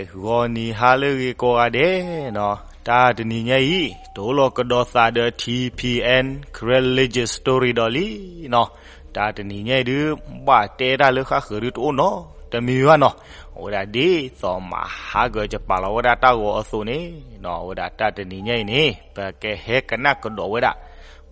ဂီၤနံၤဟါလၢအဂ့ၤကိးဂၤဒဲးနီၤ, တၢ်တနံၤညါအံၤ တအိၣ်လီၤကဒီးသးဒီး ထံၣ်ဖံၣ်အဲၣ် Karen Legend Story ဒီးလံနီၤ, တၢ်တနံၤညါအံၤဒုး ဘၣ်တဲတၢ်လၢဃၣ်ဃၢၤဒုးတအိၣ်နီတမံၤဘၣ်နီၤ, အဝဲဒၣ်ဒ်သိးမၤဟးဂီၤကပာ်လီၤဝဲဒၣ်တၢ်ဂီၤအသိးန့ၣ်နီၤ, အဝဲဒၣ်တၢ်တနံၤညါအံၤန့ၣ် ပကဟဲကနၣ်ကဒီးဝဲဒၣ်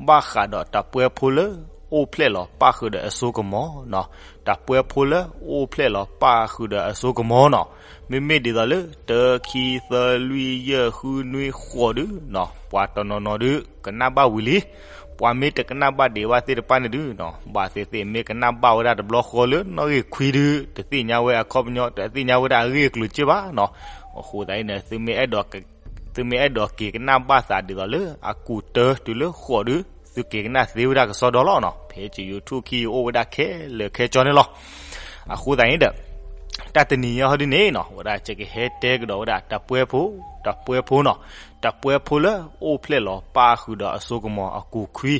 ဘၣ်ဃးဒီးတၢ်ပှဲၤဖိလၢ အိၣ်ဖျဲၣ်လီၤပၣ်ဃုာ်ဒီးအစိကမီၤနီၤ, တၢ်ပှဲၤဖိလၢ အိၣ်ဖျဲၣ်လီၤပၣ်ဃုာ်ဒီးအစိကမီၤနီၤ, မ့မ့ၢ်ဒ်သိးလၢ တၢ ခံ သၢ လွံၢ် ယဲၢ် ဃု နွံ ဃိးဒုနီၤ, ပှၤတနီၤနီၤဒုး ကနၣ်ဘၣ်ဝံၤလံ, ပှၤမ့ၢ်တကနၣ်ဘၣ်ဒံးဘၣ်သ့ၣ်တဖၣ်န့ၣ်ဒုနီၤ, ဘၣ်သ့ၣ်သ့ၣ်မ့ၢ်ကနၣ်ဘၣ်ဝဲဒၣ်တဘျီဃီလၢနီၣ်ဂံၢ်ခွံဒု တသ့ၣ်ညါဝဲအခီပညီ တသ့ၣ်ညါဝဲဒၣ်အဂ့ၢ်အကျိၤက့ဘၣ်နီၤ, အဃိသတးအံၤန့ၣ် သုမ့ၢ်အဲၣ်ဒိး သုမ့ၢ်အဲၣ်ဒိးက့ၤကနၣ်ဘၣ်သးဒ်သိးလၢ အကူၣ်တၢတုၤလၢဃိးဒု သုက့ၤကနၣ်သ့ဝဲဒၣ်ကစီဒီလီၤနီၤ, ဖဲယ YouTube ခံယအိၣ်ဝဲဒၣ်ခဲလၢာ်ခဲဆ့န့ၣ်လီၤ, အဃိသတးအံၤဒီး တၢ်တနံၤညါဟီဒုန့ၣ်နီၤ, ဝဲဒၣ်ယကဟဲတဲကဒီးဝဲဒၣ်တၢ်ပှဲၤဖိ, တၢ်ပှဲၤဖိနီၤ, တၢ်ပှဲၤဖိလၢ အိၣ်ဖျဲၣ်လီၤပၣ်ဃုာ်ဒီးအစိကမီၤအကူၣ်ခွံ,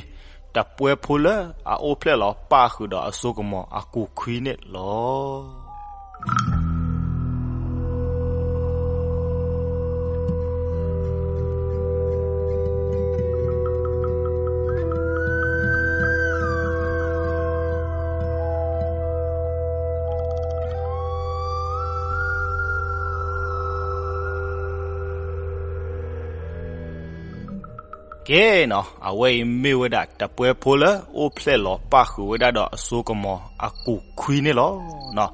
တၢ်ပှဲၤဖိလၢအအိၣ်ဖျဲၣ်လီၤပၣ်ဃုာ်ဒီးအစိကမီၤအကူၣ်ခွံန့ၣ်လီၤ. ကဲနီၤ, အဝဲအံၤမ့ၢ်ဝဲဒၣ်တၢ်ပှဲၤဖိလၢ အိၣ်ဖျဲၣ်လီၤပၣ်ဃုာ်ဝဲဒၣ်ဒီးအစိကမီၤအကူၣ်ခွံန့ၣ်လီၤ.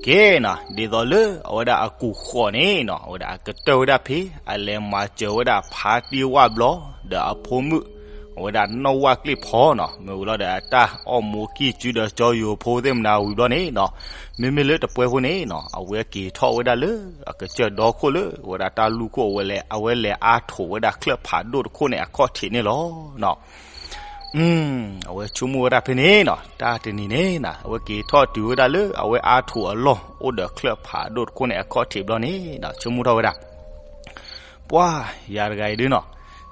ကဲနီၤ, ဒ်သိးလၢအဝဲဒၣ်အကူၣ်ဃိးန့ၣ်နီၤ, အဝဲဒၣ်အကတၢၢ်ဝဲဒၣ်ဖဲ အလဲၤမၤစၢၤဝဲဒၣ်ဖါတံၢ်ဝၣ်ဘျီ ဒီးအဖိမုၣ် အဝဲဒၣ်နီၢ်ဝၣ်ကျ့ၣ်ဖီနီၤ, မ့ၢ်ဝံၤလီၤဒီးအတၢ်အီၣ်မူကံၢ်စုဒီးကၠီယိၤဖိသ့ၣ်မနၤဝံၤဘျီန့ၣ်နီၤ, မ့မ့ၢ်လၢတၢ်ပှဲၤဖိန့ၣ်နီၤ, အဝဲက့ၤထီၣ်ဝဲဒၣ်လၢ အကစၢၢ်ဒီခိၣ်လၢ အဝဲဒၣ်တၢ်လူၢ်ခိၣ်အဝဲလဲၤ အဝဲလဲၤအါထိးဝဲဒၣ်ချၢၣ်ဖးဒိၣ်တခိၣ်န့ၣ်အခီၣ်ထံးန့ၣ်လီၤ. အဝဲဆိကမိၣ်ဝဲဒၣ်ဖဲန့ၣ်နီၤ, တၢ်တနံၤန့ၣ်နီၤ, အဝဲက့ၤထီၣ်တုၤဝဲဒၣ်လၢအဝဲအါထိးအလီၢ် အိၣ်ဒီးချၢၣ်ဖးဒိၣ်တခိၣ်န့ၣ်အခီၣ်ထံးဘျီန့ၣ်နီၤ, ဆိကမိၣ်ထီၣ်ဝဲဒၣ် ပှၢ်ယၤတဂၤအံၤဒုနီ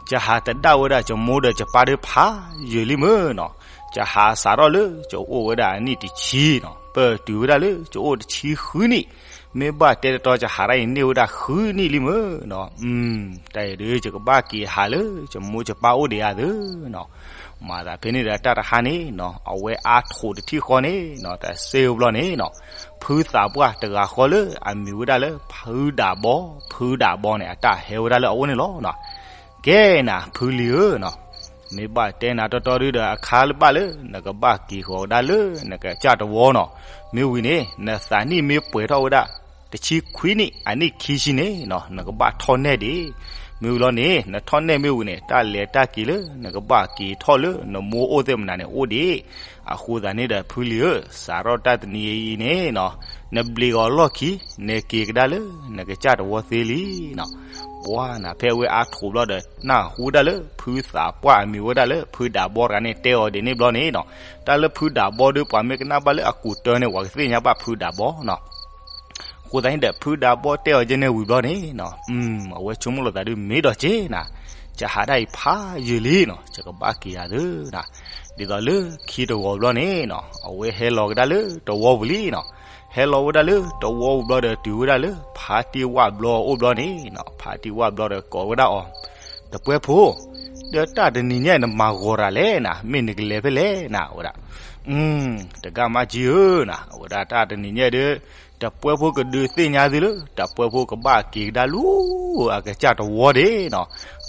ၤ, ယဟးတဒၣ်ဝဲဒၣ်ယမိၢ်ဒီးယပၢ်ဒီးဖးယံာ်လံမ့ၢ်နီၤ, ယဟးစးထီၣ်လၢယအိၣ်ဝဲဒၣ်အနံၣ်တဆံနီၤ, ပၢၢ်တုၤဝဲဒၣ်လၢယအိၣ်တဆံဃုနံၣ်, မ့ၢ်ဘၣ်တဲတတီယဟးဒၣ်အံၤန့ၢ်ဝဲဒၣ်ဃုနံၣ်လံမ့ၢ်နီၤ, တၢ်အံၤဒု ယကဘၣ်က့ၤဟးလၢယမိၢ်ယပၢ်အိၣ်ဒံးဧါသ့နီၤ, မၤသးဖဲန့ၣ်ဒီးတၢ်တဟါန့ၣ်နီၤ, အဝဲအါထိးတထံၣ်ဃီန့ၣ်နီၤ, တၢ်စ့ၢ်ဘျီန့ၣ်နီၤ, ဖုသးပှၢ်တဂၤဃီလၢအမံၤဝဲဒၣ်လၢဖုဒၣ်ဘီ, ဖုဒၣ်ဘီန့ၣ် အတၢ်ဟဲဝဲဒၣ်လၢအအိၣ်န့ၣ်လီၤ. ကဲနၤ ဖုလံၤဧၢနီၤ, မ့ၢ်ဘၣ်တဲနၤတီတီဒုဒီးအခါလၢဘၣ်လၢ နကဘၣ်က့ၤဃီၤဝဲဒၣ်လၢနကစၢ်တဝီနီၤ, မ့ၢ်ဝံၤန့ၣ် နသးနံၣ်မ့ၢ်ပှဲၤထီၣ်ဝဲဒၣ် တဆံခွံနံၣ် အနံၣ်ခံဆံန့ၣ်နီၤ, နကဘၣ်ထီၣ်နဲၣ်ဒံး, မ့ၢ်ဝံၤလီၤန့ၣ် နထီၣ်နဲၣ်မ့ၢ်ဝံၤန့ၣ် တၢ်လဲၤတၢ်က့ၤလၢ နကဘၣ်က့ၤထီၣ်လၢနမိၢ်အိၣ်သ့ၣ်မနၤန့ၣ်အိၣ်ဒံး, အဃိသတးန့ၣ်ဒီး ဖုလံၤဧၢ, စးထီၣ်တၢ်တနံၤအံၤန့ၣ်နီၤ, နဘျံးဂီၤလီၢ်ခံ နက့ၤကဒါလၢနကစၢ်တဝီသ့လံနီၤ. ပှၢ်နၤ ဖဲအဝဲအါထိးဘျီဒီး နၢ်ဟူဒၣ်လၢ ဖုသးပှၢ်အမံၤဝဲဒၣ်လၢ ဖုဒၣ်ဘီတဂၤန့ၣ် တဲအီၤဒ်န့ၣ်ဘျီန့ၣ်နီၤ, တၢ်လၢဖုဒၣ်ဘီဒီး ပှၤမ့ၢ်ကနၣ်ဘၣ်လၢအကူးတၢန့ၣ် ပှၤကသ့ၣ်ညါဘၣ်ဖုဒၣ်ဘီနီၤ. အဃိသတးန့ၣ်ဒီး ဖုဒၣ်ဘီတဲအီၤဒ်န့ၣ်ဝံၤဘျီန့ၣ်နီၤ, အဝဲဆိကမိၣ်လိာ်သးဒုး မ့ၢ်ဒီးက့နၤ, ယဟးဒၣ်အံၤဖးယံာ်လံနီၤ, ယကဘၣ်က့ၤယၤသ့နီၤ. ဒ်သိးလၢခံတဂီၤဘျီန့ၣ်နီၤ, အဝဲဟဲလီၤကဒါလၢတဝီပူၤလံနီၤ. ဟဲလီၤဝဲဒၣ်လၢတဝီပူၤဘျီဒီး တုၤဝဲဒၣ်လၢဖါတံၢ်ဝၣ်ဘျီအအိၣ်ဘျီန့ၣ်နီၤ, ဖါတံၢ်ဝၣ်ဘျီဒီးကိးဝဲဒၣ်အီၤ, တပှဲၤဖိ, ဒီးတၢ်တနံၤညါအံၤ နမၤဂီၤတၢ်လဲၣ်နၤ, မ့ၢ်နကလဲၤဖဲလဲၣ်နၤ ဝဲဒၣ်. တဂၤမးကံဧၢနၤ, အဝဲဒၣ်တၢ်တနံၤညါအံၤဒီး တပှဲၤဖိကဒုးသ့ၣ်ညါသုလၢ တပှဲၤဖိကဘၣ်က့ၤကဒါလၢအကစၢ်တဝီဒံးနီၤ.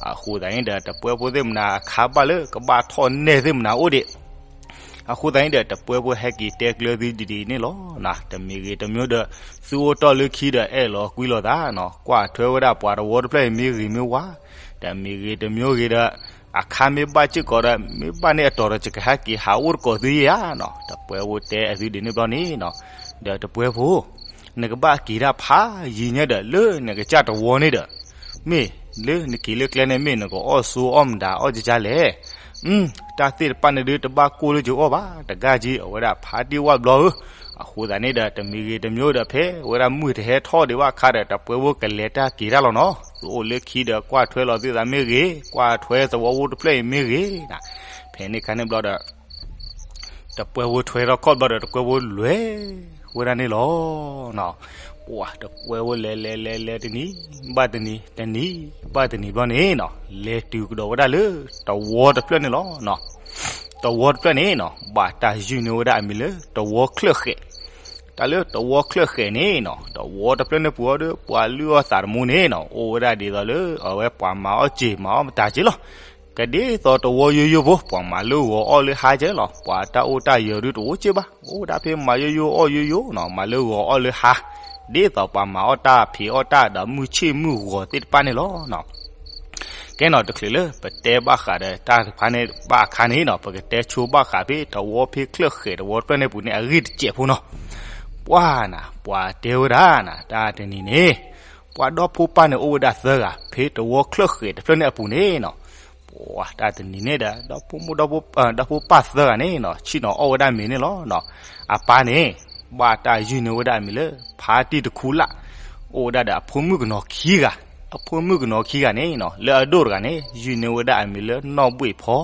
အဃိသတးန့ၣ်ဒီး တပှဲၤဖိသ့ၣ်မနၤအခါဘၣ်လၢကဘၣ်ထီၣ်နဲၣ်သ့ၣ်မနၤအိၣ်ဒံး. အဃိသတးန့ၣ်ဒီး တပှဲၤဖိဟဲက့ၤတဲကျၢၤသုဒ်န့ၣ်လီၤ. တမံၤဂ့ၤတမံၤဒီး သုအိၣ်တီၢ်လၢခံဒီး အဲၣ်လီၤကွံလီၤသးနီၤ, ကွၢ်ထွဲဝဲဒၣ်ပှၤတဝီတဖျၢၣ်အံၤမ့ၢ်ဂ့ၤမ့ၢ်ဝါ, တမံၤဂ့ၤတမံၤဂ့ၤဒီး အခါမ့ၢ်ဘၣ်စ့ၢ်ကီးဒီး မ့ၢ်ဘၣ်န့ၢ်အတီၤဒီး ယကဟဲက့ၤဟးအိၣ်တကိးသုယဲဧါနီၤ. တပှဲၤဖိတဲအသုဒ်န့ၣ်ဘျီန့ၣ်နီၤ, ဒီးတပှဲၤဖိ နကဘၣ်က့ၤဒၣ်ဖးယံာ်ညါဒီး လၢနကစၢ်တဝီန့ၣ်ဒီး မ့ၢ်လၢနက့ၤလၢကျဲန့ၣ် မ့ၢ်နကအီၣ်ဆိအီၣ်မတၤအီၣ်ကကလဲၣ်. တၢ်သ့ၣ်တဖၣ်န့ၣ်ဒုး တဘၣ်ကိၢ်လၢယအီၣ်ဘၣ်. တဂၤကံ အဝဲဒၣ်ဖးတံၢ်ဝၣ်ဘျီဧၢ. အဃိသတးန့ၣ်ဒီး တမံၤဂ့ၤတမံၤဒီး ဖဲဝဲဒၣ်မုၢ်တဟဲထီၣ်ဒံးဘၣ်အခါဒီး တပှဲၤဖိကလဲၤတၢ်က့ၤတၢ်လီၤနီၤ. သုအိၣ်လၢခံဒီး ကွၢ်ထွဲလီၤသုသးမ့ၢ်ဂ့ၤ, ကွၢ်ထွဲသဝီဖိတဖျၢၣ်အံၤမ့ၢ်ဂ့ၤ. ဖဲန့ၣ်အခါန့ၣ်ဘျီဒီး တပှဲၤဖိထွဲထီၣ်ခီၣ်ဘျီဒီး တပှဲၤဖိလဲၤဝဲဒၣ်န့ၣ်လီၤ. ပှၤတပှဲၤဝဲလဲၤလဲၤလဲၤလဲၤတနံၤဘၣ်တနံၤ တနံၤဘၣ်တနံၤဘျီန့ၣ်နီၤ လဲၤတုၤကဒီးဝဲဒၣ်လၢတဝီတဖျၢၣ်န့ၣ်လီၤ. တဝီတဖျၢၣ်န့ၣ်နီၤ ဘၣ်တၢ်ယုၢ်န့ၢ်ဝဲဒၣ်အမံၤလၢတဝီချၢၣ်ဃဲး. တၢ်လၢတဝီချၢၣ်ဃဲးန့ၣ်နီၤ တဝီတဖျၢၣ်န့ၣ်ပူၤအီၤဒီး ပှၤလုၢ်အီၣ်သးတမူန့ၣ်နီၤ အိၣ်ဝဲဒၣ်ဒ်သိးလၢအဝဲပှၤမၤအီၣ်စ့ၤမၤအီၣ်မတၤက့လီၤ. ကဒ်သိးတဝီယိယိဖိ ပှၤမၤလၢဂီၤအီၣ်လၢဟါကဲလီၤ. ပှၤတၢ်အိၣ်တၢ်ယၢၤဒုတအိၣ်က့ဘၣ်. အိၣ်ဝဲဒၣ်ဖဲမၤယိယိအီၣ်ယိယိနီၤ မၤလၢဂီၤအီၣ်လၢဟါ ဒ်သိးပှၤမၤအီၣ်တၢ်ဖံးအီၣ်တၢ်ဒီးမုၢ်ဆ့ၣ်မုၢ်ဂီၤသ့ၣ်တဖၣ်န့ၣ်လီၤ. ကဲနီၤ တချုးလၢပတဲဘၣ်ဃးဒီးတၢ်တဖၣ်န့ၣ်ဘၣ်အခါန့ၣ်နီၤ ပကတဲဆိဘၣ်ဃးဖဲတဝီဖဲချၢၣ်ဃဲးတဝီတဖျၢၣ်န့ၣ်ပူၤန့ၣ် အဂ့ၢ်တစဲးဖိနီၤ. ပှၤနၤ ပှၤတဲဝဲဒၣ်နၤ တၢ်တနံၤန့ၣ် ပှၤဒီဖိပၢ်န့ၣ်အိၣ်ဝဲဒၣ်သၢဂၤ ဖဲတဝီချၢၣ်ဃဲးတဖျၢၣ်န့ၣ်အပူၤန့ၣ်နီၤ. ပှၤတၢ်တနံၤန့ၣ်ဒီး ဒီဖိမိၢ်ဒီဖိ ဒီဖိပၢ်သၢဂၤန့ၣ်နီၤ ဆ့ၣ်နီၤအီၣ်ဝဲဒၣ်မ့ၤန့ၣ်လီၤ. အပၢ်န့ၣ် ဘၣ်တၢ်ယုၢ်န့ၢ်ဝဲဒၣ်အမံၤလၢ ဖါတံၢ်တခူလၣ် အိၣ်ဝဲဒၣ်ဒီးအဖိမုၣ်ကနီၤခံဂၤ. အဖိမုၣ်ကနီၤခံဂၤန့ၣ်နီၤ လၢအဒိၣ်တဂၤန့ၣ် ယုၢ်န့ၢ်ဝဲဒၣ်အမံၤလၢနီၢ်ဘှ့ၣ်ဖီ,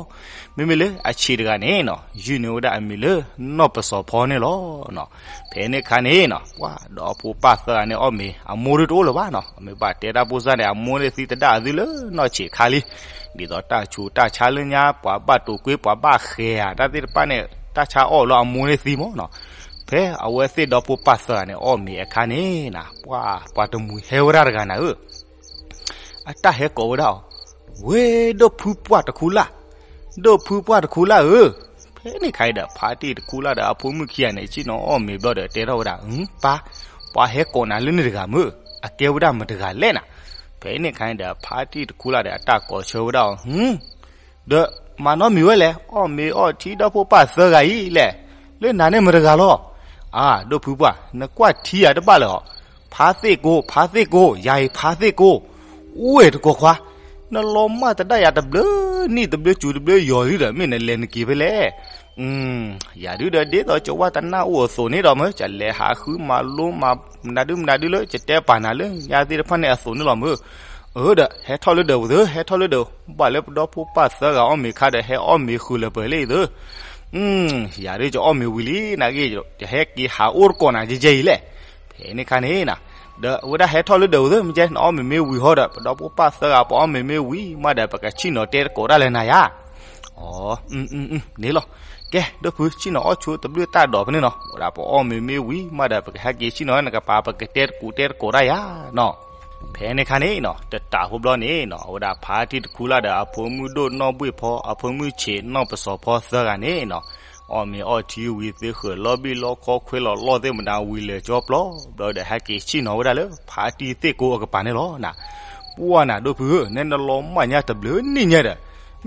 မ့မ့ၢ်လၢအဆံးတဂၤန့ၣ်နီၤ ယုၢ်န့ၢ်ဝဲဒၣ်အမံၤလၢနီၢ်ပစီၤဖီန့ၣ်လီၤ. ဖဲန့ၣ်အခါန့ၣ်နီၤ ပှၤဒီဖိပၢ်သၢဂၤန့ၣ်အီၣ်မ့ၤ အမိၢ်ဒုတအိၣ်လၢၤဘၣ်နီၤ. မ့ၢ်ဘၣ်တဲတၢ်ဖိစၢ်န့ၣ် အမိၢ်န့ၣ်သံသဒၣ်အသုလၢနီၢ်ဆံးခါလံ. ဒ်သိးတၢ်ဆူးတၢ်ဆါလၢညါ ပှၤဘၣ်တိာ်ကွ့ ပှၤဘၣ်ဃဲၤဧါ တၢ်သ့ၣ်တဖၣ်န့ၣ် တၢ်ဆါအီၣ်လီၤအမိၢ်န့ၣ်သံမ့ၢ်နီၤ. ဖဲအဝဲသ့ၣ်ဒီဖိပၢ်သၢဂၤန့ၣ်အီၣ်မ့ၤအခါန့ၣ်နီၤ ပှၤ ပှၤတမှံၤဟဲဝဲဒၣ်တဂၤနၤဧၢ အတၢ်ဟဲကိးဝဲဒၣ်အီၤ, ဝ့ၢ်ဒိၣ်ဖုပှၢ်တခူလၣ်, ဒိၣ်ဖုပှၢ်တခူလၣ်ဧၢ, ဖဲန့ၣ်ခါအံၤဒီး ဖါတံၢ်တခူလၣ်ဒီးအဖိမုၣ်ခံဂၤန့ၣ် ဆ့ၣ်နီၤအီၣ်မ့ၤဘျီဒီး တဲထီၣ်ဝဲဒၣ်, ပၢ်, ပှၤဟဲကိးနၤလၢန့ၣ်တဂၤမ့ၢ်, အကဲဝဲဒၣ်မတၤတဂၤလဲၣ်နၤ. ဖဲန့ၣ်ခါအံၤဒီး ဖါတံၢ်တခူလၣ်ဒီး အတၢ်ကိးဆၢဝဲဒၣ်အီၤ, ဒီးမၤနီတမံၤဝဲလဲၣ်, အီၣ်မ့ၤအီထံဒီဖိပၢ်သၢဂၤအံၤလဲၣ်, လၢနၤန့ၣ်မတၤတဂၤလီၤ. အၢ ဒိၣ်ဖုပှၢ်, နကွၢ်ထံယၤတဘၣ်လၢၤအီၤ, ဖါသ့ၣ်ကိ, ဖါသ့ၣ်ကိ, ယၤအံၤဖါသ့ၣ်ကိ, အိၣ်ဝဲတကိးခွါ, နလီၤမၢ်တဒၣ်ယၤတဘျုးနံၣ်တဘျုးစူၤတဘျုးယီၤလံဒီး မ့ၢ်နလဲၤနက့ၤဖဲလဲၣ်. ယၤဒုဒီး ဒ်သိးကဝၢ်တနၢ်အိၣ်အသိးန့ၣ်ဒီးမ့ၢ် ကလဲၤဟးဃုမၤလိမၤမနုၤဒုမနုၤဒုလၢ ကတဲပာ်နၤလၢညါသ့ၣ်တဖၣ်န့ၣ်အသိးန့ၣ်လီၤမ့ၢ်. အၢ ဒီး ဟဲထီၣ်လၢဒၢးပူၤသု, ဟဲထီၣ်လၢဒၢး, ဘၣ်လၢပဒီဖိပၢ်သၢဂၤအီၣ်မ့ၤခါဒီး ဟဲအီၣ်မ့ၤဃုာ်လၢပှဲၤလံသု. ယၤဒု ယအီၣ်မ့ၤဝံၤလံ နာ်က့ ယဟဲက့ၤဟးအိၣ်တကိးနၤယဲယဲအံၤလဲၣ်. ဖဲန့ၣ်ခါန့ၣ်နၤ, ဒီးအဝဲဒၣ်ဟဲထီၣ်လၢဒၢးပူၤသု မ့ၢ်ကဲ နအီၣ်မ့ၤမ့ၢ်ဝံၤဟီဒီး ပဒီဖိပၢ်သၢဂၤ ပအီၣ်မ့ၤမ့ၢ်ဝံၤမးဒီး ပကဆ့ၣ်နီၤတဲတကိးတၢ်လၢနၤယၤ. အၢ န့ၣ်လီၤ. ကဲ ဒိၣ်ဖု ဆ့ၣ်နီၤအီၣ်ဆိတဘျုးတၢ်ဒီးဖဲန့ၣ်နီၤ, ဝဲဒၣ်ပအီၣ်မ့ၤမ့ၢ်ဝံၤမးဒီး ပကဟဲက့ၤဆ့ၣ်နီၤနကပၤ ပကတဲတကိးတဲတကိးတၢ်ယၤနီၤ. ဖဲန့ၣ်ခါန့ၣ်နီၤ တတးဖိဘျီန့ၣ်နီၤ အဝဲဒၣ်ဖါတံၢ်တခူလၣ်ဒီး အဖိမုၣ်ဒိၣ်နီၢ်ဘှ့ၣ်ဖီ အဖိမုၣ်ဆံးနီၢ်ပစီၤဖီသၢဂၤန့ၣ်နီၤ အီၣ်မ့ၤအီထံဝံၤသ့ ဃုာ်လီၤဘံၣ်လီခီ ခွဲးလီၤလီၢ်သ့ၣ်မတၤဝံၤ လဲၤကၠီပျီဘျီဒီး ဟဲက့ၤဆ့ၣ်နီၤဝဲဒၣ်လၢ ဖါတံၢ်သ့ၣ်ကိအကပၤန့ၣ်လီၤနၤ. ပှၢ်နၤ ဒိၣ်ဖုဧၢ, နဲနလီၤမၢ်ညါတဘျုးနံၣ်ညါဒီး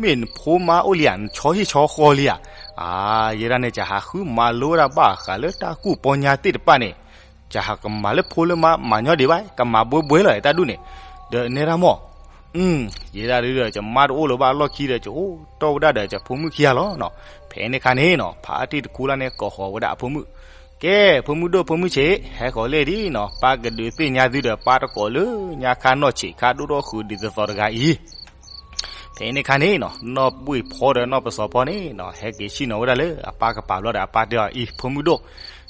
မ့ၢ်နဖိမါအိၣ်လံဧါ, နဆီဟံၣ်ဆီဃီလံဧါ. အၢ ယဲဒၣ်န့ၣ် ယဟးဃုမၤလိဝဲဒၣ်ဘၣ်ဃးလၢတၢ်ကူၣ်ပီညါသ့ၣ်တဖၣ်န့ၣ် ယဟးကမၤလၢဖိလၢမါ မၤညီဒံးဘၣ်, ကမၤဘှဲဘှဲလီၤ တၢ်ဒူၣ်န့ၣ်, ဒီးနဲဒၣ်မီၢ် ယဲဒၣ်ဒုဒီး ယမါတအိၣ်လၢၤဘၣ်အလီၢ်ခံဒီး ယအိၣ်တီၢ်ဝဲဒၣ်ဒီး ယဖိမုၣ်ခံဂၤလီၤနီၤ. ဖဲန့ၣ်ခါန့ၣ်နီၤ ဖါတံၢ်တခူလၢ်န့ၣ် ကိးဃီၤဝဲဒၣ်အဖိမုၣ်, ကဲ ဖိမုၣ်ဒိၣ်ဖိမုၣ်ဆံး ဟဲဃီၤလဲၣ်ဒံးနီၤ, ပၢ်ကဒုးသ့ၣ်ညါသုဒီး ပၢ်တကိးလၢညါခါနီၢ်ဆံးခါဒိၣ်ထီၣ်ဃုာ်ဒ်သိးသိးတဂၤအံၤ ဖဲန့ၣ်ခါန့ၣ်နီၤ နီၢ်ဘှ့ၣ်ဖီဒီးနီၢ်ပစီၤဖီန့ၣ်နီၤ ဟဲက့ၤဆ့ၣ်နီၤဝဲဒၣ်လၢအပၢ်ကပၤဘျီဒီး အပၢ်တဲအီၤ အံၤ ဖိမုၣ်ဒိၣ်,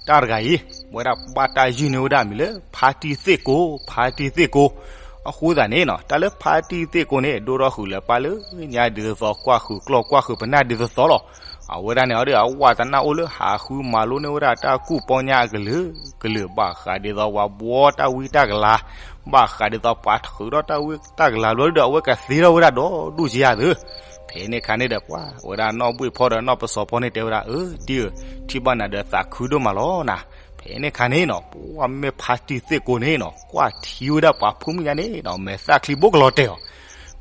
တၢ်တဂၤအံၤ ဝဲဒၣ်ဘၣ်တၢ်ယုၢ်န့ၢ်ဝဲဒၣ်အမံၤလၢ ဖါတံၢ်သ့ၣ်ကိ, ဖါတံၢ်သ့ၣ်ကိ. အဃိသတးန့ၣ်နီၤ တၢ်လၢဖါတံၢ်သ့ၣ်ကိန့ၣ် ဒိၣ်ထီၣ်ဃုာ်လၢပၢ်လၢညါဒ်သိးသိး ကွၢ်ဃုာ်ကျီၢ်ကွၢ်ဃုာ်ပနၢ်ဒ်သိးသိးလီၤ. အဝဲဒၣ်န့ၣ်အီၤဒီး အဝဲတနၢ်အိၣ်လၢဟးဃုမၤလိန့ၢ်ဝဲဒၣ်တၢ်ကူၣ်ပီညါအကလုာ်ကလုာ် ဘၣ်ဃးဒ်သိးပှၤဘှီတၢ်ဝံတၢ်ကလၤ, ဘၣ်ဃးဒ်သိးပှၤထုးထီၣ်တၢ်ဝံတၢ်ကလၤဘျီဒီး အဝဲကသ့ထီၣ်ဝဲဒၣ်ဒီးဒူၣ်ကယၤသု. ဖဲန့ၣ်ခါန့ၣ်ဒီး ပှၢ်ဝဲဒၣ်နီၢ်ဘှ့ၣ်ဖီဒီးနီၢ်ပစီၤဖီန့ၣ်တဲဝဲဒၣ် အၢ တံၢ်ဧၢ, ထံၣ်ဘၣ်နၤဒီးသးခုဒိၣ်မးလီၤနၤ. ဖဲန့ၣ်ခါန့ၣ်နီၤ ပှၢ်မ့ၢ်ဖါတံၢ်သ့ၣ်ကိန့ၣ်နီၤ ကွၢ်ထံဝဲဒၣ်ပှၤဖိမုၣ်ညါန့ၣ်နီၤ မဲာ်သၣ်ချံဘိကလီၤတဲာ်အီၤ.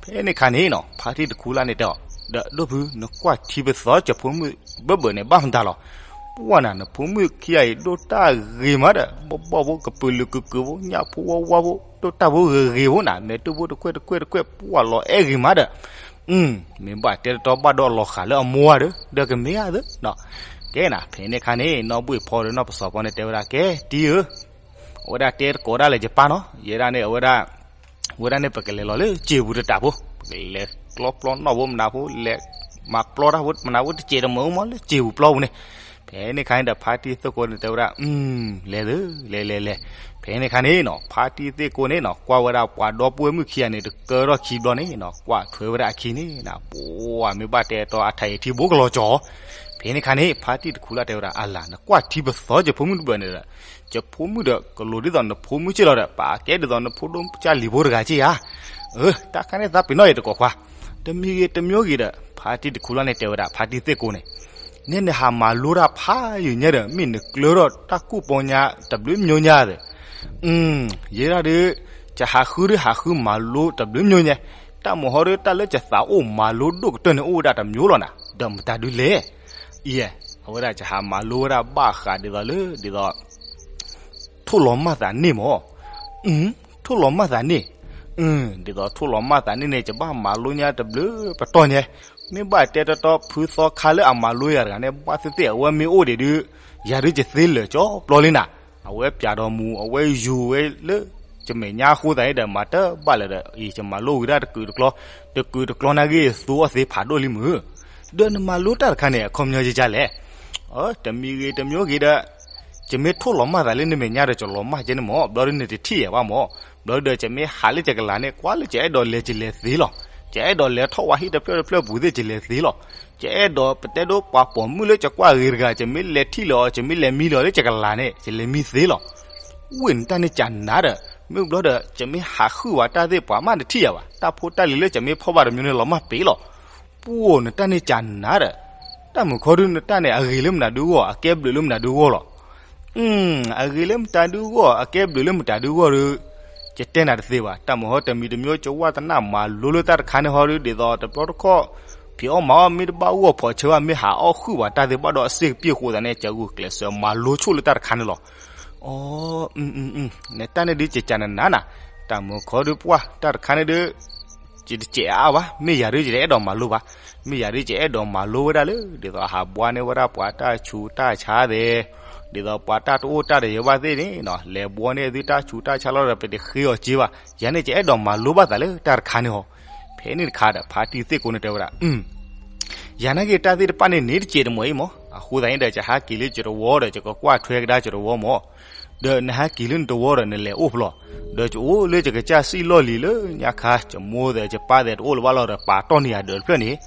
ဖဲန့ၣ်ခါန့ၣ်နီၤ ဖါတံၢ်တခူလၢ်န့ၣ်တဲအီၤ, ဒီးဒိၣ်ဖု နကွၢ်ထံပသီကၢဖိမုၣ်ဘၢၣ်ဘၢၣ်န့ၣ် ဘၣ်မတၤလီၤ. ပှၢ်နၤ နဖိမုၣ်ခံဂၤအံၤ ဒိၣ်တၢ်ဂ့ၤမးဒီး ဘီၣ်ဘီၣ်ဖိ ကပုာ်လုာ်ကုာ်ကုာ်ဖိ ညၣ်ဖိဝါဝါဖိ ဒိၣ်တၢ်ဖိဂ့ၤဂ့ၤဖိနၤ မဲာ်တူၢ်ဖိတကွဲၢ်တကွဲၢ်တကွဲၢ် ပှၢ်လီၤအဲၣ်ဂ့ၤမးဒီး မ့ၢ်ဘၣ်တဲတတီဘၣ်ဒီးလီၤဃာ်လၢအမိၢ်ဧါဒီး ဒီးကမ့ၢ်ဧါသၢနီၤ. ကဲနၤ ဖဲန့ၣ်ခါန့ၣ် နီၢ်ဘှ့ၣ်ဖီဒီးနီၢ်ပစီၤဖီန့ၣ်တဲဝဲဒၣ် ကဲတံၢ်ဧၢ, အဝဲဒၣ်တဲတကိးဒၣ်လဲာ်ယပၢ်နီၤ ယဲဒၣ်န့ၣ် အဝဲဒၣ် ဝဲဒၣ်န့ၣ် ပကလဲၤလီၤလၢစ့ပူၤတတးဖိ, ပကလဲၤကျီပျီနီၣ်ဖိမနၤဖိ လဲၤမၤပျီတၢ်ဖိမနၤဖိတစဲးတမုာ်မးလၢစ့ပူၤပျီပူၤန့ၣ်. ဖဲန့ၣ်ခါန့ၣ်ဒီး ဖါတံၢ်သ့ၣ်ကိန့ၣ်တဲဝဲဒၣ် လဲၤသု လဲၤလဲၤလဲၤ, ဖဲန့ၣ်ခါန့ၣ်နီၤ ဖါတံၢ်သ့ၣ်ကိန့ၣ်နီၤ ကွၢ်ဝဲဒၣ်ပှၤဒီပုၢ်ဝဲၢ်မုၣ်ခံဂၤန့ၣ် တကၢထီၣ်ခံဘျီန့ၣ်နီၤ ကွၢ်ထွဲဝဲဒၣ်အခံန့ၣ်နီၤ ပှၤမ့ၢ်ဘၣ်တဲတီအထးအံၤထံဘိကလီၤကီၤ ဖဲန့ၣ်ခါန့ၣ် ဖါတံၢ်တခူလၢ်တဲဝဲဒၣ် အလၤ နကွၢ်ထံပသီယဖိမုၣ်တဘၣ်န့ၣ်ဒီး ယဖိမုၣ်ဒီးကလိၤဒ်သိးနဖိမုၣ်က့လီၤဒီး ပာ်ကဲဒ်သိးနဖိဒိၣ်ကၢ်လံၤဖိတဂၤက့ဧါ. အၢ တၢ်ခါန့ၣ်သးပ့ၤနီၣ်အံၤတကိးခွါ, တမံၤဂ့ၤတမံၤဂ့ၤဒီး ဖါတံၢ်တခူလၢ်န့ၣ်တဲဝဲဒၣ် ဖါတံၢ်သ့ၣ်ကိန့ၣ် နဲနဟးမၤလိတၢ်ဖးယံာ်ညါဒီး မ့ၢ်နကျၢထီၣ်တၢ်ကူၣ်ပီညါတဘျုးမျိညါဒီး, ယဲဒၣ်ဒီး ယဟးဃုဒုးဟးဃုမၤလိတဘျုးမျိညါ, တၢ်မုၢ်ဟီဒီးတၢ်လၢယသးအိၣ်မၤလိဒိၣ်ကတၢၢ်န့ၣ်အိၣ်ဝဲဒၣ်တမျိလီၤနၤ, ဒီးမတၤဒုးလဲၣ်. အံၤ အဝဲဒၣ်ယဟးမၤလိဝဲဒၣ်ဘၣ်ဃးဒ်သိးလၢ ဒ်သိး ထိၣ်လီၤမၢ်သးန့ၣ်မၢ်, ထိၣ်လီၤမၢ်သးန့ၣ်, ဒ်သိးထိၣ်လီၤမၢ်သးန့ၣ်န့ၣ် ယဘၣ်မၤလိညါတဘျုးပတီၢ်ညါ, မ့ၢ်ဘၣ်တဲတီတီဖုသီခါလၢအမၤလိယၤတဂၤန့ၣ် ဘၣ်သ့ၣ်သ့ၣ်အဝဲမ့ၢ်အိၣ်ဒံးဒုး, ယၤဒုးယသ့လၢာ်ကၠီပျီလံနၤ, အဝဲပၠးဒီးမူ အဝဲယူၤဝဲလၢ ယမဲာ်ညါအဃိသတးန့ၣ်ဒီး မၤတဘၣ်လၢၤဒီး အံၤယမၤလိဝံၤဒၣ်တကုာ်တကျီ, တကုာ်တကျီနာ်က့ သူအီၤသ့ဖးဒိၣ်လံမုၢ်, ဒီးနမၤလိတၢ်တခါန့ၣ် အခီပညီယကလဲၣ် တမံၤဂ့ၤတမံၤဂ့ၤဒီး, ယမ့ၢ်ထိၣ်လီၤမၢ်သးလၢနမဲာ်ညါဒီး ယလီၤမၢ်ကဲန့ၣ်မၢ်, ဘျီဒုးနတထံၣ်ယၤဘၣ်မၢ်, ဘျီဒုးဒီးယမ့ၢ်ဟးလၢယကလၤန့ၣ် ကွၢ်လၢယအဲၣ်ဒိးလဲၤယလဲၤသ့လီၤ. ယအဲၣ်ဒိးလဲၤထီၣ်ဝါဟံၣ်တဖျၢၣ်တဖျၢၣ်ပူၤသ့ၣ် ယလဲၤသ့လီၤ. ယအဲၣ်ဒိးပတဲဒိပှၤပိာ်မုၣ်လၢယကွၢ်ဂ့ၤတဂၤ ယမ့ၢ်လဲၤထံၣ်လီၤအီၤ ယမ့ၢ်လဲၤမံလီၤလၢယကလၤန့ၣ် ယလဲၤမံသ့လီၤ. ဝ့ၢ်နတၢ်န့ၣ်ကနၤဒီး, မ့ၢ်ဘျီဒီး ယမ့ၢ်ဟးဃုာ်ဝဲတၢ်သ့ၣ်ပှၤမးတထံၣ်ယၤဘၣ်, တၢ်ဖိတၢ်လံၤလၢယမ့ၢ်ဖီၣ်ဘၣ်တမံၤန့ၣ် လီၤမၢ်ပ့ၤလီၤ. ပှိၢ်နတၢ်န့ၣ်ကနၤဒီး, တၢ်မုၢ်ခီဒုးနတၢ်န့ၣ် အဂ့ၤလၢမတၤဒုဂီၢ် အကဲဘျုးလၢမတၤဒုဂီၢ်လီၤ. အဂ့ၤလၢမတၤဒုဂီၢ် အကဲဘျုးလၢမတၤဒုဂီၢ်ဒီး, ယတဲနၤတသ့ဘၣ်, တၢ်မုၢ်ဟီတမံၤတမံၤ ယဝၢ်သနၢ်မၤလိလၢတၢ်တခါန့ၣ်ဟီဒုး ဒ်သိးတဘျီတခီၣ် ဖံးအီၣ်မၤအီၣ်မ့ၢ်တဘၣ်ဂီၢ်ဖီးဆၢဘၣ် မ့ၢ်ဟးအီၣ်ဃုာ်ဝဲတၢ်သ့ၣ်ဘၣ်ဒီးအစ့ၣ်ကပံၣ်အဃိသတးန့ၣ် ယဂုာ်ကျဲးစၢးမၤလိဆိၣ်လၢတၢ်တခါန့ၣ်လီၤ. အီ နတၢ်န့ၣ်ဒုးကကနၤနၤနၤ, တၢ်မုၢ်ခီဒုးပှၢ် တၢ်တခါန့ၣ်ဒုး ယတစဲးအါအါဘၣ်, မ့ၢ်ယၤဒုးယတအဲၣ်ဒိးမၤလိဘၣ်, မ့ၢ်ယၤဒုးယအဲၣ်ဒိးမၤလိဝဲဒၣ်လၢ ဒ်သိးဟးဘှါန့ၢ်ဝဲဒၣ်ပှၤတၢ်ဆူးတၢ်ဆါသ့ၣ်, ဒ်သိးပှၤတၢ်တအိၣ်တၢ်တယၢၤဘၣ်သ့ၣ်န့ၣ် လဲၤဘှါန့ၢ်သုတၢ်ဆူးတၢ်ဆါလီၤဒီး ပတဃ့အီၤက့ဘၣ်, ယၤန့ၣ်ယအဲၣ်ဒိးမၤလိဘၣ်သးလၢတၢ်တခါန့ၣ်ဟီ, ဖဲန့ၣ်တခါဒီး ဖါတံၢ်သ့ၣ်ကိန့ၣ်တဲဝဲဒၣ် ယၤနာ်က့တၢ်သ့ၣ်တဖၣ်န့ၣ် န့ၢ်တစဲးတမီၤအံၤမၢ်, အဃိသတးန့ၣ်ဒီး ယဟးက့ၤလၢယတဝီဒီး ယကကွၢ်ထွဲကဒါယတဝီမၢ်, ဒီးနဟဲက့ၤလၢနတဝီဒီးနလဲၤအိၣ်ဖဲလဲၣ်, ဒီးယအိၣ်လၢယကစၢ်စံၣ်လီၢ်လံၤလၢညါခါ ယမိၢ်သဲးယပၢ်သဲးတအိၣ်လၢၤဘၣ်လီၤဒီး ပာ်တီၢ်န့ၢ်ယၤဒၢးတဖျၢၣ်န့ၣ်,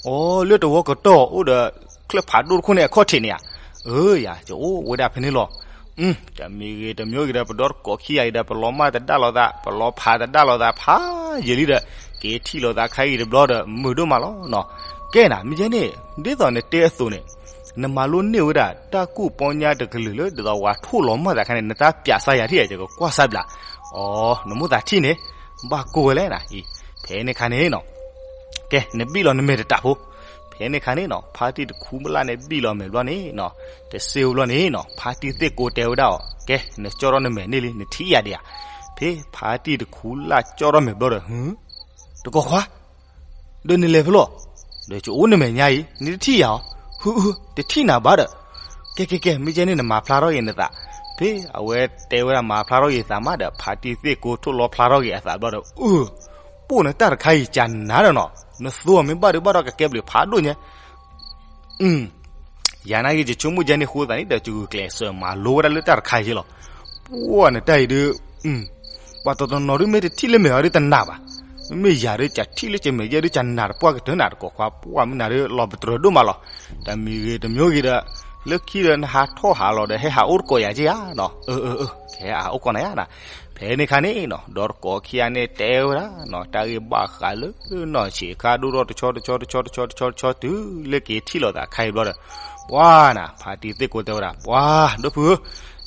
အီ လၢတဝီကတီၢ်အိၣ်ဒီး ချၢၣ်ဖးဒိၣ်တခိၣ်န့ၣ်အခီၣ်ထံးန့ၣ်ဧါ, အၢ ယၤ ယအိၣ်ဝဲဒၣ်ဖဲန့ၣ်လီၤ. တမံၤဂ့ၤတမံၤဂ့ၤဒီး ပဒီတကိးခံဂၤအံၤဒီး ပလီၤမၢ်သဒၣ်လိာ်သး ပလီၤဖးသဒၣ်လိာ်သးဖးယံာ်လံဒီး က့ၤထံၣ်လိာ်သးခဲအံၤတဘျီဒီး မုာ်ဒိၣ်မးလီၤနီၤ. ကဲနၤ မ့ၢ်ယဲန့ၣ် ဒ်သိးနတဲအသိးန့ၣ် နမၤလိန့ၢ်ဝဲဒၣ် တၢ်ကူၣ်ပီညါတကလုာ်လၢ ဒ်သိးဝဲထိၣ်လီၤမၢ်သးခါန့ၣ် နတၢ်ပၠးစါယၤထံၣ် ယကကွၢ်စါဘျး, အီ နမိၢ်သးထံၣ်န့ၣ် ဘၣ်ကိၢ်ဝဲလဲၣ်နၤအံၤ, ဖဲန့ၣ်ခါန့ၣ်နီၤ ကဲ နဘံၣ်လီၤနမဲာ်တတးဖိ, ဖဲန့ၣ်ခါန့ၣ်နီၤ ဖါတံၢ်တခူလၢ်န့ၣ်ဘံၣ်လီၤမဲာ်ဘျီန့ၣ်နီၤ, တစ့ဝဲဘျီန့ၣ်နီၤ ဖါတံၢ်သ့ၣ်ကိတဲဝဲဒၣ်အီၤ ကဲ နကၠီထီၣ်နမဲာ်န့ၣ်လံ နထံၣ်ယၤဒံးဧါ. ဖဲဖါတံၢ်တခူလၢ်ကၠီထီၣ်မဲာ်ဘျီဒီး တကိးခွါ ဒီးနလဲၤဖဲလဲၣ်, ဒီးယအိၣ်နမဲာ်ညါအံၤ နတထံၣ်ယၤအီၤ, ဟု တထံၣ်နၤဘၣ်ဒီး, ကဲကဲကဲ မ့ၢ်ကဲန့ၣ် နမၤဖျါထီၣ်က့ၤနသး, ဖဲအဝဲတဲဝဲဒၣ်မၤဖျါထီၣ်က့ၤသးမးဒီး ဖါတံၢ်သ့ၣ်ကိထိၣ်လီၤဖျါထီၣ်က့ၤအသးဘျီဒီး, ပိၢ်နတၢ်တခါအံၤကနၤဒီးနီၤ, နသိအီၤမ့ၢ်ဘၣ်ဒုးဘၣ်ဒီးကကဲဘျုးဖးဒိၣ်ညါ ယၤနာ်က့ၤယဆိကမိၣ်ယဲန့ၣ်အဃိသတးန့ၣ်ဒီး ယဂုာ်ကျဲးစၢးမၤလိဝဲဒၣ်လၢတၢ်တခါအံၤလီၤ. ပှၢ်နတၢ်အံၤဒုး, ပှၤတနီၤနီၤဒုးမ့ၢ်တထံၣ်လၢမဲာ်အီၤဒုးတနာ်ဘၣ်, မ့မ့ၢ်ယၤဒုးကထံၣ်လၢကမဲာ်ယဲဒုးကနာ်တပှၢ်ကတၢၢ်နၤတကိးခွါ ပှၢ်မုၢ်နၤဒုးလီၤပတြၢၤဒိၣ်မးလီၤ. တမံၤဂ့ၤတမံၤဂ့ၤဒီး, လၢခံဒီးနဟးထီၣ်ဟးလီၤဒီး ဟဲဟးအိၣ်တကိးယၤက့ဧါနီၤ, ကဲအအိၣ်ကီးနၤယါနၤ ဖဲန့ၣ်ခါန့ၣ်နီၤ ဒီးတကိးခံဂၤန့ၣ်တဲဝဲဒၣ်နီၤ တၢ်ဂ့ၢ်ဘၣ်ဃးလၢနီၢ်ဆံးခါဒိၣ်ထီၣ်တဆီတဆီတဆီတဆီတဆီတဆီတုၤလၢက့ၤထံၣ်လိာ်သးခါအံၤဘျီဒီး, ပှၤနၤ ဖါတံၢ်သ့ၣ်ကိတဲဝဲဒၣ် ပှၤ ဒိၣ်ဖုဧၢ,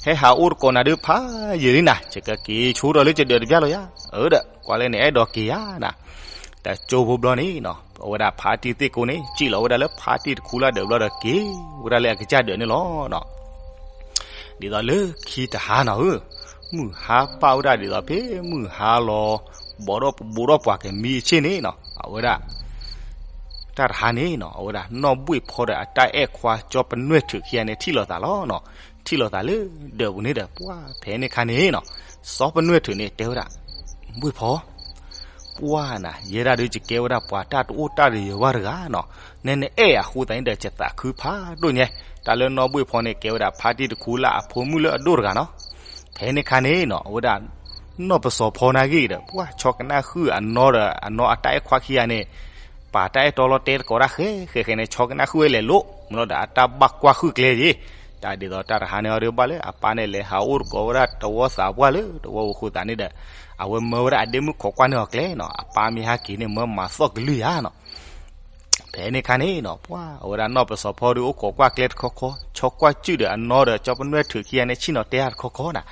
ဟဲဟးအိၣ်တကိးနၤဒုးဖးယံာ်လံနၤ ယကက့ၤဆိဒီးလၢယဒၢးတပျၢ်လီၤယါ, အၢဒီး ကွၢ်လၢနအဲၣ်ဒိးက့ၤယါနၤ, တကၠိဖိဘျီန့ၣ်နီၤ အဝဲဒၣ်ဖါတံၢ်သ့ၣ်ကိန့ၣ် စံၣ်လီၤဝဲဒၣ်လၢဖါတံၢ်တခူလၢ်ဒၢးဘျီဒီးက့ၤဝဲဒၣ်လၢအကစၢ်ဒၢးန့ၣ်လီၤနီၤ. ဒ်သိးလၢခံတဟါနီၤဧၢ, မုၢ်ဟါပာ်ဝဲဒၣ်ဒ်သိးဖဲမုၢ်ဟါလီၤ, ဘီးထီၣ်ဘူးထီၣ်ပှၤကမံအဆ့ၣ်န့ၣ်နီၤ အဝဲဒၣ် တၢ်တဟါန့ၣ်နီၤ အဝဲဒၣ်နီၢ်ဘှ့ၣ်ဖီဒီးအတၢ်အဲၣ်ခွါကၠီပနွဲၣ်ထုးခံဂၤန့ၣ် ထံၣ်လိာ်သးလီၤနီၤ, ထံၣ်လိာ်သးလၢဒၢးပူၤန့ၣ်ဒီး ပှၢ်ဖဲန့ၣ်ခါန့ၣ်နီၤ စီၤပနွဲၣ်ထုးန့ၣ်တဲဝဲဒၣ်, ဘှ့ၣ်ဖီ ပှၢ်နၤ ယဲဒၣ်ဒုးယကဲဝဲဒၣ်ပှၤတၢ်တအိၣ်တၢ်တယၢၤဘၣ်တဂၤနီၤ, နဲနအဲၣ်အဃိသတးန့ၣ်ဒီး ယသးခုဖးဒိၣ်ညါ, တၢ်လၢနီၢ်ဘှ့ၣ်ဖီန့ၣ် ကဲဝဲဒၣ်ဖါတံၢ်တခူလၢ်အဖိမုၣ်လၢအဒိၣ်တဂၤနီၤ, ဖဲန့ၣ်ခါန့ၣ်နီၤ အဝဲဒၣ် နီၢ်ပစီၤဖီနာ်ဂ့ၢ်ဒီး ပှၢ်ဆီကနၣ်ဃုာ်အနီၢ်ဒီး အနီၢ်အတၢ်အဲၣ်ခွါခံဂၤန့ၣ် ပာ်တၢ်အဲၣ်တီလီၤတဲတကိးတၢ်ဃဲဃဲဃဲန့ၣ် ဆီကနၣ်ဃုာ်ဝဲလဲၤလိာ် မ့ၢ်လီၤဒီးအတၢ်ဘၣ်ကွၢ်ဃုာ်ကျဲယ့ၤ တၢ်ဒ်သိးတၢ်တဟါန့ၣ်အီၤဒီးဘၣ်လၢ အပၢ်န့ၣ်လဲၤဟးအိၣ်တကိးဝဲဒၣ်တဝီသးပှၢ်လၢတဝီပူၤအဃိသတးန့ၣ်ဒီး အဝဲမၢဝဲဒၣ်အဒ့မုၣ်ခိးကွၢ်န့ၢ်အီၤကျဲနီၤ အပၢ်မ့ၢ်ဟဲက့ၤန့ၣ် မၢမၤသီၣ်ကလုၢ်ယၤနီၤ ဖဲန့ၣ်ခါန့ၣ်နီၤ ပှၢ်အဝဲဒၣ်နီၢ်ပစီၤဖီဒီးအိၣ်ခိးကွၢ်ကျဲတခီခီ ဆီကွၢ်စုၣ်ဒီးအနီၢ်ဒီး ကၠီပနွဲၣ်ထုးခံဂၤန့ၣ်ဆ့ၣ်နီၤတဲတၢ်တခီခီနီၤ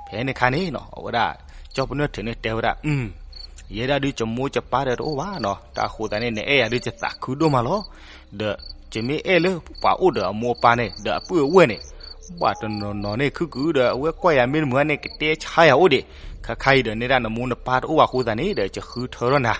ဖဲန့ၣ်ခါန့ၣ်နီၤ အဝဲဒၣ် ကၠီပနွဲၣ်ထုးန့ၣ်တဲဝဲဒၣ် အု ယဲဒၣ်ဒုးယမိၢ်ယပၢ်ဒီးတအိၣ်ဘၣ်နီၤ တၢ်အဃိသတးန့ၣ် နအဲၣ်ယၤဒုးယသးခုဒိၣ်မးလီၤ ဒီးယမ့ၢ်အဲၣ်လၢပှၤအိၣ်ဒီးအမိၢ်အပၢ်န့ၣ် ဒီးအပုၢ်အဝဲၢ်န့ၣ် ဘၣ်တနီၤနီၤန့ၣ် ခုၣ်ကုဒီး အဝဲကွၢ်ယၤမ့ၢ်တမုာ်န့ၣ် ကတဲဆါယၤအိၣ်ဒံး ခါခါအံၤဒီး နဲဒၣ်နမိၢ်နပၢ်တအိၣ်ဘၣ်အဃိသတးန့ၣ်ဒီး ယဃုထၢထီၣ်နၤ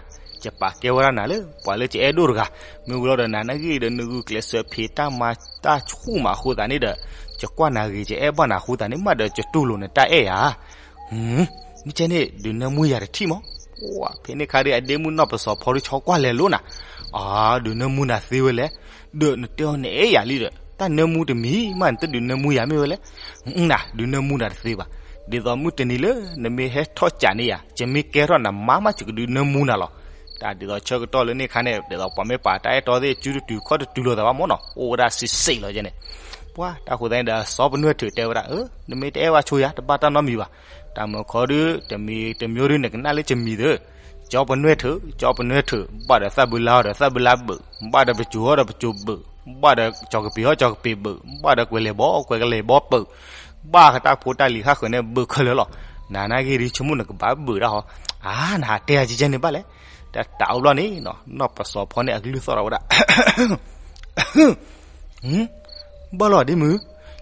ယပာ်ကဲဝဲဒၣ်နၤလၢ ပှၤလၢယအဲၣ်ဒိၣ်တဂၤ မ့ၢ်ဝံၤလီၤဒီး နၤနာ်ဂ့ၢ်ဒီး နဂုာ်ကျဲးစၢးဖံးတၢ်မၤတၢ်ဆူၣ်မးအဃိသတးန့ၣ်ဒီး ယကွၢ်နၤဂ့ၤ ယအဲၣ်ဘၣ်နၤအဃိသတးန့ၣ် မးဒီး ယတူၢ်လိာ်နတၢ်အဲၣ်ယၤ မ့ၢ်ကဲန့ၣ် ဒုးနၢမူယၤတထံၣ်မး, ပှၤဖဲန့ၣ်ခါဒီး အဒ့မုၣ်နီၢ်ပစီၤဖီဒုးဆီကွၢ်လဲၤလိာ်နၤ, အါ ဒုးနၢမူနၤသ့ဝဲလဲၣ်, ဒီးနတဲအီၤနအဲၣ်ယၤလံဒီး တၢ်နၢမူတမံၤမး နတဒုးနၢမူယၤမ့ၢ်ဝဲလဲၣ်, နၤ ဒုးနၢမူနၤတသ့ဘၣ်, ဒ်သိးမုၢ်တနံၤလၢနမ့ၢ်ဟဲထီၣ်ကးန့ၢ်ယၤ ယမ့ၢ်ကဲထီၣ်နမါမး ယကဒုးနၢမူနၤလီၤ. တၢ်ဒ်သိးဆၢကတီၢ်လၢန့ၣ်ခါန့ၣ် ဒ်သိးပှၤမ့ၢ်ပာ်တၢ်အဲၣ်တီသ့ၣ် စုတတုၤခီၣ်တတုၤလိာ်သးဘၣ်မးနီၤ, အိၣ်ဝဲဒၣ်စံးစ့းလီၤယဲန့ၣ်, ပှၤတၢ်ဃိသတးန့ၣ်ဒီး စီၤပနွဲၣ်ထုးတဲဝဲဒၣ် နမ့ၢ်တအဲၣ်ဝဲဆိယၤ တဘၣ်တၢ်နီတမံၤဘၣ်, တၢ်မုာ်ခီဒုး တမံၤတမံၤဒုး နကနၣ်လၢယမံၤသ့, ကၠီပနွဲၣ်ထုး ကၠီပနွဲၣ်ထုး, ဘၣ်ဒီးသၣ်ဘုလါအီၤဒီးသၣ်ဘုလါဘုး, ဘၣ်ဒီးပစိၤအီၤဒီးပစိၤဘုး, ဘၣ်ဒီးကၠီၤကပ့ၤအီၤကၠီၤကပ့ၤဘုး, ဘၣ်ဒီးကွဲၤလဲၤဘီကွဲၤကလဲၤဘီဘုး, ဘၣ်ကတၢ်ဖိတၢ်လံၤဃၣ်ဃၢၤန့ၣ်ဘုးခဲလၢာ်လီၤ. နၤနာ်ဂ့ၢ်ဒုး ဆိကမိၣ်နကဘၣ်ဘုးဒၣ်ဟီ, အါ နဟးတဲယၤကဲန့ၣ်ဘၣ်လဲၣ်. တၢ်တးအိၣ်ဘျီန့ၣ်နီၤ နီၢ်ပစီၤဖီန့ၣ်အကလုၢ်သီၣ်ထီၣ်ဝဲဒၣ် ဘၣ်လီၤဒ့မုၣ်,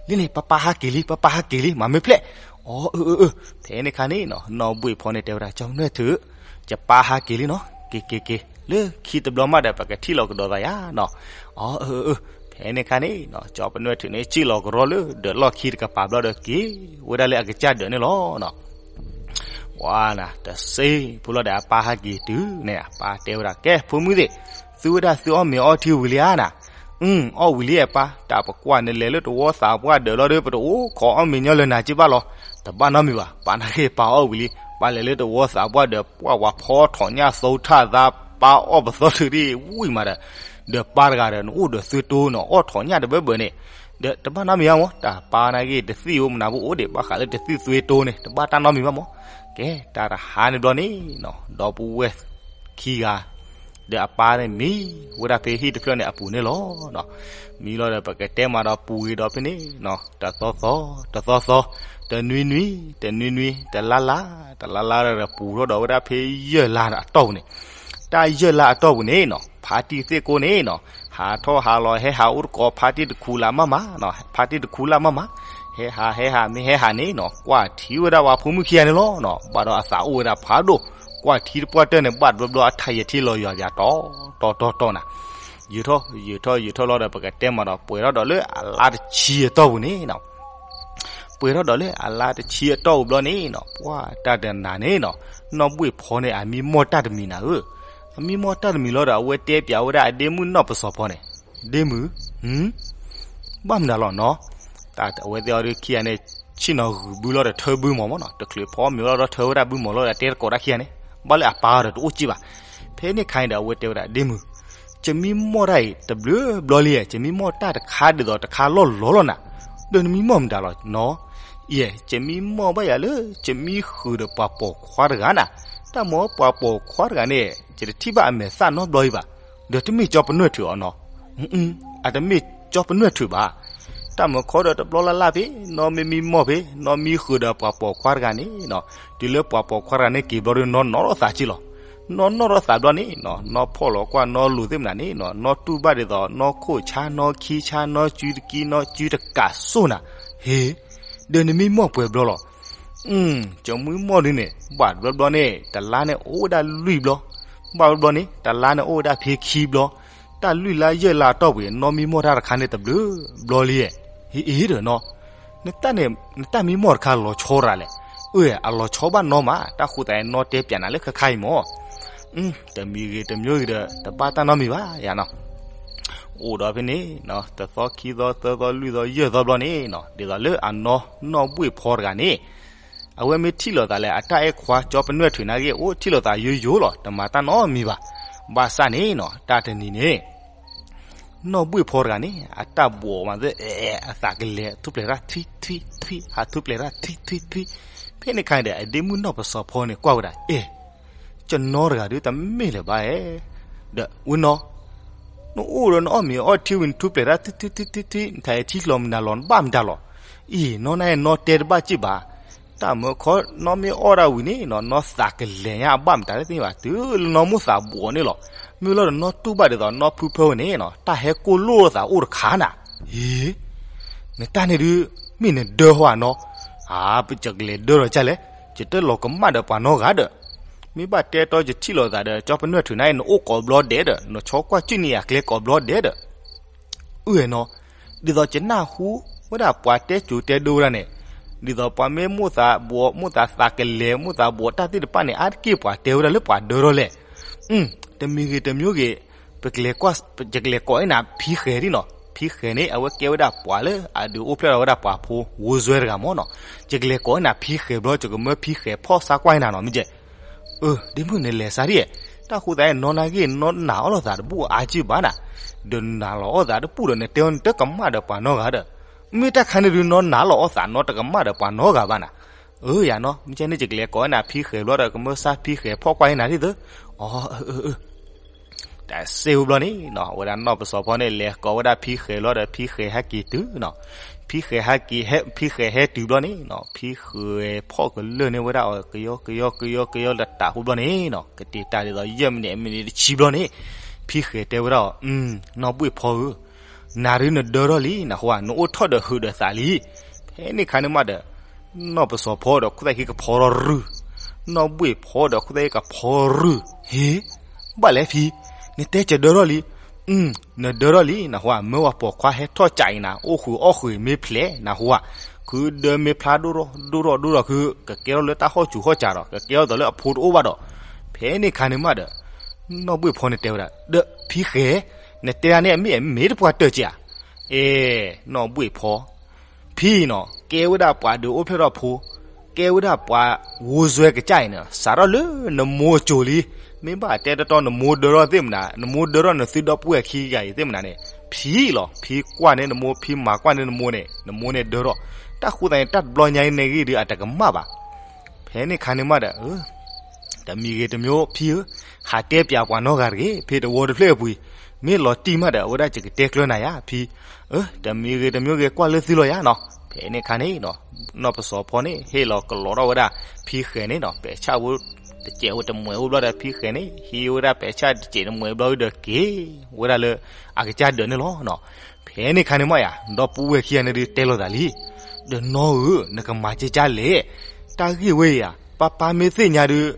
လံန့ၣ် ပၢ်ပၢ်ဟးက့ၤလံ ပၢ်ပၢ်ဟးက့ၤလံ မၤမ့ၢ်ဖျဲး, အီ အၢ အၢ အၢ, ဖဲန့ၣ်ခါန့ၣ်နီၤ နီၢ်ဘှ့ၣ်ဖီန့ၣ်တဲဝဲဒၣ် ကၠီပနွဲၣ်ထုး, ယပၢ်ဟးက့ၤလံနီၤ, က့ၤက့ၤက့ၤ လၢခံတဘျီမးဒီး ပကထံၣ်လီၤကဒီးသးယၤနီၤ, အီ အၢ အၢ အၢ, ဖဲန့ၣ်ခါန့ၣ်နီၤ ကၠီပနွဲၣ်ထုးန့ၣ် စံၣ်လီၤကရီလၢ ဒီးလီၢ်ခံတကပၤဘျီဒီးက့ၤဝဲဒၣ်လၢအကစၢ်ဒၢးန့ၣ်လီၤနီၤ ဝါနၤ တစ့ဖိလီၤဒီး အပၢ်ဟးက့ၤတုၤန့ၣ် အပၢ်တဲဝဲဒၣ် ကဲ ဖိမုၣ်သ့ၣ်, သုဝဲဒၣ်သုအီၣ်မ့ၤအီထံဝံၤလံဧါနၤ, အု အီၣ်ဝံၤလံအပၢ်, တၢ်ပကွၢ်နလဲၤလၢတဝီသးပှၢ်ဒၢးလီၤဒီး ပတအိၣ်ခိးအီၣ်မ့ၤညီလၢနၤက့ဘၣ်လီၤ, တဘၣ်နီတမံၤဘၣ်, ပၢ်နာ်က့ၤပၢ်အီၣ်ဝံၤလံ, ပၢ်လဲၤလၢတဝီသးပှၢ်ဒၢး ပှၢ်ဝၤဖီထီၣ်ညၣ်သိထၣ်သး ပၢ်အီၣ်ပသီထုးဒံးဝံၤမးဒီး, ဒီးပၢ်တဂၤဒီး နအိၣ်ဒီးသွံၣ်တိနီၤ အီၣ်ထီၣ်ညၣ်တဘၢဘၢန့ၣ် ဒီးတဘၣ်နီတမံၤဘၣ်မး, တၢ်ပၢ်နာ်က့ၤတသံၣ်ဧိၤမနၤပအိၣ်ဒံး ဘၣ်ဃးလၢတသွံၣ်သွံၣ်တိန့ၣ် တဘၣ်တၢ်နီတမံၤဘၣ်မး, ကဲ တၢ်တဟါန့ၣ်ဘျီန့ၣ်နီၤ ဒီပုၢ်ဝဲၢ်ခံဂၤ ဒီးအပၢ်န့ၣ်မံဝဲဒၣ်ဖဲဟံၣ်တဖျၢၣ်န့ၣ်အပူၤန့ၣ်လီၤ. မံလီၤဒီး ပကတဲမးဒီးပူၤဂ့ၤဒီးဖဲန့ၣ်နီၤ တသီသီ တသီသီ တနွံနွံ တနွံနွံ တလါလါ တလါလါဒီးပူၤထီၣ်ဒီးဝဲဒၣ်ဖဲယဲၢ်လါအတီၢ်ပူၤန့ၣ်, တၢ်ယဲၢ်လါအတီၢ်ပူၤန့ၣ်နီၤ ဖါတံၢ်သ့ၣ်ကိးန့ၣ်နီၤ ဟးထီၣ်ဟးလီၤ ဟဲဟးအိၣ်တကိးဖါတံၢ်တခူလၢ်မးမး, ဖါတံၢ်တခူလၢ်မးမး, ဟဲဟးဟဲဟးမ့ၢ်ဟဲဟးန့ၣ်နီၤ ကွၢ်ထံဝဲဒၣ်ပှၤဖိမုၣ်ခံဂၤန့ၣ်လီၤနီၤ ဘၣ်ဒီးအသးအိၣ်ဝဲဒၣ်ဖးဒိၣ်, ကွၢ်ထံတပှၢ်တၢၢ်န့ၣ် ဘၣ်တဘျီဘျီအထါယထံလီၤယွၤယၤတီတီတီတီနၤ, ယုာ်ထီၣ်ယုာ်ထီၣ်ယုာ်ထီၣ်လီၤဒီး ပကတဲမးဒီး ပှဲၤထီၣ်ဒီးလၢအလါတဆံအတီၢ်ပူၤန့ၣ်နီၤ ပှဲၤထီၣ်ဒီးလၢအလါတဆံအတီၢ်ပူၤဘျီန့ၣ်နီၤ ပှၢ်တၢ်တနၤန့ၣ်နီၤ နီၢ်ဘှ့ၣ်ဖီန့ၣ် အမံမီၢ်တၢ်တမံၤနၤဧၢ, အမံမီၢ်တၢ်တမံၤလီၤဒီး အဝဲတဲပၠးဝဲဒၣ်အဒ့မုၣ်နီၢ်ပစီၤဖီန့ၣ်, ဒ့မုၣ်, ဘၣ်မနုၤလီၤနီၤ, တၢ်အဝဲသ့ၣ်အီၤဒုးခံဂၤန့ၣ် ဆ့ၣ်နီၤဂုာ်ဘုလီၤဒီးထၢဘုမီၤမးနီၤ တချုးဖီမ့ၤလီၤဒီးထၢဝဲဒၣ်ဘုမီၤလီၤဒီးတဲတကိးတၢ်ခံဂၤန့ၣ် ဘၣ်လၢအပၢ်အီၤဒီးတအိၣ်က့ဘၣ်, ဖဲန့ၣ်ခါန့ၣ်ဒီး အဝဲတဲဝဲဒၣ် ဒ့မုၣ် ယမံမီၢ်တၢ်အံၤတဘျုးဘျီလံ, ယမံမီၢ်တၢ်တခါဒ်သိးတခါလီၢ်လီၢ်လီၤနၤ, ဒီးနမံမီၢ်မတၤလီၤနီၤ, ယဲ ယမံမီၢ်ဘၣ်ယၤလၢ ယမံဃုာ်ဒီးပှၤပိာ်ခွါတဂၤနၤ, တၢ်မ့ၢ်ပှၤပိာ်ခွါတဂၤန့ၣ် ယတထံၣ်ဘၣ်အမဲာ်သၣ်နီတဘျီအံၤဘၣ်, ဒီးတမ့ၢ်ကၠီပနွဲၣ်ထုးအီၤနီၤ, အတမ့ၢ်ကၠီပနွဲၣ်ထုးဘၣ် တၢ်မုာ်ခီဒီးတဘျီလၢ်လၢ်ဖဲ နီၢ်မ့ၢ်မံမီၢ်ဖဲ နီၢ်မံဃုာ်ဒီးပှၤပိာ်ခွါတဂၤန့ၣ်နီၤ, တုၤလၢပှၤပိာ်ခွါတဂၤန့ၣ်က့ၤဘျီဒီး နီၢ်နီၢ်ထီၣ်သးက့လီၤ. နီၢ်နီၢ်ထီၣ်သးဘျီန့ၣ်နီၤ, နီၢ်ဖီၣ်လီၤကွၢ်နီၢ်လူၤသ့ၣ်မနၤန့ၣ်နီၤ, နီၢ်တူၢ်ဘၣ်ဒ်သိး နီၢ်ခိၣ်ဆါ နီၢ်ခံဆါ နီၢ်စုတကံ နီၢ်စုတကးစိၢ်နၤ, ဟ့ ဒီးနမံမီၢ်ပှဲၤဘျီလီၤ. ယမံမီၢ်ဒုးန့ၣ် ဘၣ်တဘျီဘျီန့ၣ် တလါန့ၣ်အိၣ်ဝဲဒၣ်လွံၢ်ဘျီ, ဘၣ်ဘျီဘျီန့ၣ် တလါန့ၣ်အိၣ်ဝဲဒၣ်ဖဲခံဘျီ, တၢ်လွံၢ်လါယဲၢ်လါအတီၢ်ပူၤ နီၢ်မံမီၢ်တၢ်တခါန့ၣ်တဘျုးဘျီလံ, ဟ့ အ့ဒီးနီၤ, နတၢ်မံမီၢ်တခါလီၤဆီရၤလဲၣ်, အၢ အလီၤဆီဘၣ်နီၢ်မး, တၢ်ဃိသးနီၢ်တဲပၠးနၤလၢခဲခါအံၤမး တမံၤဂ့ၤတမံၤဂ့ၤဒီး တဘၣ်တၢ်နီတမံၤဘၣ်ယၤနီၤ, အိၣ်ဒီးဖဲန့ၣ် တသီခံသီသၢသီလွံၢ်သီယဲၢ်သီဘျီန့ၣ်နီၤ, ဒ်သိးလၢအနီၢ်နီၢ်ဘှ့ၣ်ဖီတဂၤန့ၣ် အဝဲမ့ၢ်ထံၣ်လိာ်သးလၢအတၢ်အဲၣ်ခွါကၠီပနွဲၣ်ထုးန့ၣ်ဂ့ၢ် အိၣ်ထံၣ်လိာ်သးယိယိလီၤ, တမၤတၢ်နီတမံၤဘၣ်. ဘၣ်ဆၣ်န့ၣ်နီၤ တၢ်တနံၤန့ၣ် နီၢ်ဘှ့ၣ်ဖီတဂၤန့ၣ် အတၢ်ဘှီးမးသ့ အဲ အသးကလဲၤထူၣ်ဖျဲးတၢ်ထွံထွံထွံ, ဟးထူၣ်ဖျဲးတၢ်ထွံထွံထွံ. ဖဲန့ၣ်အခါန့ၣ်ဒီး အဒ့မုၣ်နီၢ်ပစီၤဖီန့ၣ်ကွၢ်ဝဲဒၣ် အဲ ကၠီနီတဂၤဒုးတမ့ၢ်လၢၤဘၣ်ဧါ. ဒီးဝဲနီၤ နအိၣ်ဒီးနအီၣ်မ့ၤအီထံဝံၤ နထူၣ်ဖျဲးတၢ်ထွံထွံထွံထွံထွံ, နထံၣ်လီၤမနုၤလီၤ နဘၣ်မတၤလီၤ. အံၤ နီၢ်နၤအဲၣ်နီၢ်တဲတဘၣ်စ့ၢ်ဘၣ်. တၢ်မၢခီနီၢ်မ့ၢ်အီၣ်ဒၣ်ဝံၤန့ၣ်နီၤ နီၢ်သးကလဲၤညါအဘၣ်မတၤတသ့ၣ်ညါဘၣ်, တုၤလၢနီၢ်မိၣ်သးဘှီးန့ၣ်လီၤ. မ့ၢ်လီၤဒီးနီၢ်တူၢ်ဘၣ်ဒ်သိးနီၢ်ဖုဖၢဝဲန့ၣ်နီၤ တၢ်ဟဲကိၢ်လိၣ်လိာ်သးအိၣ်တခါနၤ. အ့ နတၢ်န့ၣ်ဒုး မ့ၢ်နဒၢဟီဧါနီၤ. အါ ပကလဲၤဒၢဒီးကၢ်လဲၣ်, ယတလီၤကမၣ်ဒီးပှၤနီတဂၤဒီး. မ့ၢ်ဘၣ်တဲတီယထံၣ်လိာ်သးဒီး ကၠီပနွဲၣ်ထုးန့ၣ် နအိၣ်ကိးဘျီဒဲးဒီး နဆီကွၢ်ကၠုၢ်န့ၢ်ယၤကျဲကိးဘျီဒဲးဒီး အၢၣ်နီၤ, ဒ်သိးယနၢ်ဟူဝဲဒၣ်ပှၤတဲစိၤတဲဒိဝဲဒၣ်န့ၣ်, ဒ်သိးပှၤမ့ၢ်မိၣ်သးဘှီး မိၣ်သးသးကလဲၤ မိၣ်သးဘှီးတၢ်သ့ၣ်တဖၣ်န့ၣ် အါတက့ၢ်ပှၤတဲဝဲဒၣ်လၢပှၤဒၢထီၣ်လဲၣ်. တမံၤဂ့ၤတမံၤဂ့ၤ ပကလဲၤကိးအံၤနၤဖံဃဲၤဒ်နီၤ. ဖံဃဲၤန့ၣ် အဝဲကဲဝဲဒၣ်ပှၤလၢအဒုးအိၣ်ဖျဲၣ်ထီၣ်ဝဲဒၣ်ပှၤဖိ ဝိစွဲတဂၤမ့ၢ်နီၤ. ယကလဲၤကိးအံၤနၤဖံဃဲၤဘျီ ယကမၢဖံဃဲၤဖီၣ်ဆါကွၢ်အံၤနၤနီၤ မ့ၢ်ကဲ အၢ ဒ့မုၣ်နလဲၤစါဒ်, တၢ်ဃိသးနီၢ်နၤဂ့ၢ်နီၢ်နာ်အီၣ်လိာ်သးတဘူၣ်အါကံၢ်ဘၣ်နၤ, ဒီးနာ်လီၤအီၣ်သးတဘူၣ်ဒီး နတဲအီၤနတကမၣ်ဒီးပှၤနီတဂၤဒီး, မ့ၢ်တၢ်ခါန့ၣ်ဒုး နီၢ်နာ်လီၤအီၣ်သးနီတကမၣ်ဒီးပှၤနီတဂၤဘၣ်နၤ. အၢ ယၤနီၤ မ့ၢ်ကဲန့ၣ် ယကလဲၤကိးနၤဖံဃဲၤဘျီဒီး ကမၢစါဖံဃဲၤဖီၣ်ကွၢ်အံၤနၤဒ်သိး, အၢ အၢ အၢ တၢ်စ့ဝံၤဘျီန့ၣ်နီၤ အဝဲဒၣ်နီၢ်ပစီၤဖီန့ၣ် လဲၤကိးဝဲဒၣ်ဖံဃဲၤလီၤဒီး ဖံဃဲၤဟဲက့ၤတုၤနီၤ. ဖံဃဲၤဟဲက့ၤ ဖံဃဲၤဟဲတုၤဘျီန့ၣ်နီၤ ဖံဃဲၤဖီၣ်ကလၢာ်န့ၢ်ဝဲဒၣ်အီၤ ကယီကယီကယီကယီလၢတၢ်ဟူဘျီန့ၣ်နီၤ ကတ့ၢ်တၢ်ဒ်သိးယဲၢ်မံးနံး မံးနံးတဆံဘျီန့ၣ် ဖံဃဲၤတဲဝဲဒၣ်အီၤ, နီၢ်ဘှ့ၣ်ဖီဧၢ, နၤဒုးနဒၢထီၣ်လံ နဟူဧါ, နအိၣ်ထီၣ်ဒီးဟုးဒီးသးလံ. ဖဲန့ၣ်ခါန့ၣ်မးဒီး နီၢ်ပစီၤဖီဒီးခိၣ်သၣ်ဃံကဖီထီၣ်ရုၢ်, နီၢ်ဘှ့ၣ်ဖီဒီးခိၣ်သၣ်ဃံကဖီရုၢ်, ဟ့ ဘၣ်လဲၣ်ဖံ, နတဲကဒၢထီၣ်လံ, နဒၢထီၣ်လံ နဟူဧါ, မၢဝဲပိာ်ခွါဟဲထီၣ်ကးအံၤနၤ အိၣ်ဃုာ်အီၣ်ဃုာ်မ့ၢ်ဖျဲးနဟူဧါ, ခုဒၢမ့ၢ်ဖျါဒိၣ်ထီၣ်ဒိၣ်ထီၣ်ဒိၣ်ထီၣ်ခု ကကဲထီၣ်လၢတၢ်ဟီၣ်စူၤဟီၣ်စးဒီး ကကဲထီၣ်သိးလၢအဖိတအိၣ်ဘၣ်ဒီး, ဖဲန့ၣ်ခါန့ၣ်မးဒီး နီၢ်ဘှ့ၣ်ဖီန့ၣ်တဲဝဲဒၣ် ဒီးဖံဃဲၤ, နတဲဒၣ်န့ၣ်အမ့ၢ်မ့ၢ်တပှၢ်တၢၢ်က့ဧါ. အဲ နီၢ်ဘှ့ၣ်ဖီ ဖံနီၤ ကဲဝဲဒၣ်ပှၤဒုးအိၣ်ဖျဲၣ်ထီၣ်ဖိ, ကဲဝဲဒၣ်ပှၤဝိစွဲကစၢ်အံၤန့ၣ် စးထီၣ်လၢနမိၢ်အစိၤလံ, မ့ၢ်ဘၣ်တဲတီတီနမိၢ်ဒၢထီၣ်သ့ၣ်မနၤ, နမိၢ်ဒၢထီၣ်နသုဒီပုၢ်ဝဲၢ်ခံဂၤအံၤသ့ၣ်မနၤန့ၣ်, ဖံလီၤ, ဖံကွၢ်န့ၢ်နမိၢ်, ဖံမၤကွၢ်န့ၢ်နမိၢ်န့ၣ်, နမိၢ်န့ၣ်ဒၢထီၣ်, တၢ်ဃိသးန့ၣ် တၢ်တဘျီညါအံၤန့ၣ်ဂ့ၢ်ဒုးအတကမၣ်ဘၣ်. ဖဲန့ၣ်ခါန့ၣ်မးဒီး တမံၤဂ့ၤတမံၤဖံဧၢ, ဟးတဲပၠးပှၤနီတဂၤတဂ့ၤ, ဖဲတဝီတဖျၢၣ်အပူၤအံၤ, မ့ၢ်လီၤတံၢ်မးဒီး အဝဲဒၣ်ယကတဲကျၢၤနၤယါ ဖံ, အၢ တမံၤဂ့ၤတမံၤဂ့ၤကွၢ်လၢသုလီၤယါနီၤ. ဖဲန့ၣ်ခါန့ၣ်နီၤ နီၢ်ပစီၤဖီန့ၣ်ဟ့ၣ်လီၤကလီၤထီၣ်ဝဲဒၣ် ဖံဃဲၤန့ၣ်နီၤ ပဲာ်ဆၣ်ဝဲတစဲးဝဲတမှဲးဝဲဘျီဒီး ဖံဃဲၤန့ၣ် ဟံးဝဲဒၣ်ပဲာ်ဆၣ်တစဲးတမှဲးဘျီဒီးက့ၤဝဲဒၣ်လၢအကစၢ်ဒၢးန့ၣ်လီၤနီၤ. ဖဲန့ၣ်ခါန့ၣ်မးယါ ဒီပုၢ်ဝဲၢ်ခံဂၤန့ၣ်ဒုးတဲလိာ်သးလံ, ဒီးနီၢ်ဧၢ နကမၤကကၢ်လဲၣ်, တၢ်ဂ့ၢ်ဝဲယါ ပၢ်ပၢ်မ့ၢ်သ့ၣ်ညါဒုး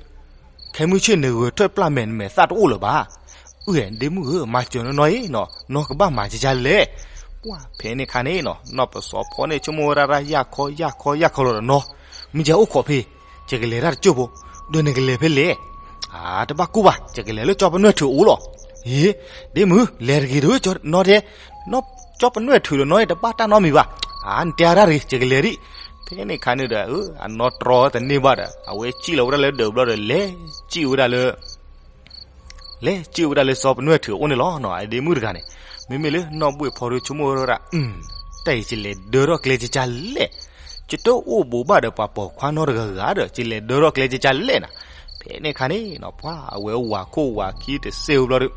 ခဲမုၢ်ဆ့ၣ်နဂဲၤထၢၣ်ပျၢ်မဲာ်နမဲာ်သၣ်တအိၣ်လၢၤဘၣ်. အၢ ဒ့မုၣ်ဧၢ မၤစၢၤနီၢ်နီၢ်အံၤနီၤ နီၢ်ကဘၣ်မၤကကၢ်လဲၣ်. ပှၢ်ဖဲန့ၣ်ခါန့ၣ်နီၤ နီၢ်ပစီၤဖီန့ၣ် ဆိကမိၣ်ဝဲဒၣ်တၢ်ယၢ်ခီယၢ်ခီယၢ်ခီလီၤဒီးနီၤ, မ့ၢ်ယအိၣ်ခိးဖဲ ယကလဲၤတၢ်တကၠိၢ်ဖိ, ဒီးနကလဲၤဖဲလဲၣ်. အါ တဘၣ်ကူၣ်ဘၣ် ယကလဲၤလၢကၠီပနွဲၣ်ထုးအိၣ်လီၤ. အ့ ဒ့မုၣ် လဲၤတဂ့ၤဒီး နီၢ်တဲ ကၠီပနွဲၣ်ထုးဒီးနီၢ်အံၤတဘၣ်တၢ်နီတမံၤဘၣ်. အါ နတဲအါတၢ်တဂ့ၤ ယကလဲၤဒံး. ဖဲန့ၣ်ခါန့ၣ်ဒီး အနီၢ်တြီတန့ၢ်ဘၣ်ဒီး အဝဲစံၣ်လီၤဝဲဒၣ်လၢဒၢးဘျီဒီး လဲၤစံၣ်ဝဲဒၣ်လၢ လဲၤစံၣ်ဝဲဒၣ်လၢကၠီပနွဲၣ်ထုးအိၣ်န့ၣ်လီၤနီၤ အဒ့မုၣ်တဂၤန့ၣ်. မ့မ့ၢ်လၢနီၢ်ဘှ့ၣ်ဖီဒုးဆိကမိၣ်ဝဲဒၣ် တၢ်အံၤယလဲၤဒၢထီၣ်ကျဲကကၢ်လဲၣ်, ယတအိၣ်ဘူးဘၣ်ဒီးပှၤပိာ်ခွါနီတဂၤဂၤဒီး ယလဲၤဒၢထီၣ်ကျဲကကၢ်လဲၣ်နၤ. ဖဲန့ၣ်ခါန့ၣ်နီၤ ပှၤအဝဲဝၤခိၣ်ဝၤခံတစဲးဝဲဘျီဒီး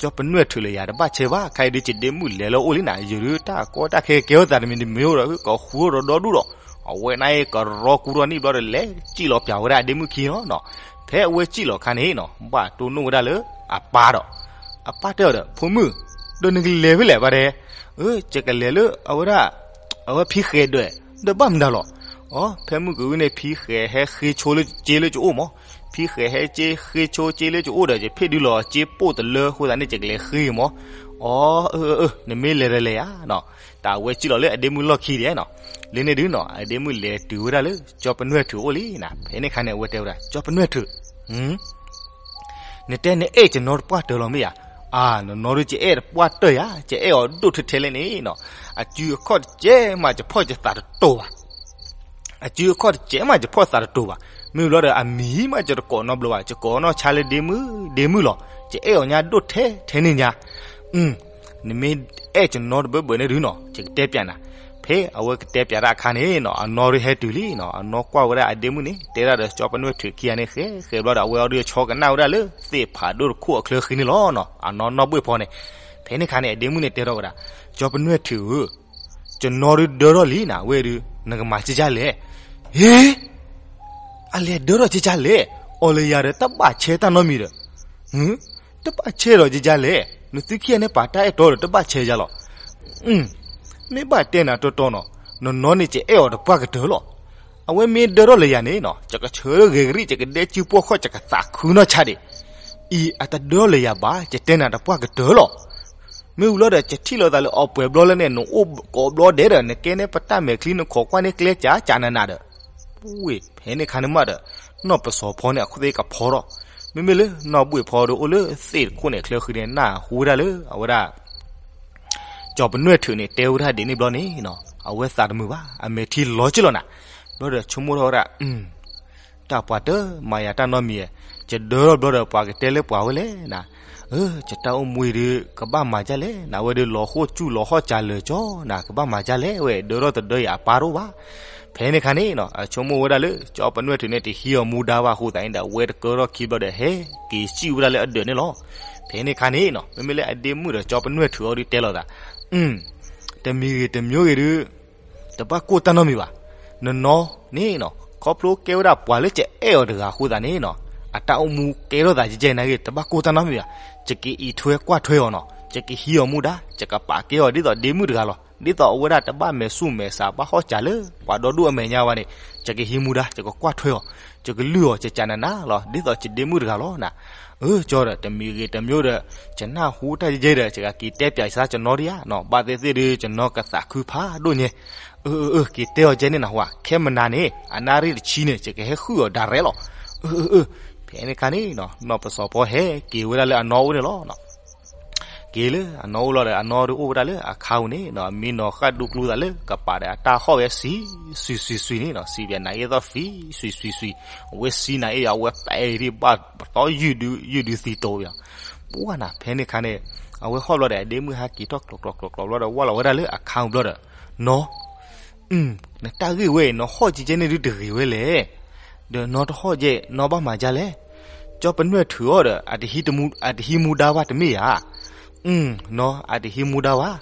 ကၠီပနွဲၣ်ထုးလၢယၤတဘၣ်ဆဲးဘၣ် ခဲအံၤဒုးယဒ့မုၣ်လဲၤလၢအိၣ်လံနၤ ယဒုးတၢ်ကီတၢ်ခဲကဲထီၣ်သးတမံၤတမံၤဒီး ကဃူဒီးဒီဒူၣ်ဒီး အဝဲန့ၣ်ကရီကူထီၣ်န့ၢ်ဘျီဒီး လဲၤစံၣ်လီၤပၠးဝဲဒၣ်အဒ့မုၣ်ခံနီၤ. ဖဲအဝဲစံၣ်လီၤခါန့ၣ်နီၤ ဘၣ်တိၢ်နီၣ်ဝဲဒၣ်လၢအပၢ်ဒီး အပၢ်တဲအီၤဒီး ဖိမုၣ် ဒီးနကလဲၤဖဲလဲၣ်ဘၣ်တဲ. အၢ ယကလဲၤလၢအဝဲဒၣ် အဝဲဖံဃဲၤဒၢး ဒီးဘၣ်မနုၤလီၤ. အီ ဖဲမုၢ်ကဝံၤန့ၣ် ဖံဃဲၤဟဲဃ့ဆိလၢက့လၢကအိၣ်မး, ဖံဃဲၤဟဲက့ဃ့ဆိက့လၢကအိၣ်ဒီး ယဖ့ၣ်ဒုးလီၤက့ပိၢ်တလၢအဃိသတးန့ၣ် ယကလဲၤဃ့မး. အီ အၢ အၢ နမ့ၢ်လဲၤဒီးလဲၤယါနီၤ. တၢ်အဝဲစံၣ်လီၤလၢအဒ့မုၣ်လီၢ်ခံဒဲးနီၤ. လၢန့ၣ်ဒုးနီၤ အဒ့မုၣ်လဲၤတုၤဝဲဒၣ်လၢကၠီပနွဲၣ်ထုးအိၣ်လံနၤ. ဖဲန့ၣ်ခါန့ၣ် အဝဲတဲဝဲဒၣ် ကၠီပနွဲၣ်ထုး နတဲနအဲၣ်ယနီတပှၢ်တၢၢ်လီၤမ့ၢ်ဧါ. အၢ နနီဒုးယအဲၣ်တပှၢ်တၢၢ်ယါ, ယအဲၣ်အီၤဒိၣ်ထဲထဲလဲၣ်န့ၣ်နီၤ. အစုအခီၣ်တကဲမး ယဖီၣ်ယသးတတိာ်ဘၣ်. အစုအခီၣ်တစဲးမး ယဖီၣ်သးတတိၤဘၣ်. မ့ၢ်ဘျီဒီးအမံၤမး ယတကိးနီတဘျီဘၣ်, ယကိးနီၢ်ဆါလၢဒ့မုၣ် ဒ့မုၣ်လီၤ. ယအဲၣ်အီၤညါဒိၣ်ထဲထဲန့ၣ်ညါ. နမ့ၢ်အဲၣ်ကနီတဘၢဘၢန့ၣ်ဒုနီၤ ယကတဲပၠးနၤ. ဖဲအဝဲကတဲပၠးတၢ်အခါန့ၣ်နီၤ အနီၢ်ဒုဟဲတုၤလံနီၤ, အနီၢ်ကွၢ်ဝဲဒၣ်အဒ့မုၣ်န့ၣ် တဲဒၣ်ဒီးကၠီပနွဲၣ်ထုးခံဂၤန့ၣ် ဃဲဃဲဘျီဒီး အဝဲအီၤဒုအဆီကနၣ်ဝဲဒၣ်လၢသ့ၣ်ဖးဒိၣ်တခိၣ်အချၢဃံန့ၣ်လီၤနီၤ, အနီၢ်နီၢ်ဘှ့ၣ်ဖီန့ၣ်. ဖဲန့ၣ်အခါန့ၣ် အဒ့မုၣ်န့ၣ်တဲထီၣ်ဝဲဒၣ်, ကၠီပနွဲၣ်ထုးဧၢ, ကနီဒုဒၢထီၣ်လံနၤ ဝဲဒု နကမၤကကလဲၣ်. ဟ့, အလဲၤဒၢထီၣ်ကကလဲၣ်, အီၤလၢယၤဒီးတဘၣ်ဆဲတၢ်နီတမံၤဒီး, တဘၣ်ဆဲဒီးကကလဲၣ်, နသုခံဂၤန့ၣ်ပာ်တၢ်အဲၣ်တီဒီး တဘၣ်ဆဲယၤလီၤ. မ့ၢ်ဘၣ်တဲနၤတီတီနီၤ, နနီန့ၣ် ယအဲၣ်အီၤတပှၢ်ကတၢၢ်လီၤ. အဝဲမ့ၢ်ဒၢထီၣ်လၢယၤန့ၣ်နီၤ ယကဆၢလၢဂ့ၤကရံၣ် ယကဒဲကုပှီၢ်ခီၣ် ယကသးခုနီၢ်ဆါဒံး. အံၤအတဒၢထီၣ်လၢယၤဘၣ် ယတဲနၤတပှၢ်ကတၢၢ်လီၤ. မ့ၢ်ဝံၤလီၤဒီး ယထံၣ်လိာ်သးလၢအီၤပှဲၤဘျီလၢန့ၣ် နအိၣ်ကိးဘျီဒဲးဒီး နကဲန့ၢ်ပတၢ်မဲာ်ချံ နခိးကွၢ်န့ၢ်ကျဲကကနးနးဒီး, ဝ့ၢ်ဖဲန့ၣ်ခါန့ၣ်မးဒီး နီၢ်ပစီၤဖီန့ၣ် အခိၣ်သ့ၣ်ကဖီထီၣ်, မ့မ့ၢ်လၢနီၢ်ဘှ့ၣ်ဖီဒီးအိၣ်လၢသ့ၣ်တခိၣ်န့ၣ် ချၢဃံန့ၣ် နၢ်ဟူဝဲဒၣ်လၢအဝဲဒၣ် ကၠီပနွဲၣ်ထုးန့ၣ် တဲဝဲဒၣ်ဒ်န့ၣ်ဘျီန့ၣ်နီၤ အဝဲသးတမုာ်ဘၣ် အမဲာ်ထံလီၤက့ၢ်လီၤနၤ. ဘျီဒီးဆိကမိၣ်ထီၣ်ဝဲဒၣ် တၢ်ပှၤတမၤယၤတၢ်နီတမံၤဧါ, ယဒၢထီၣ်ဘျီဒီးပှၤကတဲလၢပှၤဝဲလဲၣ်နၤ, ယတၢ်အိၣ်မူအံၤဒုး ကဘၣ်မၤဒ်လဲၣ်နၤ, ဝဲဒုးလီၤဃိၣ်စူၣ်လီၤဟီၣ်စၢ်လၢာ်ကၠီနၤ, ကဘၣ်မၤဒ်လဲၣ်ဝဲ ဒၢထီၣ်တဒၢယၤအပၢ်တအိၣ်ဘၣ်. ဖဲန့ၣ်ခါန့ၣ်နီၤ အဆိကမိၣ်ဝဲဒၣ်လၢ ကၠီပနွဲၣ်ထုးန့ၣ် တဟံးအီၤမူဒါဘၣ်အဃိသတးန့ၣ်ဒီး အဝဲတကၢထီၣ်ခံဘျီဒီး ဟဲက့ၤစံၣ်ဝဲဒၣ်လၢအဒၢးန့ၣ်လီၤ. ဖဲန့ၣ်ခါန့ၣ်နီၤ မ့မ့ၢ်လၢအဒ့မုၣ်ဒီးကၠီပနွဲၣ်ထုးအီၤဒုးတဲလိာ်သး, တမံၤဂ့ၤတမံၤဂ့ၤဒုး တဘၣ်ကိၢ်တၢ်နီတမံၤဘၣ်. နနီန့ၣ်နီၤ ခီဖျိကဲဝဲဒၣ်ပှၤလၢယအဲၣ်အီၤတဂၤအဃိသတးန့ၣ်နီၤ အတၢ်အိၣ်မူကဲထီၣ်သးကဲကဲနာ်က့ တဘၣ်ကိၢ်တၢ်နီတမံၤဘၣ်. ယကအံးထွဲကွၢ်ထွဲအီၤနီၤ, ယကဟံးအီၤမူဒါ, ယကပာ်ကဲအီၤဒ်သိးဒ့မုၣ်တဂၤလီၤ. ဒ်သိးအဝဲဒၣ်တဘၣ်မဲာ်ဆူၣ်မဲာ်ဆါ ဘၣ်ဟီၣ်စၢ်လၢပှၤဒီဒူၣ်အမဲာ်ညါဘၣ်န့ၣ် ယကဟံးမူဒါ, ယကကွၢ်ထွဲအီၤ, ယကလုၢ်အီၤ ယကနးနးလီၤ ဒ်သိးယဒ့မုၣ်တဂၤလီၤနၤ. အၢ ကၠီဒီး တမံၤဂ့ၤတမံၤဒီး ယနၢ်ဟူတၢ်ယဲယဲဒီး ယကက့ၤတဲပၠးယသးကၠီနီဒံဧါနီၤ, ဘၣ်သ့ၣ်သ့ၣ်ဒုး ယနီၢ်ကသးခုဖးဒိၣ်ညါ. အၢ အၢ အၢ က့ၤတဲအီၤကဲန့ၣ်နၢ်ဟူဧါ, ခဲမနၤန့ၣ် အနၣ်ရံၣ်တဆံန့ၣ် ယကဟဲဟုၣ်အီၤဒၣ်ရဲလီၤ. အၢ အၢ အၢ ဖဲန့ၣ်ခါန့ၣ် နီၢ်ပစီၤဖီဟဲက့ၤဝဲဒၣ်လၢအနီၢ်အိၣ်န့ၣ်လီၤ. က့ၤလၢအနီၢ်အိၣ်လီၤဒီး အနီၢ်ဒုးအိၣ်ဝဲဒၣ်လၢအခါပူၤန့ၣ်နီၤ, မံနီၤဃၣ်ဒူကျူသးလၢကပၤဒီး အတၢ်ဟီၣ်ဝဲဆံး စွံးစွံးစွံးန့ၣ်နီၤ, ဆံးပၠးနၤအ့ၣ်သီၣ် ဖံး စွံးစွံးစွံး, အဝဲဆံးနၤအ့ၣ်ယၤ အဝဲပဲာ်ဒံးဘၣ်ပသီယုၢ်ဒုး ယုၢ်ဒုးသံတိၤယၤ. ပှၢ်နၤ ဖဲန့ၣ်ခါန့ၣ် အဝဲဟီၣ်ဘျီဒီး အဒ့မုၣ်ဟဲက့ၤထီၣ်ကျိးကျိးကျိးကျိးဘျီဒီး ဝၢ်လီၤဝဲဒၣ်လၢအခါပူၤဘျီဒီး နီၢ် နတၢ်ဂ့ၢ်ဝဲအံၤ နဟီၣ်ကကဲန့ၣ်ဒုးတဂ့ၤဝဲလဲၣ်. ဒီးနီၢ်တဟီၣ်ကဲ နီၢ်ဘၣ်မၤဒ်လဲၣ်. ကၠီပနွဲၣ်ထုးအီၤဒီး အတဟံးမူဒါဘၣ်တမ့ၢ်ဧါ. နီၢ် အတဟံးမူဒါဘၣ်.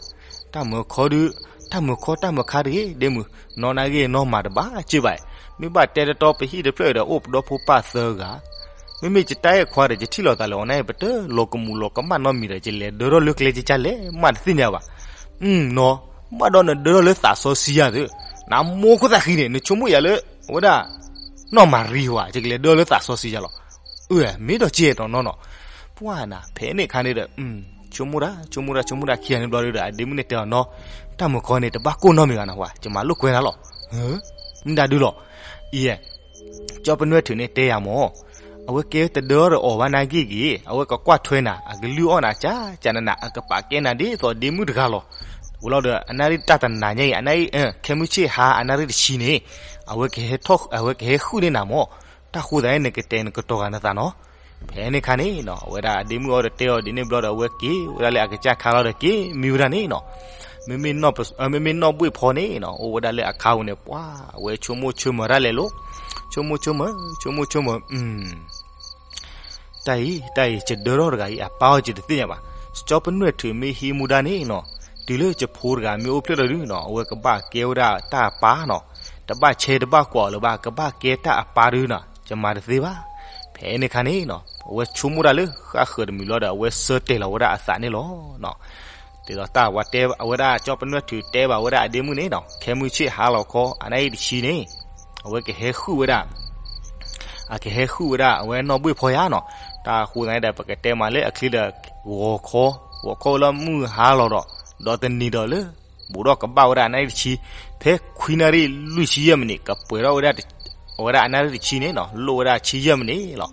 တၢ်မုာ်ခီဒုး တၢ်မုာ်ခီတၢ်မုာ်ခါတဂ့ၤ ဒ့မုၣ်, နီၢ်နာ်က့နီၢ်မၤတဘၣ်စ့ၢ်ဘၣ်. မ့ၢ်ဘၣ်တဲတတီပဟံၣ်တဖျၢၣ်ဒီး အိၣ်ပဒီဖိပၢ်သၢဂၤ မ့မ့ၢ်ယတၢ်အဲၣ်ခွါဒီး ယထံၣ်လိာ်သးလၢအီၤန့ၣ် ပတလီၤကမူးလီၤကမၣ်နီတမံၤဒီး ယလဲၤဒၢထီၣ်လၢကျဲကကလဲၣ်မးတသ့ၣ်ညါဘၣ်. နီၢ် ဘၣ်ဒီးနဒၢထီၣ်လၢသးစီဆှံယၤသု, နမိၢ်ခိၣ်သၣ်ဃံန့ၣ် နဆိကမိၣ်ယၤလၢ အဝဲဒၣ် နီၢ်မၤရံဟူဧါ, ယကလဲၤဒၢလၢသးစီဆှံယၤလီၤ. အၢ မ့ၢ်ဒီးကဲနီၢ်နီၢ်နီၢ်. ပှၢ်နၤ ဖဲန့ၣ်ခါန့ၣ်ဒီး ဆိကမိၣ်တၢ် ဆိကမိၣ်တၢ် ဆိကမိၣ်တၢ်ခံဂၤန့ၣ်ဘျီဒီး အဒ့မုၣ်န့ၣ်တဲအီၤနီၢ်, တၢ်မုာ်ခီန့ၣ် တဘၣ်ကိၢ်နီတမံၤဘၣ်နၢ်ဟူဧါ, ယမၤလိာ်ကွဲနၤလီၤ. မ့ၢ်ဒၣ်ဒုလီၤ. အံၤ ကၠီပနွဲၣ်ထုးန့ၣ်တဲယၤမၢ်, အဝဲကဲတဒၢထီၣ်ဒီးအီၤဘၣ်နာ်က့ဂ့ၤ, အဝဲကကွၢ်ထွဲနၤ, အကလုၢ်အီၣ်နၤ ကကနနၤ, အကပာ်ကဲနၤဒ်သိးဒ့မုၣ်တဂၤလီၤ. ဝံၤလီၤဒီး အနၣ်ရံၣ်တၢ်တနၤညါအံၤ အနၣ်ရံၣ် ခဲမုၢ်ဆ့ၣ်ဟါအနၣ်ရံၣ်တဆံန့ၣ် အဝဲကဟဲထီၣ် အဝဲကဟဲဟုၣ်န့ၢ်နၤမၢ်. တၢ်ဃိသးန့ၣ် နကတဲာ်နကတီၤဂၤနသးနီၤ. ဖဲန့ၣ်ခါန့ၣ်နီၤ အဝဲဒၣ်အဒ့မုၣ်အီၤဒီးတဲအီၤဒ်န့ၣ်ဘျီဒီး အဝဲက့ၤဝဲဒၣ်လၢအကစၢ်ခါလီၤဒီးက့ၤမံဝဲဒၣ်န့ၣ်နီၤ. မ့မ့ၢ်နီၢ်ပ မ့မ့ၢ်နီၢ်ဘှ့ၣ်ဖီန့ၣ်နီၤ အိၣ်ဝဲဒၣ်လၢအခါပူၤန့ၣ် ပှၤ အဝဲဆိကမိၣ်ဆိကမးတၢ်လဲၤလိၤ, ဆိကမိၣ်ဆိကမး ဆိကမိၣ်ဆိကမး တၢ်အံၤ တၢ်အံၤ ယဒၢထီၣ်တဂၤအံၤ အပၢ်အီၤယတသ့ၣ်ညါဘၣ်. ကၠီပနွဲၣ်ထုးမ့ၢ်ဟံးမူဒါန့ၣ်နီၤ တုၤလၢယဖိတဂၤမ့ၢ်အိၣ်ဖျဲၣ်ထီၣ်ဒုနီၤ အဝဲကဘၣ်ကဲဝဲဒၣ်တၢ်အပၢ်နီၤ. တဘၣ်ဆဲတဘၣ်ကွၢ်အီၤလၢၤဘၣ် ကဘၣ်ကဲတၢ်အပၢ်ဒုနီၤ ယမၤတသ့ဘၣ်. ဖဲန့ၣ်ခါန့ၣ်နီၤ အဝဲဆိကမိၣ်ဒၣ်လၢဃၣ်ဃၢၤတမံၤလီၤဒီး အဝဲဆၢတဲာ်လီၤဝဲဒၣ်အသးန့ၣ်လီၤ. ဒ်သိးတၢ်ဝဲတဲအဝဲဒၣ် ကၠီပနွဲၣ်ထုးတဲဘၣ်ဝဲဒၣ်အဒ့မုၣ်န့ၣ်နီၤ ခဲမုၢ်ဆ့ၣ်ဟါလီၤခီအနၣ်ရံၣ်တဆံန့ၣ် အဝဲကဟဲဟုၣ်ဝဲဒၣ် အကဟဲဟုၣ်ဝဲဒၣ်အဝဲနီၢ်ဘှ့ၣ်ဖီယါနီၤ. တၢ်ဃိသးန့ၣ်ဒီး ပကတဲမးလၢအချံဒီး ဂီၤခီ ဂီၤခီလၢမုၢ်ဟါလီၤဒီး ဒီးတနံၤဒီးလၢ ဘူးဒီးကဘၣ်ဝဲဒၣ်အနၣ်ရံၣ်တဆံ ဖဲခွံနၣ်ရံၣ်လွံၢ်ဆံယဲၢ်မံးနံး ကပှဲၤထီၣ်ဝဲဒၣ် အဝဲဒၣ်အနၣ်ရံၣ်တဆံန့ၣ်နီၤ လိၣ်ဝဲဒၣ်ဆံယဲၢ်မံးနံးလီၤ.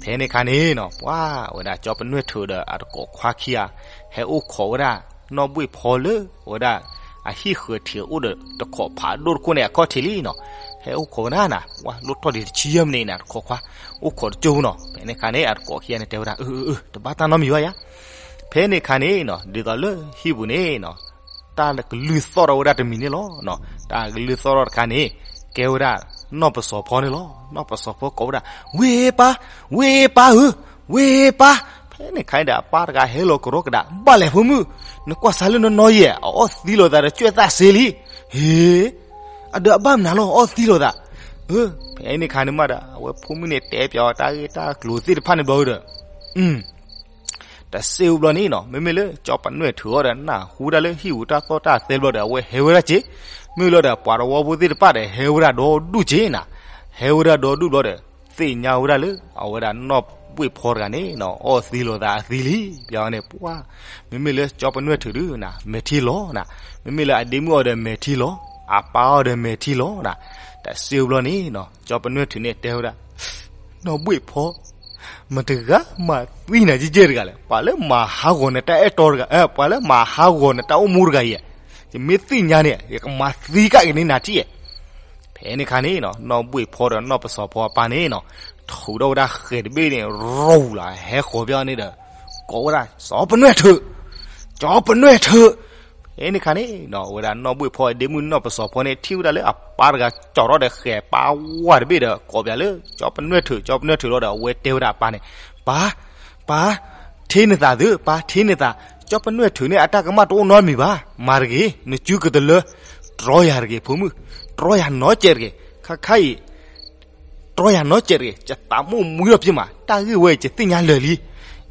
ဖဲန့ၣ်ခါန့ၣ်နီၤ ပှၤဝဲဒၣ်ကၠီပနွဲၣ်ထုးဒီးအတကိးခွါခံဂၤ ဟဲအိၣ်ခိးဝဲဒၣ် နီၢ်ဘှ့ၣ်ဖီလၢ အဝဲဒၣ် အဟံၣ်ဃၢၤထံးအိၣ်ဒီးတခိးဖးဒိၣ်တခိၣ်န့ၣ် အခီၣ်ထံးလံနီၤ. ဟဲအိၣ်ခိးဝဲဒၣ်နၤ, ပှၤလိၣ်ထီၣ်ဒံးတဆံယဲၢ်မံးနံးနၤ တခိးခွါ, အိၣ်ခိးတကၠိၢ်နီၤ. ဖဲန့ၣ်ခါန့ၣ် အတကိးခံဂၤန့ၣ် တဲဝဲဒၣ် အၢ အၢ တဘၣ်တၢ်နီတမံၤဘၣ်ယါ. ဖဲန့ၣ်ခါန့ၣ်နီၤ ဒ်သိးလၢဟံၣ်ပူၤန့ၣ်နီၤ တၢ်ကလုၢ်သီၣ်ထီၣ်ဝဲဒၣ်တမံၤန့ၣ်လီၤ. တၢ်ကလုၢ်သီၣ်ထီၣ်တခါန့ၣ် ကဲဝဲဒၣ် နီၢ်ပစီၤဖီန့ၣ်လီၤ. နီၢ်ပစီၤဖီကိးဝဲဒၣ် ဝ့ၢ်ပၢ်, ဝ့ၢ်ပၢ်ဧၢ, ဝ့ၢ်ပၢ်. ဖဲန့ၣ်ခါန့ၣ်ဒီး အပၢ်တဂၤဟဲလီၤကရီကဒး, ဘၣ်လဲၣ်ဖိမုၣ်, နကွၢ်စၢ်လၢနနီၢ်ယဲၢ် အအီၣ်သံလိာ်သးဒီး ကွဲၢ်သၣ်စ့လံ. ဟ့, အဒီးအဘၣ်မနုၤလီၤ အီၣ်သံလိာ်သး. ဖဲန့ၣ်ခါန့ၣ်မးဒီး အဝဲဖိမုၣ်န့ၣ်တဲပၠးအီၤတၢ်ဂ့ၢ်တၢ်ကျိၤသ့ၣ်တဖၣ်န့ၣ်ဘျီဒီး တစဲးဝဲဘျီန့ၣ်နီၤ မ့မ့ၢ်လၢကၠီပနွဲၣ်ထုးအီၤဒီး နၢ်ဟူဒၣ်လၢဟံၣ်ပူၤတၢ်သီၣ်တၢ်သဲဘျီဒီး အဝဲဟဲဝဲဒၣ်က့ၤ. မ့ၢ်လီၤဒီး ပှၤတဝီဖိသ့ၣ်တဖၣ်ဒီး ဟဲဝဲဒၣ်ဒီဒူၣ်က့ၤနၤ, ဟဲဝဲဒၣ်ဒီဒူၣ်ဘျီဒီး သ့ၣ်ညါဝဲဒၣ်လၢ အဝဲဒၣ်နီၢ်ဘှ့ၣ်ဖီတဂၤန့ၣ်နီၤ အီၣ်သံလိာ်သးအသံလံ. ပျီန့ၣ် ပှၤ, မ့မ့ၢ်လၢကၠီပနွဲၣ်ထုးဒုးနၤ မဲာ်ထံလီၤနၤ, မ့မ့ၢ်လၢအဒ့မုၣ်အီၤဒီးမဲာ်ထံလီၤ, အပၢ်အီၤဒီးမဲာ်ထံလီၤနၤ. တစဲးဝဲဘျီန့ၣ်နီၤ ကၠီပနွဲၣ်ထုးန့ၣ်တဲဝဲဒၣ် နီၢ်ဘှ့ၣ်ဖီ, မတဂၤမၤသံနၤကဲကဲတဂၤလဲၣ်. ပှၤလၢမၤဟးဂီၤနတၢ်အဲၣ်တီတဂၤ, ပှၤလၢမၤဟးဂီၤနတၢ်အိၣ်မူတဂၤအံၤ, ယမ့ၢ်သ့ၣ်ညါန့ၣ် ယကမၤသံကၣ်က့ၤန့ၢ်နၤထံၣ်. ဖဲန့ၣ်ခါန့ၣ်နီၤ နီၢ်ဘှ့ၣ်ဖီဒီးနီၢ်ပစီၤဖီအပၢ်န့ၣ်နီၤ ထုးထီၣ်ဝဲဒၣ်ဃဲၤတဘ့ၣ်န့ၣ် ရိၣ်လီၤ ဟဲဃီၤပျီန့ၣ်ဒီး ကိးဝဲဒၣ် ကၠီပနွဲၣ်ထုး, ကၠီပနွဲၣ်ထုး. ဖဲန့ၣ်ခါန့ၣ်နီၤ အဝဲဒၣ်နီၢ်ဘှ့ၣ်ဖီအဒ့မုၣ်နီၢ်ပစီၤဖီန့ၣ် ထံၣ်ဝဲဒၣ်လၢအပၢ်တဂၤကၠီထီၣ်ဒီးဃဲၤပၢ်ဝါတဘ့ၣ်ဒီး ကိးပၠးလၢ ကၠီပနွဲၣ်ထုး, ကၠီပနွဲၣ်ထုးလီၤဒီး အဝဲတဲဝဲဒၣ်အပၢ်န့ၣ်, ပၢ်, ပၢ်, ထံၣ်နသးသု, ပၢ်ထံၣ်နသး, ကၠီပနွဲၣ်ထုးန့ၣ် အတၢ်ကမၣ်တအိၣ်နီတမံၤဘၣ်. မၤတဂ့ၤ, နစုကတလၢ, တြီယၤတဂ့ၤ ဖိမုၣ်, တြီယၤနီတစဲးတဂ့ၤ, ခါခါအံၤ တြီယၤနီတစဲးတဂ့ၤ, ယသးမိၣ်မှံလီၤပှဲၤမး, တၢ်ဂ့ၢ်ဝဲအံၤ ယသ့ၣ်ညါလၢာ်လံ.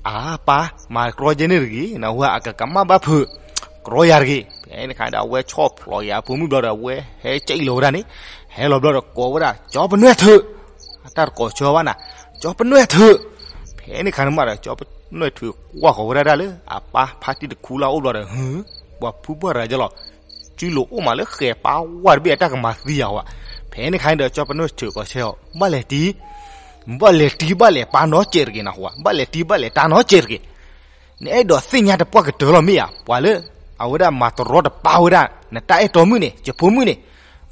အါ ပၢ်, မၤတြီယဲန့ၣ်တဂ့ၤ, နဝဲအကကမၣ်ဘၣ်ဖုး, တြီယၤတဂ့ၤ. ဖဲန့ၣ်ခါဒီး အဝဲဆီၣ်ဖျိးက့ၤအဖိမုၣ်ဘျီဒီး အဝဲဟဲကၠီလီၤဝဲဒၣ်န့ၣ်, ဟဲလီၤဘျီဒီး ကိးဝဲဒၣ် ကၠီပနွဲၣ်ထုး, အတၢ်တကိးဆၢဘၣ်နၤ, ကၠီပနွဲၣ်ထုး. ဖဲန့ၣ်ခါန့ၣ်မးဒီး ကၠီပနွဲၣ်ထုးကွၢ်ဃီၤဝဲဒၣ်တၢ်လၢ အပၢ်ဖါတံၢ်တခူလၢ်အိၣ်ဘျီဒီး ဟၢ, ပှၤဖုပှၢ်တဂၤယလီၤ စုလိၤအိၣ်မးလၢဃဲၤပၢ်ဝါတဘ့ၣ်အတၢ်ကမၤသံယၤဝဲ. ဖဲန့ၣ်ခါန့ၣ်ဒီး ကၠီပနွဲၣ်ထုးကိးဆၢအီၤ, ဘၣ်လဲၤတံၢ်, ဘၣ်လဲၤတံၢ်ဘၣ်လဲၤပၢ်နီတစဲးတဂ့ၤနဟူဧါ, ဘၣ်လဲၤတံၢ်ဘၣ်လဲၤတၢ်နီတစဲးတဂ့ၤ. နအဲၣ်ဒိးသ့ၣ်ညါတပှၢ်ကတၢၢ်လီၤမ့ၢ်ဧါ, ပှၤလၢ အဝဲဒၣ်မၤတရီတပါဝဲဒၣ် နတၢ်အဲၣ်တီမုၣ်န့ၣ် ယဖိမုၣ်န့ၣ်,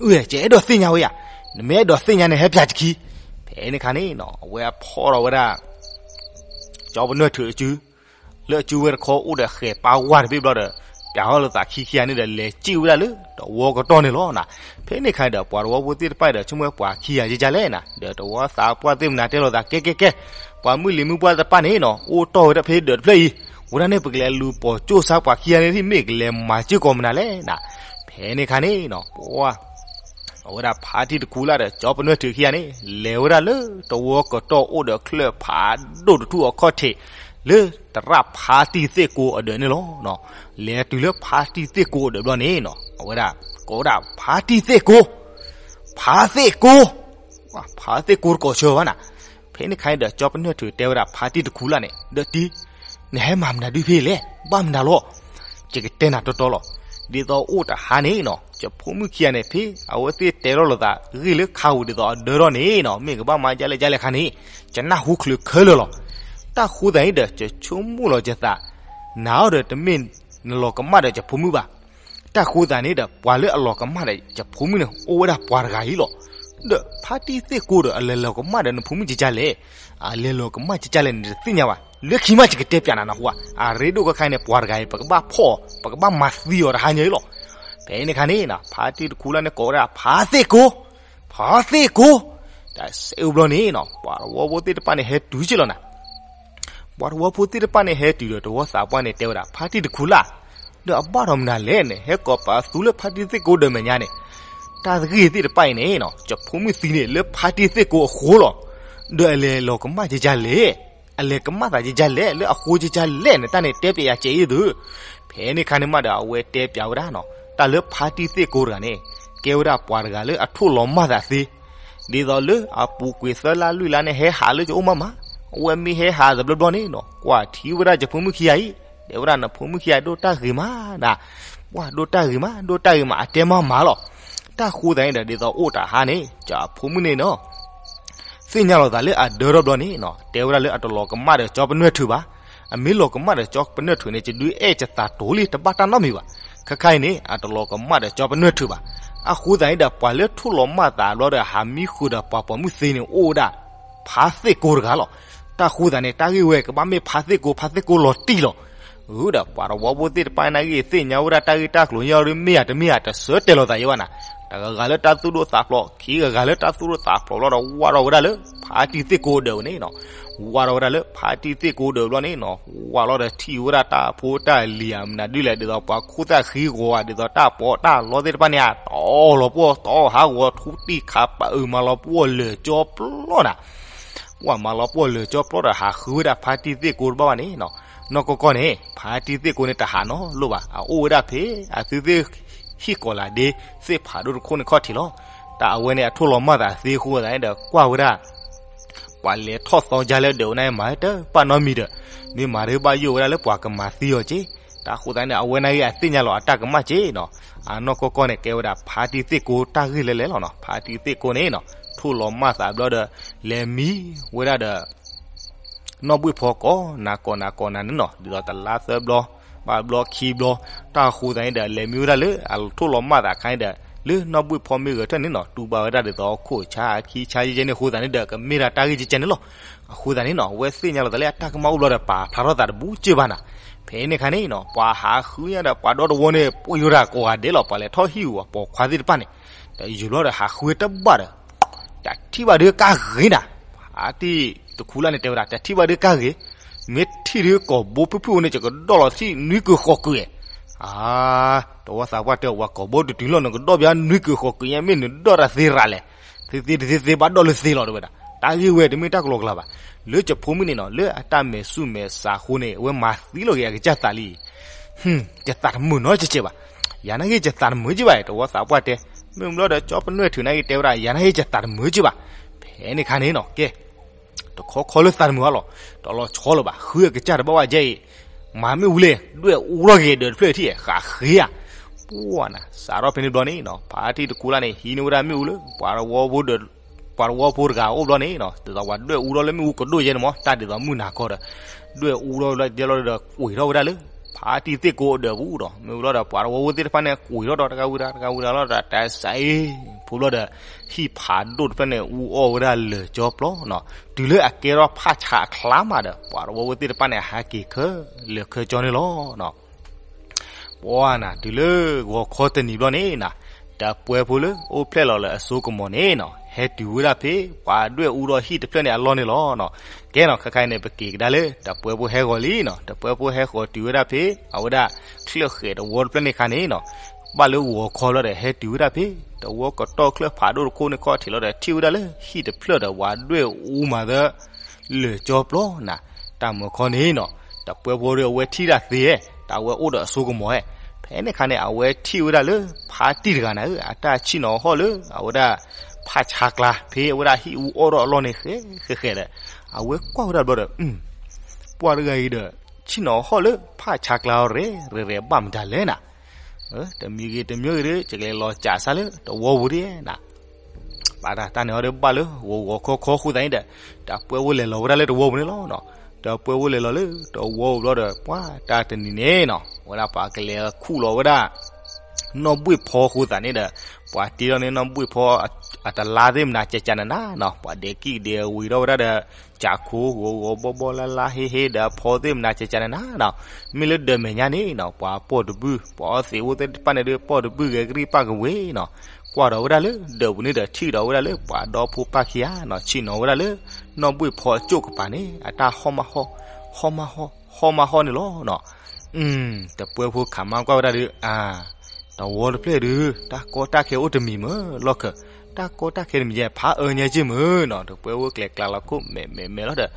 အၢ ယအဲၣ်ဒိးသ့ၣ်ညါဝဲယၤ, နမ့ၢ်အဲၣ်ဒိးသ့ၣ်ညါန့ၣ် ဟဲပၠးယခံ. ဖဲန့ၣ်ခါန့ၣ်နီၤ အဝဲဖီၣ်ထီၣ်ဝဲဒၣ် ကၠီပနွဲၣ်ထုးအစု လၢအစုဝဲတခီအိၣ်ဒီးဃဲၤပၢ်ဝါတဘ့ၣ်ဘျီဒီး ပၠးထီၣ်လိာ်သးခံခံဂၤန့ၣ်ဒီး လဲၤစံၣ်ဝဲဒၣ်လၢတဝီကတီၢ်န့ၣ်လီၤနၤ. ဖဲန့ၣ်ခါန့ၣ်ဒီး ပှၤတဝီဖိသ့ၣ်တဖၣ်ဒီး ဆိကမိၣ်ပှၤခံဂၤယကလဲၣ်နၤ, ဒီးတဝီသးပှၢ်သ့ၣ်မနၤတဲလိာ်သး ကဲကဲကဲ, ပှၤမုၢ်လံၤမုၢ်ပှၢ်တဖၣ်န့ၣ်နီၤ အိၣ်တီၢ်ဝဲဒၣ်ဖဲဒၢးတဖျၢၣ်အံၤ, ဝဲဒၣ်န့ၣ် ပကလဲၤလူၤပိာ်ကၠိၣ်စါပှၤခံဂၤန့ၣ် မ့ၢ်ကလဲၤမၤစ့ၢ်ကီးမနုၤလဲၣ်နၤ. ဖဲန့ၣ်ခါန့ၣ်နီၤ ပှၤ အဝဲဒၣ်ဖါတံၢ်တခူလၢ်ဒီး ကၠီပနွဲၣ်ထုးခံဂၤန့ၣ် လဲၤဝဲဒၣ်လၢတဝီကတီၢ်အိၣ်ဒီးချၢၣ်ဖးဒိၣ်တထူၣ်အခီၣ်ထံး လၢသရၣ်ဖါတံၢ်သ့ၣ်ကိအဒၢးန့ၣ်လီၤ. လဲၤတုၤလၢဖါတံၢ်သ့ၣ်ကိအဒၢးဘျီန့ၣ်နီၤ အဝဲဒၣ် ကိးဝဲဒၣ်ဖါတံၢ်သ့ၣ်ကိ, ဖါသ့ၣ်ကိ, ဖါသ့ၣ်ကိတကိးဆၢဘၣ်နၤ. ဖဲန့ၣ်ခါန့ၣ်ဒီး ကၠီပနွဲၣ်ထုးတဲဝဲဒၣ်ဖါတံၢ်တခူလၢ်န့ၣ် ဒီးတံၢ် နဟဲမၤမနုၤဒုးဖဲလဲၣ်, ဘၣ်မနုၤလီၤ. ယကတဲနၤတီတီလီၤ. ဒ်သိးအိၣ်တဟါန့ၣ်နီၤ ယဖိမုၣ်ခံဂၤန့ၣ် ဖဲအဝဲသ့ၣ်တဲထီၣ်လိာ်သးဂ့ၢ်လၢခါပူၤဒ်သိးအဒၢထီၣ်န့ၣ်နီၤ မ့ၢ်ကဘၣ်မၤဒ်လဲၣ်ဒ်လဲၣ်ခါန့ၣ် ယနၢ်ဟူချုးခဲလၢာ်လီၤ. တၢ်ဃိသတးန့ၣ်ဒီး ယဆိကမိၣ်လီၤယသး နၤအံၤဒီးတမ့ၢ်နလီၤကမၣ်ဒီးယဖိမုၣ်ဘၣ်. တၢ်ဃိသတးန့ၣ်ဒီး ပှၤလၢအလီၤကမၣ်ဒီးယဖိမုၣ်န့ၣ် အိၣ်ဝဲဒၣ်ပှၤတဂၤအံၤလီၤ. ဒီးဖါတံၢ်သ့ၣ်ကိဒီး အလဲၤလီၤကမၣ်ဒီးနဖိမုၣ်ကကလဲၣ်, အလဲၤလီၤကမၣ်ကကလဲၣ်န့ၣ် တသ့ၣ်ညါဘၣ်. လၢခံမးယကတဲပၠးနၤနဟူဧါ, အရ့ဒိၣ်ကခါန့ၣ် ပှၤတဂၤအံၤ ပကဘၣ်ဖီၣ်အီၤ ပကဘၣ်မၤသံအီၤတဟါညါအံၤလီၤ. ဖဲန့ၣ်ခါန့ၣ် ဖါတံၢ်တခူလၢ်န့ၣ်ကိးဝဲဒၣ် ဖါသ့ၣ်ကိ, ဖါသ့ၣ်ကိ, တၢ်စဲးအိၣ်ဘျီန့ၣ်နီၤ ပှၤတဝီဖိသ့ၣ်တဖၣ်န့ၣ် ဟဲတုၤက့ၤလီၤနၤ ပှၤတဝီဖိသ့ၣ်တဖၣ်န့ၣ် ဟဲတုၤဒီးတဝီသးပှၢ်န့ၣ် တဲဝဲဒၣ် ဖါတံၢ်တခူလၢ်, ဒီးအဘၣ်ဒီးမနုၤလဲၣ်န့ၣ် ဟဲကိးပသူလၢဖါတံၢ်သ့ၣ်ကိဒီးမဲာ်ညါန့ၣ်, တၢ်ဂ့ၢ်သ့ၣ်တဖၣ်အံၤန့ၣ် ယဖိမုၣ်သံန့ၣ် လၢဖါတံၢ်သ့ၣ်ကိအဃိလီၤ. ဒီးအလဲၤလီၤကမၣ်ကကလဲၣ်, အလဲၤကမၣ်သးကကလဲၣ် လၢအဃိကကလဲၣ်န့ၣ် တၢ်န့ၣ်တဲပၠးယၤကဲအံၤသု. ဖဲန့ၣ်ခါန့ၣ်မးဒီး အဝဲတဲပၠးဝဲဒၣ်နီၤ တၢ်လၢဖါတံၢ်သ့ၣ်ကိတဂၤန့ၣ် ကဲဝဲဒၣ်ပှၤတဂၤလၢအထိၣ်လီၤမၢ်သးသ့ ဒ်သိးလၢအပူၤကွံာ်သၢလါလွံၢ်လါန့ၣ် ဟဲဟးလၢယအိၣ်မးမး, အဝဲမ့ၢ်ဟဲဟးတဘျီဘျီန့ၣ်နီၤ ကွၢ်ထံဝဲဒၣ်ယဖိမုၣ်ခံဂၤအံၤ, တဲဝဲဒၣ် နဖိမုၣ်ခံဂၤဒိၣ်တၢ်ဂ့ၤမးနၤ, ပှၤဒိၣ်တၢ်ဂ့ၤမး ဒိၣ်တၢ်ဂ့ၤမး အတဲမးမးလီၤ. တၢ်ဃိသတးန့ၣ်ဒီး ဒ်သိးအိၣ်တဟါန့ၣ် ယဖိမုၣ်န့ၣ်နီၤ သ့ၣ်ညါလီၤသးလၢအဒၢထီၣ်ဘျီန့ၣ်နီၤ တဲဝဲဒၣ်လၢအတလီၤကမၣ်ဒီးကၠီပနွဲၣ်ထုးဘၣ်. အမ့ၢ်လီၤကမၣ်ဒီးကၠီပနွဲၣ်ထူၣ်န့ၣ် ယဒုးအဲၣ်ယသးတိၤလံ တဘၣ်တၢ်နီတမံၤဘၣ်. ခဲခါအံၤန့ၣ် အတလီၤကမၣ်ဒီးကၠီပနွဲၣ်ထူၣ်ဘၣ်. အဃိသတးန့ၣ်ဒီး ပှၤလၢထိၣ်လီၤမၢ်သးဘျီဒီး ဟးမံဃုာ်ဒီးပှၤပိာ်မုၣ်သ့န့ၣ် အိၣ်ဝဲဒၣ် ဖါသ့ၣ်ကိတဂၤလီၤ. တၢ်ဃိသတးန့ၣ် တၢ်ဂ့ၢ်ဝဲကဘၣ်မ့ၢ်ဖါသ့ၣ်ကိ ဖါသ့ၣ်ကိလီၤတံၢ်လီၤ. ဒီးပှၤတဝီဖိသ့ၣ်တဖၣ်န့ၣ်ဂ့ၤ သ့ၣ်ညါဝဲဒၣ်တၢ်ဂ့ၢ်တၢ်ကျိၤညါဒီး မ့ၢ်ယၤတမ့ၢ်ယၤ တဆၢတဲာ်လီၤသးယဲဘၣ်နၤ. တဂၤဂၤလၢတၢ်သူၣ်ဒိၣ်သးဖျိး ခံဂၤဂၤလၢတၢ်သူၣ်ဒိၣ်သးဖျိးဘျီဒီး ဝၢ်ထီၣ်ဝဲဒၣ်လၢ ဖါတံၢ်သ့ၣ်ကိဒီးဝဲန့ၣ်နီၤ. ဝၢ်ထီၣ်ဝဲဒၣ်လၢဖါတံၢ်သ့ၣ်ကိဒီးဘျီန့ၣ်နီၤ, ဝၢ်လီၤဒီးထံၣ်ဝဲဒၣ်တၢ်ဖိတၢ်လံၤဧါ မနုၤဒ်လဲၣ် ဒ်သိးပှၤခိၣ်သၣ်ဃံဂီၤဧါ ဒ်သိးတၢ်ပီးတၢ်လီသ့ၣ်တဖၣ်န့ၣ် တီလီၤပှီၢ် တီဟးဂီၤ ထူတံၢ်ခးပၢအုး မၤလီၤပှီၢ်လၢာ်ကၠီပျီနၤ. ပှၤမၤလီၤပှီၢ်လၢာ်ကၠီပျီဒီး ဟးဃုဝဲဒၣ်ဖါတံၢ်သ့ၣ်ကိတဘၣ်ဘၣ်န့ၣ်နီၤ. နီၢ်ကီၢ်ကီၢ်န့ၣ် ဖါတံၢ်သ့ၣ်ကိန့ၣ် တဟးနီတလိၣ်ဘၣ်, အအိၣ်ဝဲဒၣ်ဖဲ အသုသ့ၣ်ဟံၣ်ကီးလးဒ့ သ့ၣ်ဖးဒိၣ်တခိၣ်န့ၣ်ခီၣ်ထံးလီၤ. တၢ်အဝဲန့ၣ် အထိၣ်လီၤမၢ်သးသ့အဃိသတးန့ၣ်ဒီး ကွၢ်ဝဲဒၣ် ပှၤလဲၤထီၣ်သီယါလၢဒၢးဝဲန့ၣ် မၤတဘၣ်နီတမံၤဒီး မ့ၢ်မၤတဘၣ်ယိၣ်ဝဲဒၣ်လၢပှၤကမၤသံအီၤက့. တၢ်ဃိသတးန့ၣ် အဝဲန့ၣ်ဂ့ၤ အသ့ၣ်ညါလီၤအတၢ်ကမၣ်က့နီၤ. အနီၢ်ကီၢ်ကီၢ်န့ၣ် ကဲဝဲဒၣ်ဖါတံၢ်သ့ၣ်ကိတၢ်ဂ့ၢ်လဲၤလဲၤလီၤနီၤ. ဖါတံၢ်သ့ၣ်ကိန့ၣ်နီၤ ထိၣ်လီၤမၢ်သးဘျီဒီး လဲၤမံဝဲဒၣ်ဒီး နီၢ်ဘှ့ၣ်ဖီကိးနၤကိးနၤကိးနၤန့ၣ်နီၤ, ဒ်သိးတလါသၢဘျီ ဘၣ်ဘျီခံဘျီ, တၢ်ဃိသတးန့ၣ်ဒီး လဲၤမံဝဲဒၣ်လၢအထိၣ်လီၤမၢ်သးအခါန့ၣ်ဒီး လၢနီၢ်ဘှ့ၣ်ဖီမ့ၢ်ဂဲၤထၢၣ်န့ၣ်နီၤ တူၢ်ဘၣ်ဝဲဒၣ်ဒ်သိးခိၣ်ဆါအခံဆါယဲယဲန့ၣ်အဃိသတးန့ၣ်ဒီး ကမ့ၢ်ဒၣ်တၢ်ဂ့ၢ်ကဲကဲန့ၣ်လီၤ. အဃိသတးန့ၣ်နီၤ အဝဲသ့ၣ်ညါလီၤသးလၢအတၢ်ကမၣ်အိၣ်ဘျီဒီး ပာ်ဖျါထီၣ်သးတဘူးက့ဘၣ်နၤ. ဖဲန့ၣ်အခါန့ၣ်နီၤ ပှၤဟးဃုညါဒီး ပှၤဒီတဝီန့ၣ် ပှ့ၤယိၤတၢ်ကိးဂၤဒဲးလီၤ. ပှၤလဲၤထီၣ်ဟံၣ်ဝဲပိာ်ခွါသ့ၣ်တဖၣ်န့ၣ် တယုၢ်ဘျီဒီး ဟးဃုတဘၣ်ဒီး တထံၣ်ဘၣ်ဒုးကါဂ့ၤနၤ. ဖါတံၢ်တခူလၢ်န့ၣ်တဲဝဲဒၣ် တထံၣ်ဘၣ်ဒုးကါဂ့ၤ, မ့ၢ်ထံၣ်ဒုးကိာ်ဘိဖုၣ်ဖုၣ်ဝဲန့ၣ် ယကဒီၣ်လီၤထံၣ်နွံကုာ်ဃိးကုာ်. အါ, တဝီသးပှၢ်တဲ ဝၤကိာ်ဘိတတုၤလီၤ နကဒီၣ်ဘၣ်နွံကုာ်ဃိးကုာ်ညါ မ့ၢ်နဒီၣ်တၢ်သ့ရၤလဲၣ်. သ့သ့တသ့သ့ဘၣ်ဒီၣ်လၢသ့လီၤ တဲဝဲဒၣ်. တၢ်ဂ့ၢ်ဝဲတမ့ၢ်တၢ်ကလီကလီဘၣ်. လၢယဖိမုၣ်န့ၣ်နီၤ လၢအတၢ်မဲာ်ဆူၣ်မဲာ်ဆါအဃိန့ၣ် အဝဲမၤသံလီၤက့ၤအကစၢ်သးလံ ယသးတမုာ်နီတစဲးဘၣ်. ယၤနာ်က့ ယသးတမုာ်က့ဘၣ် တဝီသးပှၢ်တဲ. မ့ၢ်ဘျီဒီး ကၠီပနွဲၣ်ထူၣ်နာ်က့တဲဝဲဒၣ် ယၤနာ်က့ ယသးတမုာ်က့ဘၣ်. ဖဲန့ၣ်အခါန့ၣ်နီၤ ကဲ တခီခီလၢသးတမုာ်ဘၣ်လီၤ. တလီၤဆီလၢၤဘၣ် ဃုအကစၢ်တဘၣ်ဝဲကဲအံၤ မၤမ့ၣ်အူလဲၣ် ဒွဲၣ်အူထီၣ်က့ၤဒၢးတဖျၢၣ်ထံၣ် ဃးဃ့ဧါ. ပှၢ်နၤ စးထီၣ်ဖဲန့ၣ်ဘျီန့ၣ်နီၤ ဖါတံၢ်တခူလၢ်န့ၣ် ဟံးန့ၢ်ဝဲဒၣ်မ့ၣ်အူလၢ ပှၤတဝီဖိဒီး ပှၤတဝီဖိတဂၤအိၣ်ဘျီန့ၣ်နီၤ ဒ်သိးပှၤဒွဲၣ်အူထီၣ်လၢမ့ၣ်အူကဒိၣ်ယဲန့ၣ်မး တၢ်ဒ်သိးမုၢ်နၤခီဒီး ဒွဲၣ်အူထီၣ်လၢယဲလီၤဒီး ကွံာ်ထီၣ်ဝဲဒၣ်လၢ ဖါတံၢ်သ့ၣ်ကိးအဒၢးပူၤဒီး မ့ၢ်ဘျီဒီး ပှၤတဝီဖိသ့ၣ်တဖၣ်န့ၣ် ကွံာ်ထီၣ်ဒီး တဂၤဝံၤတဂၤ တဂၤဝံၤတဂၤလီၤဒီး တၢ်စးအ့ ဖိဘျီဒီး ဟံၣ်ဖးဒိၣ်တဖျၢၣ်န့ၣ် အူအီၣ်ဝဲဒၣ်လၢာ်ကၠီပျီနီၤ တုၤလၢအကဲထီၣ်ဖးဆါအချါမးဒီး ပှၤတဝီဖိသ့ၣ်တဖၣ်န့ၣ် ဟဲက့ၤခၢၣ်လၢာ်ခၢၣ်ကၠီန့ၣ်လီၤ. ပှၢ်နၤ တုၤလၢဂီၤခီတနံၤဘျီန့ၣ်နၤ တပှဲဖိလၢအိၣ်ဖျဲၣ်လီၤလၢအစိကမီၤန့ၣ်နီၤ ဟဲတုၤဝဲဒၣ်ဖဲ ပှၤဒွဲၣ်အူထီၣ်ဟံၣ်တဖျၢၣ်န့ၣ်အလီၢ်န့ၣ်လီၤနီၤ. ကဲနီၤ ခဲခါအံၤန့ၣ် ပက့ၤကဒါလၢ တပှဲဖိဟဲဂီၤလံနီၤ တပှဲဖိဟဲဂီၤတုၤဝဲဒၣ်ဖဲ အဝဲဒၣ် ချၢၣ်ဃဲးတဝီတဖျၢၣ်န့ၣ်ခါန့ၣ်နီၤ ဘၣ်လၢဂီၤခီလီၤဒီး ဟဲတုၤဝဲဒၣ်ဖဲ တဝီကတီၢ်ချၢၣ်ဖးဒိၣ်တခိၣ်န့ၣ်ခီၣ်ထံးလီၤဒီး ထံၣ်ဝဲဒၣ်လၢဟံၣ်တဖျၢၣ်ဒီး ပှၤဒွဲၣ်အူမးသၢ လၢာ်ကၠီပျီနၤ တၢ်မၢခီန့ၣ်နီၤ တပှဲဖိဒီးအဝဲထံၣ်တၢ်သ့ တၢ်ဝဲအိၣ်ဒီးအစိကမီၤဧဲ ဖဲန့ၣ်ခါန့ၣ် အဝဲထံၣ်ဝဲဒၣ်လၢ ဖါတံၢ်တဂၤနၤဧၢ အတၢ်ဆ့ၣ်နီၤဟီၣ်လၢ အဝဲဒၣ် ဖးဆါကျါ ဖဲအဝဲဒၣ်ဟံၣ်အူအီၣ်ထီၣ်အလီၢ်န့ၣ် ဃဲဃဲဃဲဒီး အဝဲကွၢ်ဝဲဒၣ်ဘျီဒီး ပှၢ်တဂၤအံၤဒီး ဆ့ၣ်နီၤဟီၣ်လၢဖးဆါကျါအီၤရဲၣ်ရဲၣ်ဘၣ်မတၤလဲၣ်နၤ တမံၤဂ့ၤတမံၤဂ့ၤဒီး ယကလဲၤလီၤစးစၢ်လၢတဝီပူၤဒ်နၤ ဘၣ်တၢ်တၢ်န့ၣ်အီၤဒီးဘၣ်လၢဂီၤဂီၤခီခီအဃိသတးန့ၣ်ဒီး တပှဲဖိလဲၤလီၤဝဲဒၣ်လၢတဝီပူၤန့ၣ်လီၤ. တပှဲဖိလဲၤလီၤလၢတဝီပူၤဘျီဒီး ပှၢ်တၢ်တနံၤန့ၣ်နီၤ ဝဲဒၣ်ပှၤကလဲၤခူၣ်လီၤဝဲဒၣ် နီၢ်ဘှ့ၣ်ဖီအဃိသတးန့ၣ်ဒီး ပှၤတ့ထီၣ်န့ၢ်နီၢ်ဘှ့ၣ်ဖီအတလါသ့ၣ်မနၤကကနနၤနီၤ ပှၤဒဲးကံၣ်ဒဲးဝံၤထီၣ်ဝဲဒၣ်ဒီး ကးခိၣ်ဂီၤဂီၤဘီဘီလါလါဟ့ဟ့ဒီး အဖီသ့ၣ်မနၤကကနနၤနီၤ မ့ၢ်လၢဒၢးမဲာ်ညါန့ၣ်နီၤ ပှၤပိာ်တဘုၣ် ပှၤအီသံးအိၣ်သ့ၣ်တဖၣ်န့ၣ်ဒီး ပိာ်တဘုၣ်ဂဲၤကရံၣ်ပၢ်ကဝ့ၤနီၤ ကွၢ်ဒီးဝဲဒၣ်လၢဒၢးပူၤန့ၣ်ဒီး ထံၣ်ဒီးဝဲဒၣ်လၢပှၤဒီဖိပၢ်ခံဂၤနီၤ ဆ့ၣ်နီၤဝဲဒၣ်လၢ နီၢ်ဘှ့ၣ်ဖီအကၠိၣ်ကပၤန့ၣ် အတၢ်ဟီၣ်မးဟီၣ် ဟီၣ်မးဟီၣ် ဟီၣ်မးဟီၣ်န့ၣ်လီၤနီၤ တပှဲဖိခးမါကွၢ်ဝဲဒၣ်ဒီး အါ တဝီတဖျၢၣ်ဒုး တၢ်ကီတၢ်ခဲအိၣ်တမံၤမ့ၢ်လီၢ်ခၢၣ် တၢ်ကီတၢ်ခဲတမံၤယဲၢ် ဖးအၢညါက့ၢ်မ့ၢ်နီၤ တပှဲဖိကျဲၤကျါလီၤခိၣ်မဲာ်မဲာ်မဲာ်လီၤဒီး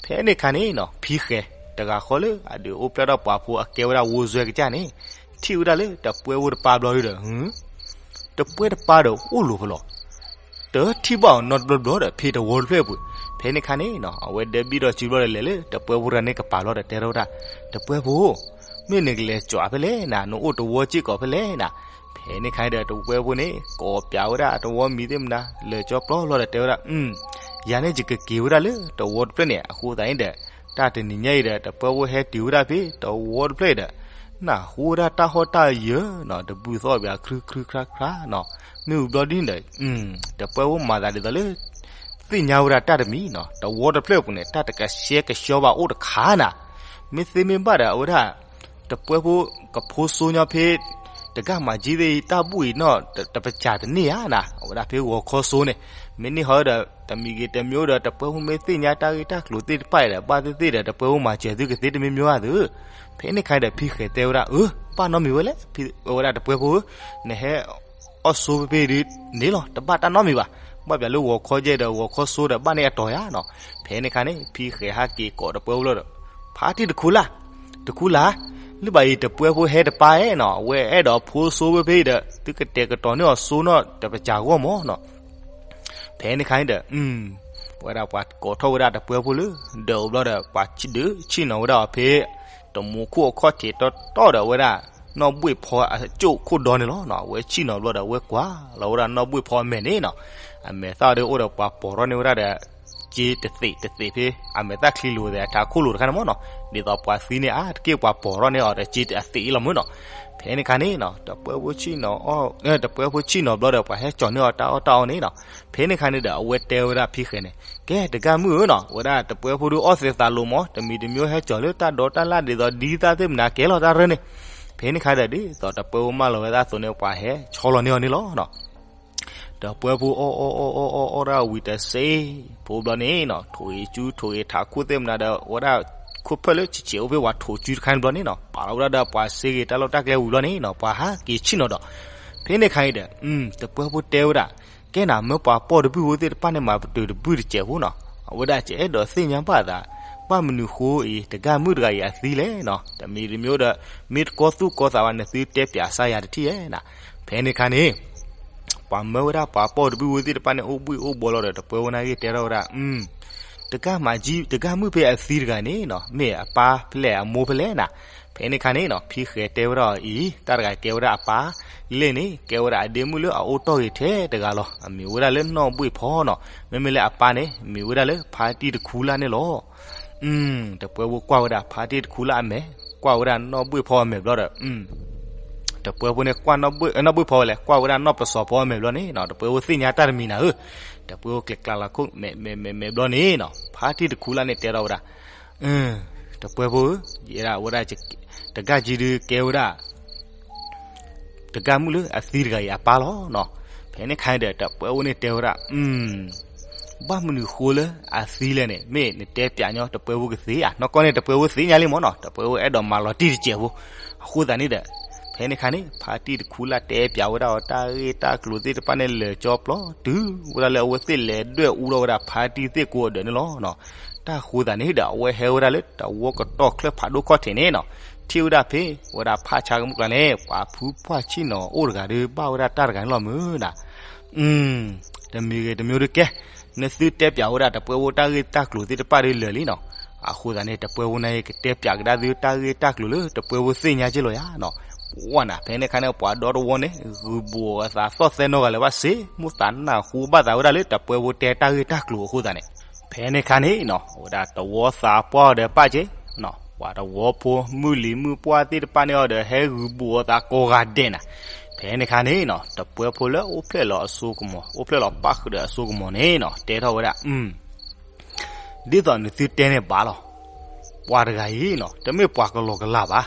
ဖဲန့ၣ်ခါန့ၣ်နီၤ ဖံဃဲၤ တဂၤဃီလၢအဒုးအိၣ်ဖျဲၣ်ထီၣ်ပှၤဖိအကဲဝဲဒၣ်ဝိစွဲကစၢ်န့ၣ် ထံၣ်ဝဲဒၣ်လၢတပှဲဖိတပၢ်ဘျီဒုးဒီး တပှဲတပၢ်ဒီးအိၣ်လိၤဖဲလဲၣ် တထံၣ်ဘၣ်အီၤနီတဘျီဘျီဒီး ဖဲတဝီတဖျၢၣ်အပူၤ ဖဲန့ၣ်ခါန့ၣ်နီၤ အဝဲဒဲးဘံၣ်ဒီးစုဘျီဒီးလဲၤလၢတပှဲဖိတဂၤန့ၣ်ကပၤဘျီဒီးတဲထီၣ်ဝဲဒၣ် တပှဲဖိ မ့ၢ်နကလဲၤကၠီၤဖဲလဲၣ်နၤ နအိၣ်တဝီစ့ၢ်ကီးဖဲလဲၣ်နၤ ဖဲန့ၣ်ခါန့ၣ်ဒီးတပှဲဖိန့ၣ် ကိးပျးဝဲဒၣ်အတဝီမံၤသ့ၣ်မနၤ လၢာ်ကၠီပျီလီၤဒီးတဲဝဲဒၣ် ယၤန့ၣ်ယကက့ၤဝဲဒၣ်လၢတဝီတဖျၢၣ်န့ၣ် အဃိသတးန့ၣ်ဒီး တၢ်တနံၤညါအံၤဒီး တပှဲဖိဟဲတုၤဝဲဒၣ်ဖဲတဝီတဖျၢၣ်အံၤဒီး နၢ်ဟူဝဲဒၣ်တၢ်ဟီၣ်တၢ်ယၢၤနီၤ, တဘုသီၣ်ဘၣ်ခရူခရူခရါခရါနီၤ. မ့ၢ်ဝံၤဘျီဒ်န့ၣ်ဒီး တပှဲဖိမၤသးဒ်သိးလၢ သ့ၣ်ညါဝဲဒၣ်တၢ်တမံၤနီၤ, တဝီတဖျၢၣ်အပူၤန့ၣ် တၢ်တကဆှဲကဆှီဘၣ်အိၣ်တခါနၤ. မ့ၢ်သ့မ့ၢ်ဘၣ်ဒီး အဝဲဒၣ် တပှဲဖိကဖိစိညီဖဲ တဂၤမၤကၠံသ့ၣ်အံၤ တၢ်ဘူၣ်အံၤနီၣ် တပစၢ်တန့ၢ်ဧါနၤ, အဝဲဒၣ်ဖဲဂီၤခီစိန့ၣ် မ့ၢ်န့ၢ်ဟီဒီး တမံၤဂ့ၤတမံၤဒီး တပှဲဖိမ့ၢ်သ့ၣ်ညါတၢ်ဂ့ၢ်တၢ်ကျိၤသ့ၣ်တဖၣ်အံၤဒီး ဘၣ်သ့ၣ်သ့ၣ်ဒီး တပှဲဖိမၤစၢၤသုကသ့တမံၤမံၤဧါသု. ဖဲန့ၣ်ခါဒီး ဖံဃဲၤတဲဝဲဒၣ် အၢ ဘၣ်နီတမံၤဝဲလဲၣ်, အဝဲဒၣ်တပှဲဖိဧၢ, နဟဲ အီၣ်ဆိဖဲဖဲဒ်န့ၣ်လီၤ, တဘၣ်တၢ်နီတမံၤဘၣ်. ဘၣ်ပျးလၢဂီၤခီယဲဒီး ဂီၤခီစိဒီး ဘၣ်န့ၢ်အတီၤယါနီၤ. ဖဲန့ၣ်ခါန့ၣ် ဖံဃဲၤဟးက့ၤကိးတပှဲဖိလီၤဒီး ဖါတံၢ်တခူလၢ်, တခူလၢ်, လၢဘၣ်အံၤ တပှဲဖိဟဲတပၢ်ဧါနီၤ, အဝဲအဲၣ်ဒိးဖိစိဖဲဖဲဒီး သုကတဲာ်ကတီၤန့ၢ်အီၤစိနီၤ တပစၢ်ဂီၢ်မၢ်နီၤ. ဖဲန့ၣ်ခါန့ၣ်ဒီး ဝဲဒၣ်ပှၤကိးထီၣ်ဝဲဒၣ်တပှဲဖိလၢဒၢးအိၣ်ဘျီဒီး ပှၤဒုးဆ့ၣ်နီၤဝဲဒၣ်အီၤဖဲ တမူခိၣ်အခီၣ်ထံးတီတီဒီး အဝဲဒၣ်နီၢ်ဘှ့ၣ်ဖီအစိၣ်ခိၣ်ဒီန့ၣ်လီၤ. အဝဲဆ့ၣ်နီၤဘျီဒီး အဝဲကွၢ်လီၤဝဲဒၣ်နီၢ်ဘှ့ၣ်ဖီအမဲာ်န့ၣ်နီၤ, အမဲာ်သၣ်ဒီးအိၣ်ဒီးပှၤပိာ်ထီၣ်န့ၢ်ဝဲဒၣ်ဒီး စ့တသ့းတသ့းဖဲ အမဲာ်သၣ်ချံလိၤသ့ၣ် အထးခိၣ်လိၤတခါန့ၣ်မၢ်နီၤ, ဒ်သိးပှၤသံန့ၣ် အါတက့ၢ်ပှၤပိာ်ထီၣ်န့ၢ်အီၤဒီး စ့အသ့းလီၤမၢ်နီၤ. ဖဲန့ၣ်ခါန့ၣ်နီၤ တပှဲဖိဆ့ၣ်နီၤအီၣ်, တပှဲဖိဆ့ၣ်နီၤဘျီဒီး ပှၤဟဲကၠီၤန့ၢ်အီၤတၢ်အီၣ်တၢ်အီန့ၣ်နီၤ. ဖဲန့ၣ်ခါန့ၣ်ဒီး အဝဲတဲဝဲဒၣ်ဖံဃဲၤန့ၣ်, ကဲတဂၤမုၣ်ဧၢနီၤ, ဝဲဒၣ်တပှဲဖိဒုးအီၣ်သ့သးလိၤမၢ်, တမံၤတမံၤဟဲကၠီၤလၢတၢ်ဒိးတၢ်လၣ်ဒ်သိးဒ်သၣ်သ့ၣ်မနၤကဲလီၤတၢ်ရၢန့ၣ်. ဖဲန့ၣ်ခါဒီး ဒ်သိးတပှဲဖိမၢလီၤဝဲဒၣ်အသိးန့ၣ် ပှၤဟဲဆီလီၤန့ၢ်အီၤန့ၣ်လီၤနီၤ. တပှဲဖိအီၣ်အီၣ်အီၣ်အီၣ်အီၣ်ဒၣ်ဝံၤတစ့ၢ်ဖိဘျီန့ၣ်နီၤ, ထိၣ်ဂ့ၤစုထိၣ်ဂ့ၤထးခိၣ်သ့ၣ်မနၤဒီး ဝဲဒၣ်ခိၣ်ဖၢၣ်လၢဆံးဆံးအိၣ်ဖဲပှၤထိၣ်စုတခါန့ၣ်ဘျီန့ၣ်နီၤ, ပာ်လီၤဝဲဒၣ်ဒီးပှၤစ့ဂ့ၤတၢ်လီၢ်တၢ်ကျဲဝံၤဘျီန့ၣ်နီၤ, ပှၤဟးက့ၤဆ့ၣ်နီၤဒီး ဖဲန့ၣ်ခါအံၤဒီး တပှဲဖိတဲဝဲဒၣ်, ကဲနၤမၢပှၤပိာ်တဘုၣ်ဖိသ့ၣ်တဖၣ်န့ၣ် မၤပတုာ်တဘုၣ်တစဲးဖိနီၤ, အဝဲဒၣ်ကအဲၣ်ဒိးသ့ၣ်ညါဘၣ်သး, ဘၣ်မနုၤဃိအံၤ တဂၤမုၣ်တဂၤအံၤအသံလဲၣ်နီၤ, တမံၤတမံၤဒီး မ့ၢ်တကီသူၣ်ကီသးဘၣ် နသုတဲပၠးစါယၤတထံၣ်ဧဲနၤ. ဖဲန့ၣ်ခါန့ၣ် ပှၤမၢဝဲဒၣ်ပှၤပိာ်တဘုၣ်ဖိသ့ၣ်တဖၣ်န့ၣ် အိၣ်ဘှံးအိၣ်ဘှီလီၤဒီး တပှဲဖိန့ၣ်ဂ့ၢ်တဲထီၣ်ဝဲဒၣ် တဂၤမၤကၠံ တဂၤမုၣ်ဖဲအသံတဂၤန့ၣ်နီၤ မ့ၢ်အပၢ်ဖဲလဲၣ်အမိၢ်ဖဲလဲၣ်နၤ. ဖဲန့ၣ်ခါန့ၣ်နီၤ ဖံဃဲၤတဲဝဲဒၣ်အီၤအံၤ တၢ်တဂၤကဲဝဲဒၣ်အပၢ်, လ့ၣ်န့ၣ် ကဲဝဲဒၣ်အဒ့မုၣ်လၢအအိၣ်တီၢ်ဂ့ၤထဲတဂၤလီၤ. အမံၤဝဲဒၣ်လၢနီၢ်ဘှ့ၣ်ဖီနီၤ, မ့မ့ၢ်လၢအပၢ်န့ၣ် မံၤဝဲဒၣ်လၢဖါတံၢ်တခူလၢ်န့ၣ်လီၤ. တပှဲဖိကွၢ်ဝဲဒၣ်ဖါတံၢ်တခူလၢ်အမဲာ်, ကွၢ်ဝဲဒၣ်နီၢ်ဘှ့ၣ်ဖီအမဲာ်ဘျီဒီး တပှဲဖိန့ၣ်ကွၢ်နီၢ်ဘှ့ၣ်, နီၢ်ဘှ့ၣ်ဖီဝဲလဲၣ်, ကွၢ်ဝဲဒၣ်နီၢ်ပစီၤဖီအမဲာ်ဘျီန့ၣ်နီၤ, တပှဲဖိသ့ၣ်ညါတၢ်တမံၤနၤဧၢ, တပှဲဖိကျဲးကျါလီၤခိၣ်မဲာ်မဲာ်မဲာ်မဲာ်ဘျီန့ၣ်နီၤ, ဖါတံၢ်တခူလၢ်န့ၣ်တဲထီၣ်ဝဲဒၣ်, တပှဲဖိဧၢ, ယဲဒၣ်ဝဲဒၣ် တဂၤကၠံဒုးကဲဝဲဒၣ် တဂၤမုၣ်လၢအသံတဂၤအံၤအပၢ်လီၤနီၤ. ဖဲန့ၣ်ခါအံၤဒီး တပှဲဖိန့ၣ်တဲဝဲဒၣ်, ဘၣ်မနုၤဃိလၢအသံလဲၣ်န့ၣ် မ့ၢ်နတဲပၠးညီ တပှဲဖိကသ့ဧါ. နီၢ်ကီၢ်န့ၣ် တပှဲဖိသ့ၣ်ညါလံမၢ်နီၤ, တပှဲဖိအဲၣ်ဒိးမၤလီၤတံၢ်တစဲးဖိ. အဃိသတးန့ၣ်ဒီး ဖဲန့ၣ်ခါန့ၣ် ဖါတံၢ်တခူလၢ်တဲပၠးဝဲဒၣ်အီၤတၢ်ဂ့ၢ်တၢ်ကျိၤသ့ၣ်တဖၣ်န့ၣ် လၢာ်ကၠီပျီတုၤဝဲဒၣ်လၢအဝဲသ့ၣ်လဲၤဒွဲၣ်အူထီၣ်ဝဲဒၣ်ဖါတံၢ်သ့ၣ်ကိးအဒၢးန့ၣ်လီၤနီၤ. တၢ်ဃိသတးန့ၣ်ဒီး အဝဲဟဲဝဲဒၣ်လၢတဝီကတီၢ်ချၢဖးဒိၣ်ခီၣ်ထံးန့ၣ်နီၤ, ထံၣ်ဝဲဒၣ်ဖဲဝဲဒၣ်ဖးဆါကမူၣ်ကျါန့ၣ် ပှၤဖုပှၢ်ဆ့ၣ်နီၤအိၣ်တဂၤဒီး ဘၣ်ဝဲဒၣ်တၢ်တဂၤန့ၣ်လီၤမုၢ်နၤ. တမံၤဂ့ၤတမံၤဒီးကဲ, နသုတဲပၠးဝဲဒၣ်တပှဲဖိတၢ်ဂ့ၢ်တၢ်ကျိၤသ့ၣ်တဖၣ်ဒီးလၢာ်လံနီၤ. အဃိသတးန့ၣ် တပှဲဖိန့ၣ်ကတဲပၠးကဒါသုတၢ်ဂ့ၢ်တၢ်ကျိၤလၢတပှဲဖိသ့ၣ်ညါက့လီၤယါနီၤ. ဝဲနၤ ဖဲန့ၣ်ခါန့ၣ် ပှၤဒီတဝီန့ၣ် ဂုာ်ဘူးအသးသီၣ်သဲနီတဂၤလၢၤဘၣ်စ့ၢ်, မိၣ်သးနၢ်ဟူဘၣ်သးဝဲဒၣ်လၢတပှဲဖိတဲတၢ်ဂ့ၢ်တၢ်ကျိၤအဃိသတးန့ၣ်, ဖဲန့ၣ်ခါန့ၣ်နီၤ ဝဲဒၣ်တဝီသးပှၢ်အီၤဒီးပာ်က့ၤ ပှၤတဝီဖိမုၢ်လံၤမုၢ်ပှၢ်သ့ၣ်တဖၣ်န့ၣ်အီၤဒီး ဟဲဂုာ်ဘူးအသးကိးဂၤဒဲးနၤ. ဖဲန့ၣ်ခါန့ၣ်နီၤ တပှဲဖိလၢအိၣ်ဖျဲၣ်လီၤအစိကမီၤ အိၣ်ဖျဲၣ်လီၤပၣ်ဃုာ်ဒီးအစိကမီၤန့ၣ်နီၤ တဲထီၣ်ဝဲဒၣ် ဒ်သိးနသုတဲန့ၣ်ဘၣ်လီၤ. ပှၤတဂၤအံၤနီၤ တမ့ၢ်ပှၤကလီကလးဘၣ်.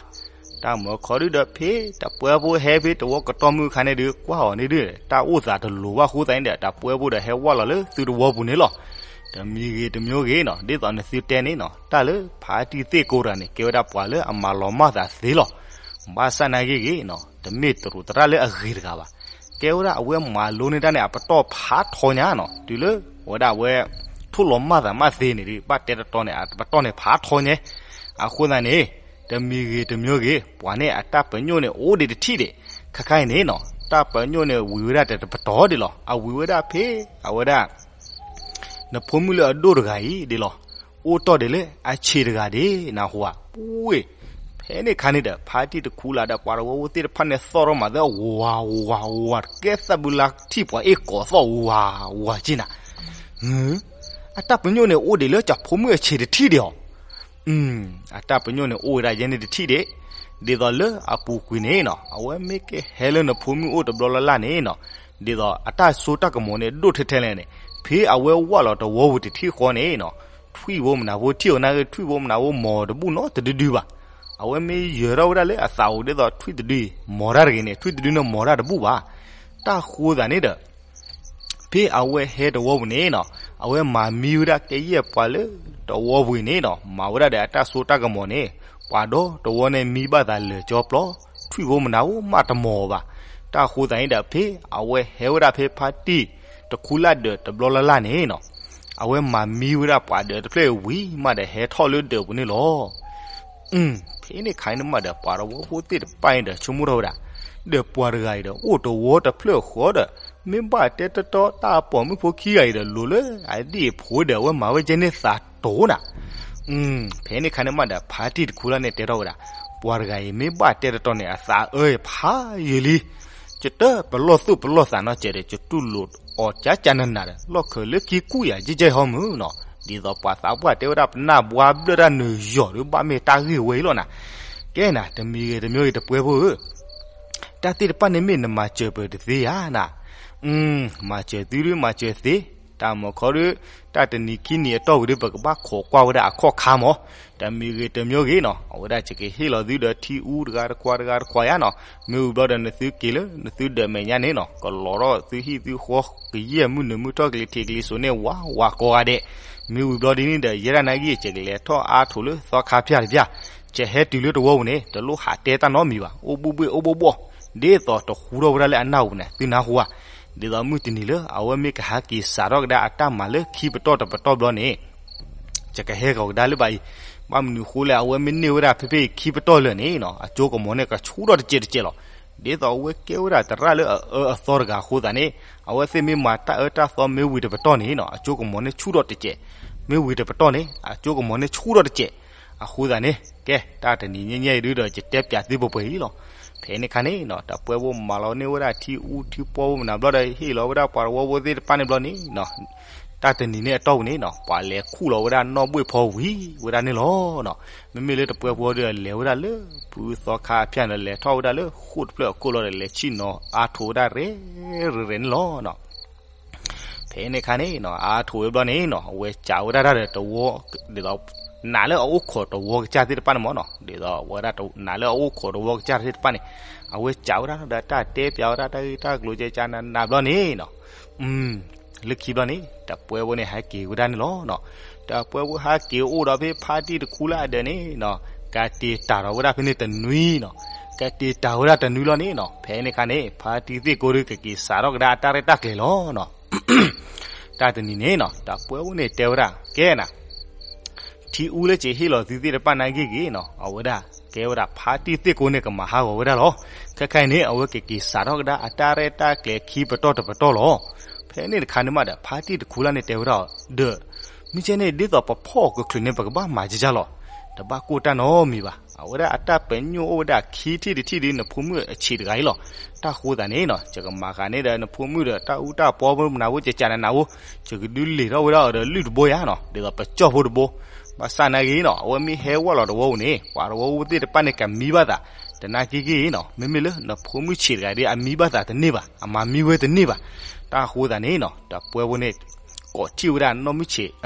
တၢ်မၢခီဒုဒီးဖဲတပှဲဖိဟဲဖဲတဝီကတီၢ်မုၢ်ခါန့ၣ်ဒုး ကွၢ်အီၤန့ၣ်ဒုး တၢ်အိၣ်သးတလိၤဘၣ်အဃိသတးန့ၣ်ဒီး တပှဲဖိဒီးဟဲဝၢ်လီၤလၢသုတဝီပူၤန့ၣ်လီၤ. တမံၤဂ့ၤတမံၤဂ့ၤနီၤ ဒ်သိးနသုတဲန့ၣ်နီၤ တၢ်လၢဖါတံၢ်သ့ၣ်ကိးတဂၤန့ၣ် ကဲဝဲဒၣ်ပှၤလၢအမၤလီၤမၢ်သးသ့လီၤ. ဘၣ်ဆၣ်နာ်က့ဂ့ၤနီၤ တမ့ၢ်တရူးသရၣ်လၢအဂ့ၤတဂၤဘၣ်. ကဲဝဲဒၣ်အဝဲမၤလိန့ၢ်တၢ်န့ၣ် အပတီၢ်ဖးထီညါနီၤ တုၤလၢ ဝဲဒၣ်အဝဲ ထိၣ်လီၤမၢ်သးမၢ်သ့န့ၣ်ဒုး ဘၣ်တဲတတီန့ၣ် အပတီၢ်န့ၣ်ဖးထီညါ. အဃိသတးန့ၣ် တမံၤဂ့ၤတမံၤဂ့ၤ ပှၤန့ၣ်အတၢ်ပညိၣ်န့ၣ်အိၣ်ဒံးတထံၣ်ဒံး ခါခါအံၤန့ၣ်နီၤ တၢ်ပညိၣ်န့ၣ်ဝံၤဝဲဒၣ်တပတီၢ်ဒံးလီၤ. အဝံၤဝဲဒၣ်ဖဲ အဝဲဒၣ် နဖိမုၣ်လၢအဒိၣ်တဂၤအံၤဒ်လီၤ. အိၣ်တီၢ်ဒံးလၢအဆံးတဂၤဒ်နၢ်ဟူဧါ. ဝ့ၢ် ဖဲန့ၣ်ခါန့ၣ်ဒီး ဖါတံၢ်တခူလၢ်ဒီးပှၤတဝီဖိသ့ၣ်တဖၣ်န့ၣ် သီၣ်ထီၣ်မၤသးဝၤဝၤဝၤ ကဲသးဘုလါထံၣ်ပှၤအ့ၣ်ကိးသီၣ်ဝၤဝၤက့နၤ. အတၢ်ပညိၣ်န့ၣ်အိၣ်ဒံးလၢကၠီဖိမုၣ်အဆံးတထံၣ်ဒံးအီၤ. အတၢ်ပညိၣ်န့ၣ်အိၣ်ဝဲဒၣ်ယဲန့ၣ်တထံၣ်ဒံး, ဒ်သိးလၢအပူၤကွံာ်န့ၣ်နီၤ အဝဲမ့ၢ်ကဟဲလၢနဖိမုၣ်အိၣ်တဘျီလၢ်လၢ်န့ၣ်နီၤ, ဒ်သိးအတၢ်စိတၢ်ကမီၤန့ၣ်ဒိၣ်ထဲထဲလဲၣ်န့ၣ်, ဖဲအဝဲဝၢ်လီၤတဝီပူၤတထံၣ်ဃီန့ၣ်နီၤ, ထွံၣ်ဖိမနၤဖိထံၣ်အီၤနာ်ဂ့ၤ ထွံၣ်ဖိမနၤဖိမီၤတဘူၣ်နီတဒုဒုဘၣ်. အဝဲမ့ၢ်ယၢၤထီၣ်ဝဲဒၣ်လၢအသးအိၣ်ဒ်သိးထွံၣ်တဒုအံၤ မီၤတၢ်တဂ့ၤန့ၣ် ထွံၣ်တဒုန့ၣ်မီၤတၢ်တဘူၣ်ဘၣ်. တၢ်ဃိသးန့ၣ်ဒီး ဖဲအဝဲဟဲတဝီပူၤန့ၣ်နီၤ, အဝဲမၤမံဝဲဒၣ်ကယဲၢ်ပှၤလၢတဝီပူၤအံၤန့ၣ်နီၤ, မၤဝဲဒၣ်ဒီးအတၢ်စိတၢ်ကမီၤန့ၣ်, ပှၤဒီတဝီန့ၣ်မံဘၣ်သးလၢာ်ကၠီပျီ, ထွံၣ်ဖိမနၤဖိမးတမီၤဘၣ်. တၢ်ဃိသးန့ၣ်ဒီး ဖဲအဝဲဟဲဝဲဒၣ်ဖဲဖါတံၢ်တခူလၢ်ဒၢးတဘျီလၢ်လၢ်န့ၣ်နီၤ, အဝဲမၤမံဝဲဒၣ်ပှၤဒၢးတဖျၢၣ်ဝံၤမးဒီးဟဲထီၣ်လၢဒၢးပူၤန့ၣ်လီၤ. ဖဲန့ၣ်ခါန့ၣ်မးဒီး ပှၤတဝီဖိသ့ၣ်တဖၣ်န့ၣ်ဒီး ဆိကမိၣ်ထီၣ်ဝဲဒၣ်, ဒီးပှၤတဂၤအံၤဒီး အိၣ်တဝီတဖျၢၣ်ဃီဒီး, မ့ၢ်ဘၣ်တဲတီတီတၢ်ပိာ်မုၣ်ဖိခံဂၤအံၤဒီး လိၤလၢအဒ့ၣ်အဖိဒီး အဝဲမၤဝဲကဲန့ၢ်သးတိၤနၤ. ဖဲန့ၣ်ခါန့ၣ်မးဒီး ဖါတံၢ်တခူလၢ်န့ၣ်တဲထီၣ်ဝဲဒၣ်, ပှၤတဂၤအံၤမ့ၢ်ဘၣ်တဲတီတီန့ၣ် အသးအၢအံၤဖးယံာ်လံ. ယတပလီၢ်သူၣ်ပလီၢ်သးနီတစဲးဒီး ယတူၢ်လိာ်အီၤကၠးကၠးနးနးဒီး လီၢ်ခၢးလၢခံကွံာ်ယၤ ကဲကဲဟီမုၢ်နီၤ. ဒ်သိးပှၤသးပှၢ်တဲဝဲဒၣ် ပနၢ်ဘှါဘျၢၣ်တၢ်နုာ်ယီၤဒီး ဘၣ်မ့ၢ်တၢ်ဂ့ၢ်ဝဲအံၤလီၤနၤ. ကဲနၤ တမံၤဂ့ၤတမံၤဂ့ၤ တပှဲၤဖိဧၢ, တၢ်သ့ၣ်တဖၣ်န့ၣ်မ့ၢ်နမၤစၢၤပၢၤတသ့ဧါနၤ. မၤစၢၤသုဒုးမၤစၢၤသ့, တၢ်မၤခီဒုး, တၢ်တနံၤခံနံၤအတီၢ်ဝံၤဒီး ပကဘၣ်ခိးကွၢ်ဝဲဒၣ်အခီၣ်ခါမး. တမံၤဂ့ၤတမံၤဂ့ၤနီၤ, အဝဲဒၣ်ယကဟ့ၣ်လီၤသုဒီးထံအူတဂၤတခွးတဂၤတခွးယါနီၤ. မ့ၢ်ဝံၤဘျီဒီး နသုက့ၤလၢနသုဒၢးမဲာ်ညါန့ၣ်နီၤ, ကလီၤထီၣ်သုဟံၣ်သုဃီ ကယဲၢ်မုၢ်နုာ်မုၢ်ထီၣ် ကလံၤထံးကလံၤစိးန့ၣ် ဝးဝးကိးဂၤဒဲး. မ့ၢ်ဝံၤဘျီဒ်န့ၣ်ဒီး ယဲဒၣ်နာ်က့ ယကလဲၤထီၣ်အါထိးလၢသီခါဖၠၣ်တဖၠၣ်, ယဟဲတုၤလၢတဝီပူၤန့ၣ် တလိၣ်ဟးတဲတၢ်နီတမံၤဘၣ်, အိၣ်ဘူၣ်ဘှ့ၣ်အိၣ်ဘှီၣ်ဘှီၣ်, ဒ်သိးတဟူထီၣ်ဝဲဒၣ်လၢအနၢ်ပူၤန့ၣ် သုနၢ်ဟူဧါ. ဒ်သိးမုၢ်တနံၤလၢအဝဲမ့ၢ်ကဟးက့ၤစးထီၣ်ကဒါအတၢ်မၤလၢခံပတီၢ်တပတီၢ်ဘျီန့ၣ် ယကဟဲဂီၤကဒါလၢၤဘၣ်အံၤ, ဘၣ်မနုၤဃိလဲၣ် အဝဲမ့ၢ်န့ၢ်ဝဲဒၣ်ဖဲဖဲအံၤခံပတီၢ်လၢာ်န့ၣ်နီၤ, အစိကမီၤန့ၣ်ကဆူၣ်ထီၣ်တစဲးတစဲးလီၤ. ဒ်သိးအဝဲကဲဝဲဒၣ်သရၣ်လၢအအၢအသီတဂၤအဃိသတးန့ၣ်, အဝဲသ့ၣ်မ့ၢ်မၤတၢ်အၢတၢ်သီမ့ၢ်ဝံၤတပတီၢ်န့ၣ်နီၤ, အစိကမီၤန့ၣ်ဆူၣ်ထီၣ်တစဲး, မ့ၢ်ဝံၤတပတီၢ်န့ၣ် အစိကမီၤန့ၣ်ဆူၣ်ထီၣ်တစဲး. အဃိသတးန့ၣ် ကဲ တၢ်တနံၤညါညါအံၤဒုဒီး ယတဲပၠးသုပှဲၤပှဲၤအံၤလီၤ. ဖဲန့ၣ်ခါန့ၣ်နီၤ, တပှဲၤဖိမၤလီၤန့ၢ်ဝဲဒၣ်ထံအူထံပီၢ်ဖိမနုၤဘျီဒီး ဟ့ၣ်လီၤဝဲဒၣ်ပှၤတဝီဖိသ့ၣ်တဖၣ်န့ၣ်ဘျီန့ၣ်နီၤ, တၢ်တနံၤန့ၣ်အတီၢ်ပူၤန့ၣ်နီၤ, ပှၤလဲၤခူၣ်လီၤဝဲဒၣ်နီၣ်ဘှ့ၣ်ဖီဝံၤဝဲဒၣ်န့ၣ်လီၤ. မ့မ့ၢ်လၢတပှဲၤဖိဒီး လဲၤဝဲဒၣ်လၢဖုသီခါအဖၠၣ်န့ၣ် လဲၤထီၣ်ဝဲဒၣ်လၢဃိာ်တဖျၢၣ်အခိၣ်လီၤဒီး လဲၤဆံၣ်နီၤအါထိးဝဲဒၣ်ရဲၣ်ရဲၣ်န့ၣ်လီၤ. ဖဲန့ၣ်ခါန့ၣ်နီၤ, အါထိးဝဲဘျီန့ၣ်နီၤ, အဝဲစံးဝဲဒၣ်တၢ်ဒီးတဝီ, ဒ်သိး နာ်လၢအအိၣ်ခိးတဝီကစၢ်သ့ၣ်တဖၣ်န့ၣ်မ့ၢ်နီၤ, ဒ်သိးဝဲဒၣ်နာ်လၢအအိၣ်ခိးတဝီကစၢ်သ့ၣ်တဖၣ်န့ၣ်, အဝဲစံးဝဲဒၣ်ဒီးတၢ်တဲပၠးဝဲဒၣ်တၢ်ဂ့ၢ်တၢ်ကျိၤကဲကၢနးနးဘျီန့ၣ်နီၤ, လၢခံဘျီန့ၣ် တပှဲၤဖိန့ၣ်ဟဲက့ၤဝဲဒၣ်န့ၣ်လီၤ. တပှဲၤဖိဟဲက့ၤအိၣ်ဒီးဖဲဖါတံၢ်တခူလၢ်ဒၢးန့ၣ်နီၤ, ကတ့ၤတၢ်ထီၣ်ဝဲဒၣ်ဖဲန့ၣ်တနွံနီၤ, ကတ့ၤတၢ်ဝဲဒၣ်တနွံလီၤန့ၣ်နီၤ, ဖဲန့ၣ်ခါန့ၣ် ဖါတံၢ်သ့ၣ်ကိးဒုးကက့ၤစးထီၣ်ကဒါအတၢ်ရဲၣ်တၢ်ကျဲၤလီၤနီၤ. တၢ်တနံၤန့ၣ်နီၤ, တပှဲၤဖိန့ၣ်တဲဝဲဒၣ် ကဲနၤ ထံအူလၢကဟ့ၣ်လီၤသုသ့ၣ်တဖၣ်နာ်က့ဂ့ၤနီၤ, အဝဲဒၣ်ကဲဝဲဒၣ်ဖါတံၢ်သ့ၣ်ကိးန့ၣ် ကမၤဟးဂီၤဝဲဒၣ်လီၤ. ခဲခါအံၤန့ၣ် အဝဲကက့ၤစးထီၣ်ကဒါအတၢ်ရဲၣ်တၢ်ကျဲၤခံပတီၢ်တပတီၢ်လီၤ. ဖဲန့ၣ်တခါန့ၣ်မးဒီး ဖါတံၢ်တခူလၢ်န့ၣ်တဲဝဲဒၣ်အီၤဒီး, မ့ၢ်ကဲန့ၣ် ဒ်သိးပဖီၣ်ကချုးန့ၣ် ပကဘၣ်မၤကကၢ်လီၤ. တဘၣ်ကိၢ်တၢ်နီတမံၤဘၣ်. အဝဲဒၣ်အတၢ်ပညိၣ်အိၣ်ဝဲဒၣ်ခံထံၣ်တထံၣ်ဒီး နဖိမုၣ်အဆံးတဂၤအံၤလီၤ. တၢ်ဃိသးန့ၣ်နီၤ, ယကမၤဃာ်န့ၢ်ဒီးနဖိမုၣ်ဒီး တၢ်အူတၢ်ပီမနုၤဖိ ကကနနဖိ, ယကဒုးလံာ်ထီၣ်ဝဲဒၣ်အီၤဒီးလုၢ်တဘိယါနီၤ, ဒ်သိးပကၠီၣ်ဖိတဘိ. ဘၣ်ဆၣ်နာ်က့နီၤ, အဝဲမ့ၢ်ဟဲဝဲလီၤတဝီပူၤန့ၣ် ပှၤတဝီဖိသ့ၣ်တဖၣ်န့ၣ် ကမံဘၣ်သး, တနာ်က့က့နီၤ, မ့မ့ၢ်လၢနဖိမုၣ်ဆံးတဂၤဒီး အမံဘၣ်သးတန့ၢ်ဘၣ်, အမၤမံဝဲတန့ၢ်ဘၣ်. တၢ်ဃိသးန့ၣ်နီၤ, တပှဲၤဖိန့ၣ် ကိးထီၣ်ဝဲဒၣ် နီၢ်မုၢ်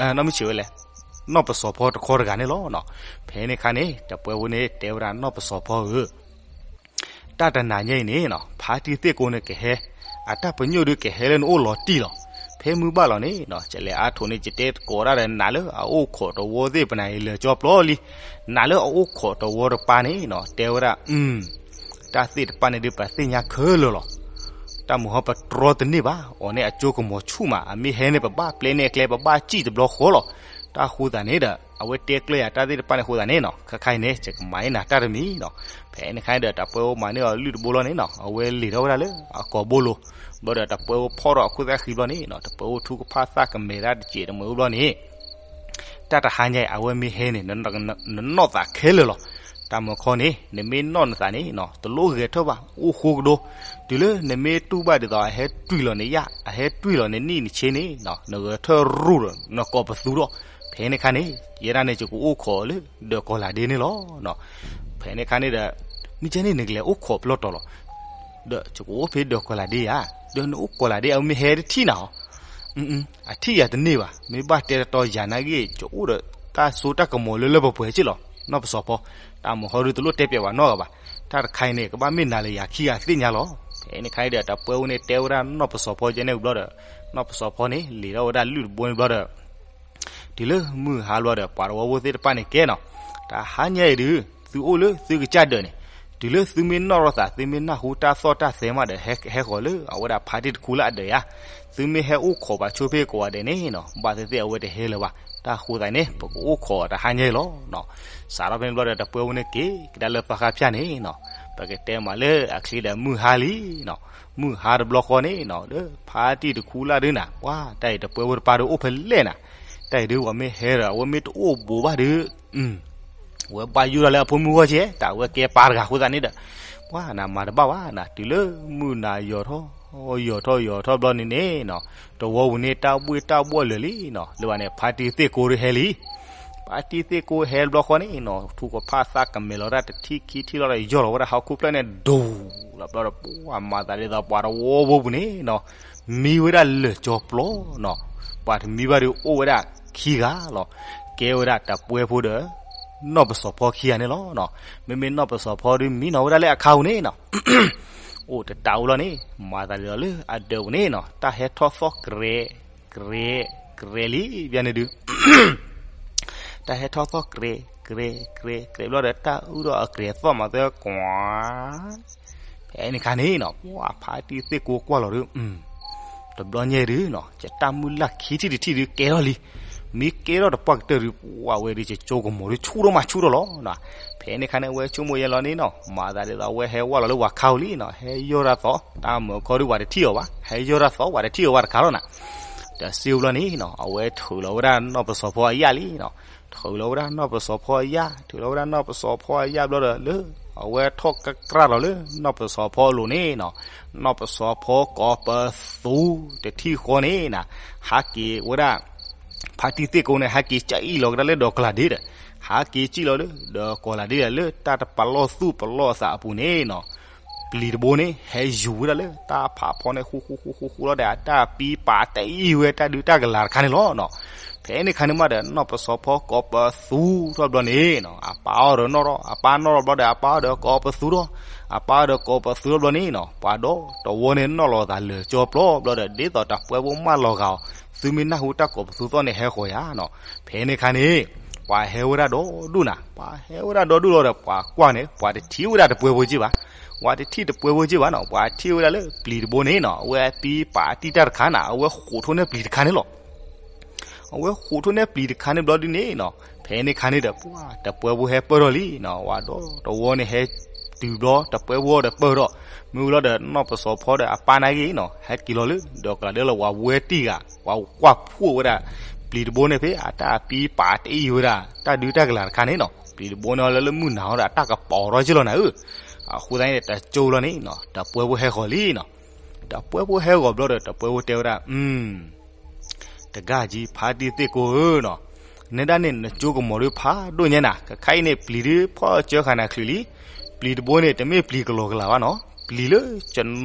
ဆံးဝဲလဲၣ်, နီၢ်ပစီၤဖီတခီတဂၤန့ၣ်လီၤ. ဖဲန့ၣ်ခါန့ၣ် တပှဲၤဖိန့ၣ် တဲဝဲဒၣ်နီၢ်ပစီၤဖီဧၢ, တၢ်တနၤညါအံၤန့ၣ်နီၤ, ဖါတံၢ်သ့ၣ်ကိးန့ၣ်ကဟဲ, အတၢ်ပညိၣ်ဒုးကဟဲလၢနအိၣ်လီၤတံၢ်လီၤ. ဖဲမုၢ်ဘၣ်လီၤန့ၣ်နီၤ, ယလဲၤအါထိးန့ၣ် ယတဲကိးဒၣ်ဒီး နာ်လၢအအိၣ်ခိးတဝီသ့ၣ်ပနၤအံၤ လၢာ်ကၠီပျီလံ. နာ်လၢအအိၣ်ခိးတဝီတပၤန့ၣ်နီၤ, တဲဝဲဒၣ် တၢ်သ့ၣ်တဖၣ်န့ၣ်ဒုး ပသ့ၣ်ညါခဲလၢာ်လီၤ. တၢ်မုၢ်ဟီပတြီတန့ၢ်ဘၣ်, အီၤန့ၣ်အစိကမီၤဆူၣ်မး, အမ့ၢ်ဟဲန့ၣ် ပဘၣ်ပျဲန့ၢ်အကျဲ ပဘၣ်စံၣ်တဘျီဃီလီၤ. တၢ်ဃိသးန့ၣ်ဒီး အဝဲတဲကျၢၤယၤတၢ်သ့ၣ်တဖၣ်န့ၣ်အဃိသတးန့ၣ်နီၤ, ခဲခါအံၤန့ၣ် ယကမၤအီၣ်နၤတၢ်တမံၤနီၤ. ဖဲန့ၣ်ခါဒီး တၢ်ပှဲၤအိၣ်မၤန့ၢ်အီၤလုၢ်တဘိလီၤန့ၣ်နီၤ, အဝဲလံာ်ထီၣ်ဝဲဒၣ်လၢအကိာ်ဘိလိၤ, ဘျီဒီးတၢ်ပှဲၤအိၣ်ဖီၣ်ထီၣ်အခိၣ်သၣ်ဃံဘျီန့ၣ်နီၤ, တၢ်ပှဲၤအိၣ်ထူကဖၣ်သၣ်ကမဲာ်တၢ်တစဲးတမှဲၤအိၣ်ဘျီန့ၣ် တၢ်တဟါညါအံၤ အဝဲမ့ၢ်ဟဲန့ၣ် နနီၢ်သးခဲလၢာ်လီၤ. တၢ်မုၢ်ခီန့ၣ် နမ့ၢ်နီၢ်နသးန့ၣ်နီၤ, တလိၣ်ဂဲၤထၢၣ်ဘၣ်, အိၣ်ဃိကဒီး, တုၤလၢနမ့ၢ်တူၢ်ဘၣ်ဒ်သိး အဟဲတွံၢ်လီၤနယၣ်, အဟဲတွံၢ်လီၤနနံၣ်နဆ့န့ၣ်နီၤ, နဂဲၤထၢၣ်ရူၢ်ဒီး နကိးပသူထီၣ်, က ဖဲန့ၣ်ခါန့ၣ် ယဲဒၣ်န့ၣ် ယကအိၣ်ခိးလၢဒၢးကီၤလၤဒ့န့ၣ်လီၤ. ဖဲန့ၣ်ခါန့ၣ်ဒီး မ့ၢ်ကဲန့ၣ် နကလဲၤအိၣ်ခိးပလီၢ်တီၤလီၤ. ဒီးယကအိၣ်ဖဲဒၢးကီၤလၤဒ့ဧါ. ဒီးနအိၣ်ကီၤလၤဒ့ အမ့ၢ်ဟဲတထံၣ်နၤအီၤ အထံၣ်ယၤတန့ၢ်ဘၣ်. မ့ၢ်ဘၣ်တဲတတီယၤနာ်ဂ့ၢ် ယအိၣ်ဒီးတၢ်စိတၢ်ကမီၤလၢလၢပှဲၤပှဲၤက့လီၤ. နီၢ်ပစီၤဖီ တၢ်မုာ်ဟီဒုတလိၣ်တဲပျဲးဘၣ်နီတဂၤဘၣ်. တၢ်တခါအံၤန့ၣ် ကဘၣ်မ့ၢ်နၤလၢယၤခံဂၤသ့ၣ်ညါလီၤ. ဖဲန့ၣ်ခါအံၤဒီး တပှဲၤဖိန့ၣ်တဲဝဲဒၣ်နီၢ်ပစီၤဖီယဲန့ၣ်ဝံၤဘျီဒီး နီၢ်ပစီၤဖီန့ၣ် လံၤထီၣ်ဝဲဒၣ်လုၢ်တဘိန့ၣ်ဘျီဒီး တုၤလၢမုၢ်ဟါဘျီဒီး ပှၤတဝီဖိသ့ၣ်တဖၣ်န့ၣ်ကဲနီၤ, တဟါညါအံၤဒုး သုအိၣ်လၢသုကစၢ်ဒၢးန့ၣ်, တုၤလၢသုမ့ၢ်နီၣ်ထီၣ်သး သုမ့ၢ်နၢ်ဟူတၢ်သီၣ်တၢ်သဲမးဒီး ဟဲဟဲဃီၤလၢအဝဲဒၣ်ဖါတံၢ်တခူလၢအဒၢးယါ, သုမ့ၢ်ဟဲအိၣ်ခိးပှၤဆိဖ့ကိးဂၤဒဲးန့ၣ်နီၤ, ဘၣ်သ့ၣ်သ့ၣ်အဝဲတဟဲလၢၤဘၣ်, တၢ်ဃိသးန့ၣ် ပကအိၣ်ခိးတဟါညါအံၤလီၤနီၤ. စးထီၣ်ဖဲန့ၣ်ဘျီဒီး တပှဲၤဖိန့ၣ်က့ၤကဒါလၢပၢ်ဃာ်ဖၠၣ်န့ၣ်နီၤ, ပကတဲမးလၢအချ့ဒီးမုၢ်ဟါလံနီၤ, မုၢ်ဟါတဘျီဃီန့ၣ်နီၤ, ဒီးဖါတံၢ်တခူလၢဒုးနၤ, ပှၤတၢ်အံၤတပှဲၤဖိတပၢ်ဒုးအိၣ်ဖဲလဲၣ်နၤ, တၢ်အံၤဒုးပှၤမ့ၢ်ဟဲဒီး အဝဲမ့ၢ်တအိၣ်ဘူးဘၣ်ဒုး ဝဲဘၣ်ယိၣ်ဒၣ်လၢအဖိမုၣ်ဂီၢ်ကဲ, တၢ်ဝဲကဲပၢ်တဂၤအဃိသတးန့ၣ်ဒီး, ပှၤနမၤတဘၣ်ဘၣ်နၤ, တုၤလၢမုၢ်နၤယီၤထီၣ်, ယီၤထီၣ်ယီၤထီၣ်ဘျီန့ၣ်န့ၣ်နီၤ, တဝီပူၤန့ၣ်တၢ်ဘှ့ၣ်တၢ်ဘှီၣ်လၢာ်လံနီၤ, လၢဘၣ်န့ၣ် ဖါတံၢ်သ့ၣ်ကိဒုးဟဲလံ. ဖါတံၢ်သ့ၣ်ကိဟဲဘျီဃီန့ၣ်နီၤ, ထူကဖၣ်သၣ်ကမဲာ်လီၤတၢ်တထံၣ်ခံထံၣ်လီၤဒီး ယီၢ်လီၤဝဲဒၣ်ဟီၣ်ခိၣ်ဖျၢၣ်န့ၣ်ဒိၣ်လီၤဘျီဒီး ပှၤမၤသးဒ်သိးပှၤတဝီဖိပူၤန့ၣ်နီၤ, မံဝဲဒၣ်လၢာ်ကၠီပျီနီၤ, ပှၤတမံဘၣ်ဒီးအိၣ်ဝဲဒၣ်ခံဂၤ, ကဲဝဲဒၣ်တပှဲၤဖိဒီး နီၢ်ပစီၤဖီခံဂၤန့ၣ်လီၤ. မ့မ့ၢ်နီၢ်ပစီၤဖီဒုးမံနီၤဝဲဒၣ်လၢအခါပူၤန့ၣ်နီၤ, အိၣ်တတးအူလီၤန့ၣ် မၤသးဒ်သိးလၢအဒၢးပူၤန့ၣ်နီၤ, တၢ်ဟဲထီၣ်သီၣ်ကြဲး ကြဲး ကြဲးလံ, ဘၣ်န့ၣ်ဒုး တၢ်ဟဲထီၣ်သီၣ်ကြဲး ကြဲး ကြဲး ကြဲးဘျီဒီး တၢ်အုၣ်ထီၣ်အကြဲးသီၣ်မၤသၢကွၢ် ဖဲန့ၣ်ခါန့ၣ်နီၤ, ပှၤဖါတံၢ်သ့ၣ်ကိကွၢ်လီၤဒုး, တဘျီညါဒုးနီၤ, ယတၢ်မုၢ်လၢ်ခံထံၣ်တထံၣ်ဒုးကဲထီၣ်လံ, မ့ၢ်ကဲထီၣ်တပှၢ်ကတၢၢ်ဒုး ပှၤဝဲဒုး ယကၠိကမီၤဒုးဆူၣ်ထီၣ်မးဆူၣ်ထီၣ်လီၤ. ဖဲန့ၣ်ခါန့ၣ် အဝဲဆိကမိၣ်ယဲလီၤန့ၣ်နီၤ, မၤသးဒ်သိးအဝဲဟဲဝဲလီၤလၢပှၤခါပူၤလံနီၤ, ဟဲယီၢ်တၢ်သီၣ်, တၢ်မုာ်အခီဒုးပှၤတထံၣ်အီၤဘၣ်, ဟဲယီၢ်တၢ်သီၣ်ပှၤတထံၣ်အီၤဘၣ်တခါလီၤနၤ. ဒီးစ့ဘျီန့ၣ်နီၤ, အဝဲထုးလီၤဝဲဒၣ်နီၢ်ပစီၤဖီအယာ်လံနီၤ, ထုးလီၤဝဲဒၣ်နီၢ်ပစီၤဖီအယာ်, ထုးလီၤဝဲဒၣ်နီၢ်ပစီၤဖီအယာ်ဘျီဒီး လၢအဝဲထီၣ်ကကြၢ်လီၤလၢနီၢ်ပစီၤဖီအလိၤန့ၣ်နီၤ, နီၢ်ပစီၤဖီကိးပသူတထံၣ်ဃီန့ၣ်နၤ, ဟးက့ၤဝဲဒၣ် ဖါတံၢ်သ့ၣ်ကိန့ၣ် ဟဲက့ၤကၠၢအံၣ်လီၤကဒါလၢဒၢးကီၤလၤဒ့ဒီး, ဟးက့ၤကၠံၣ်လီၤလၢဒၢးကီၤလၤဒ့ဒီး လၢတၢ်တပလီၢ်သူၣ်ပလီၢ်သးအပူၤန့ၣ်နီၤ, ပျံၤတဘိန့ၣ် ဟဲယူၤဝဲဒၣ်လၢတၢ်ဖးဖီန့ၣ် ဃူဃူဃူဃူဃူလီၤဒီး အတၢ်ပံပာ်တအံၣ်ဝဲတၢ်ဒုးတၢ်ကလၤတခါန့ၣ်လီၤနီၤ. ဖဲန့ၣ်ခါန့ၣ်မးဒီး နီၢ်ပစီၤဖီကိးပသူထီၣ်ဘျီန့ၣ်နီၤ, အပၢ်အီၣ်ဒီးနီၣ်ထီၣ်, အပၢ်နီၣ်ထီၣ်ဘျီဒီး အပၢ်အီၣ်ဒီးကိးပသူထီၣ်, အပၢ်အီၣ်ဒီးကိးပသူထီၣ်ဘျီန့ၣ်နီၤ, ပှၤဒီတဝီန့ၣ်နီၣ်လီၤသးလၢာ်ကၠီပျီဘျီဒီး ဒ်သိးတၢ်ပှဲၤဖိမၢလီၤဂာ်အီၤ, သုမ့ၢ်နၢ်ဟူတၢ်ကိးပသူသီၣ်န့ၣ် ဟဲဃီၤယၤနီၤ. ဖဲန့ၣ်ခါန့ၣ် ပှၤဟဲဝဲဒၣ်ဒီဒူၣ်နၤ, ပှၤဟဲဝဲဒၣ်ဒီဒူၣ်လီၤဒီး ပှၤကွၢ်န့ၣ် ပှၤတထံၣ်ဝဲဒၣ်တပှဲၤဖိက့ဘၣ်, ပှၤတထံၣ်တပှဲၤဖိက့ဘၣ်နီၤ, ပှၤထံၣ်ဝဲဒၣ်လၢပျံၤတဘိန့ၣ်နီၤ, အဝဲပံပာ်တံၢ်တၢ်တခါနၤ, အဝဲဃိးထိၣ်န့ၢ်ပျံၤတခါန့ၣ်လီၤ. အဝဲဃိးထိၣ်န့ၢ်ပျံၤတခါန့ၣ်ဘျီဒ်န့ၣ်နီၤ, ဖဲန့ၣ်ခါန့ၣ်ဒီး ပှၤတပှဲၤဖိဟဲပၢၢ်ထီၣ်လံနီၤ, ဝဲဒီတဝီန့ၣ်ဟဲတုၤဘျီ တပှဲၤဖိဒီးပၢၢ်ထီၣ်, မ့ၢ်ဝံၤလီၤဒီး နီၢ်ပစီၤဖီဒီးအပၢ်နာ်ဂ့ၤနီၤ, ဟဲက့ၤလီၤလၢဒၢးကီၤလၤဒ့လီၤ, ပှၤဝဲတံၢ်ဂၤ ပှၤကွၢ်ဖှိၣ်ဝဲဒၣ် ပျံၤတဘိန့ၣ်ဖဲ အတၢ်ပံပာ်တအံၣ်ဝဲဒၣ် တၢ်ဒုးတၢ်ကလၤတခါန့ၣ်နီၤ, ပျံၤတဘိန့ၣ်လၢလၢမုၢ်နၤဟီဒီး အတၢ်ကပီၤထီၣ်က့လီၤနၤဧၢ. အဃိသတးန့ၣ် တကၠိလီၤန့ၣ်နီၤ, တပှဲၤဖိဟဲဂီၤလံနီၤ. တပှဲၤဖိဟဲဂီၤဘျီဒီး တပှဲၤဖိတဲဝဲဒၣ် အု တဂၤကံ ဖါတံၢ်သ့ၣ်ကိဧၢနီၤ, နဲဒၣ်န့ၣ် နကၠိကမီၤဒုးဖးဒိၣ်ညါနၤ, ခဲခါအံၤန့ၣ် ပျံၤဒုးဖီၣ်စၢဃာ်နၤချုးလံ, ပျံၤတဘိန့ၣ် တမ့ၢ်ပျံၤကလီကလၤဘၣ်နီၤ, ပျံၤလၢကနီၤ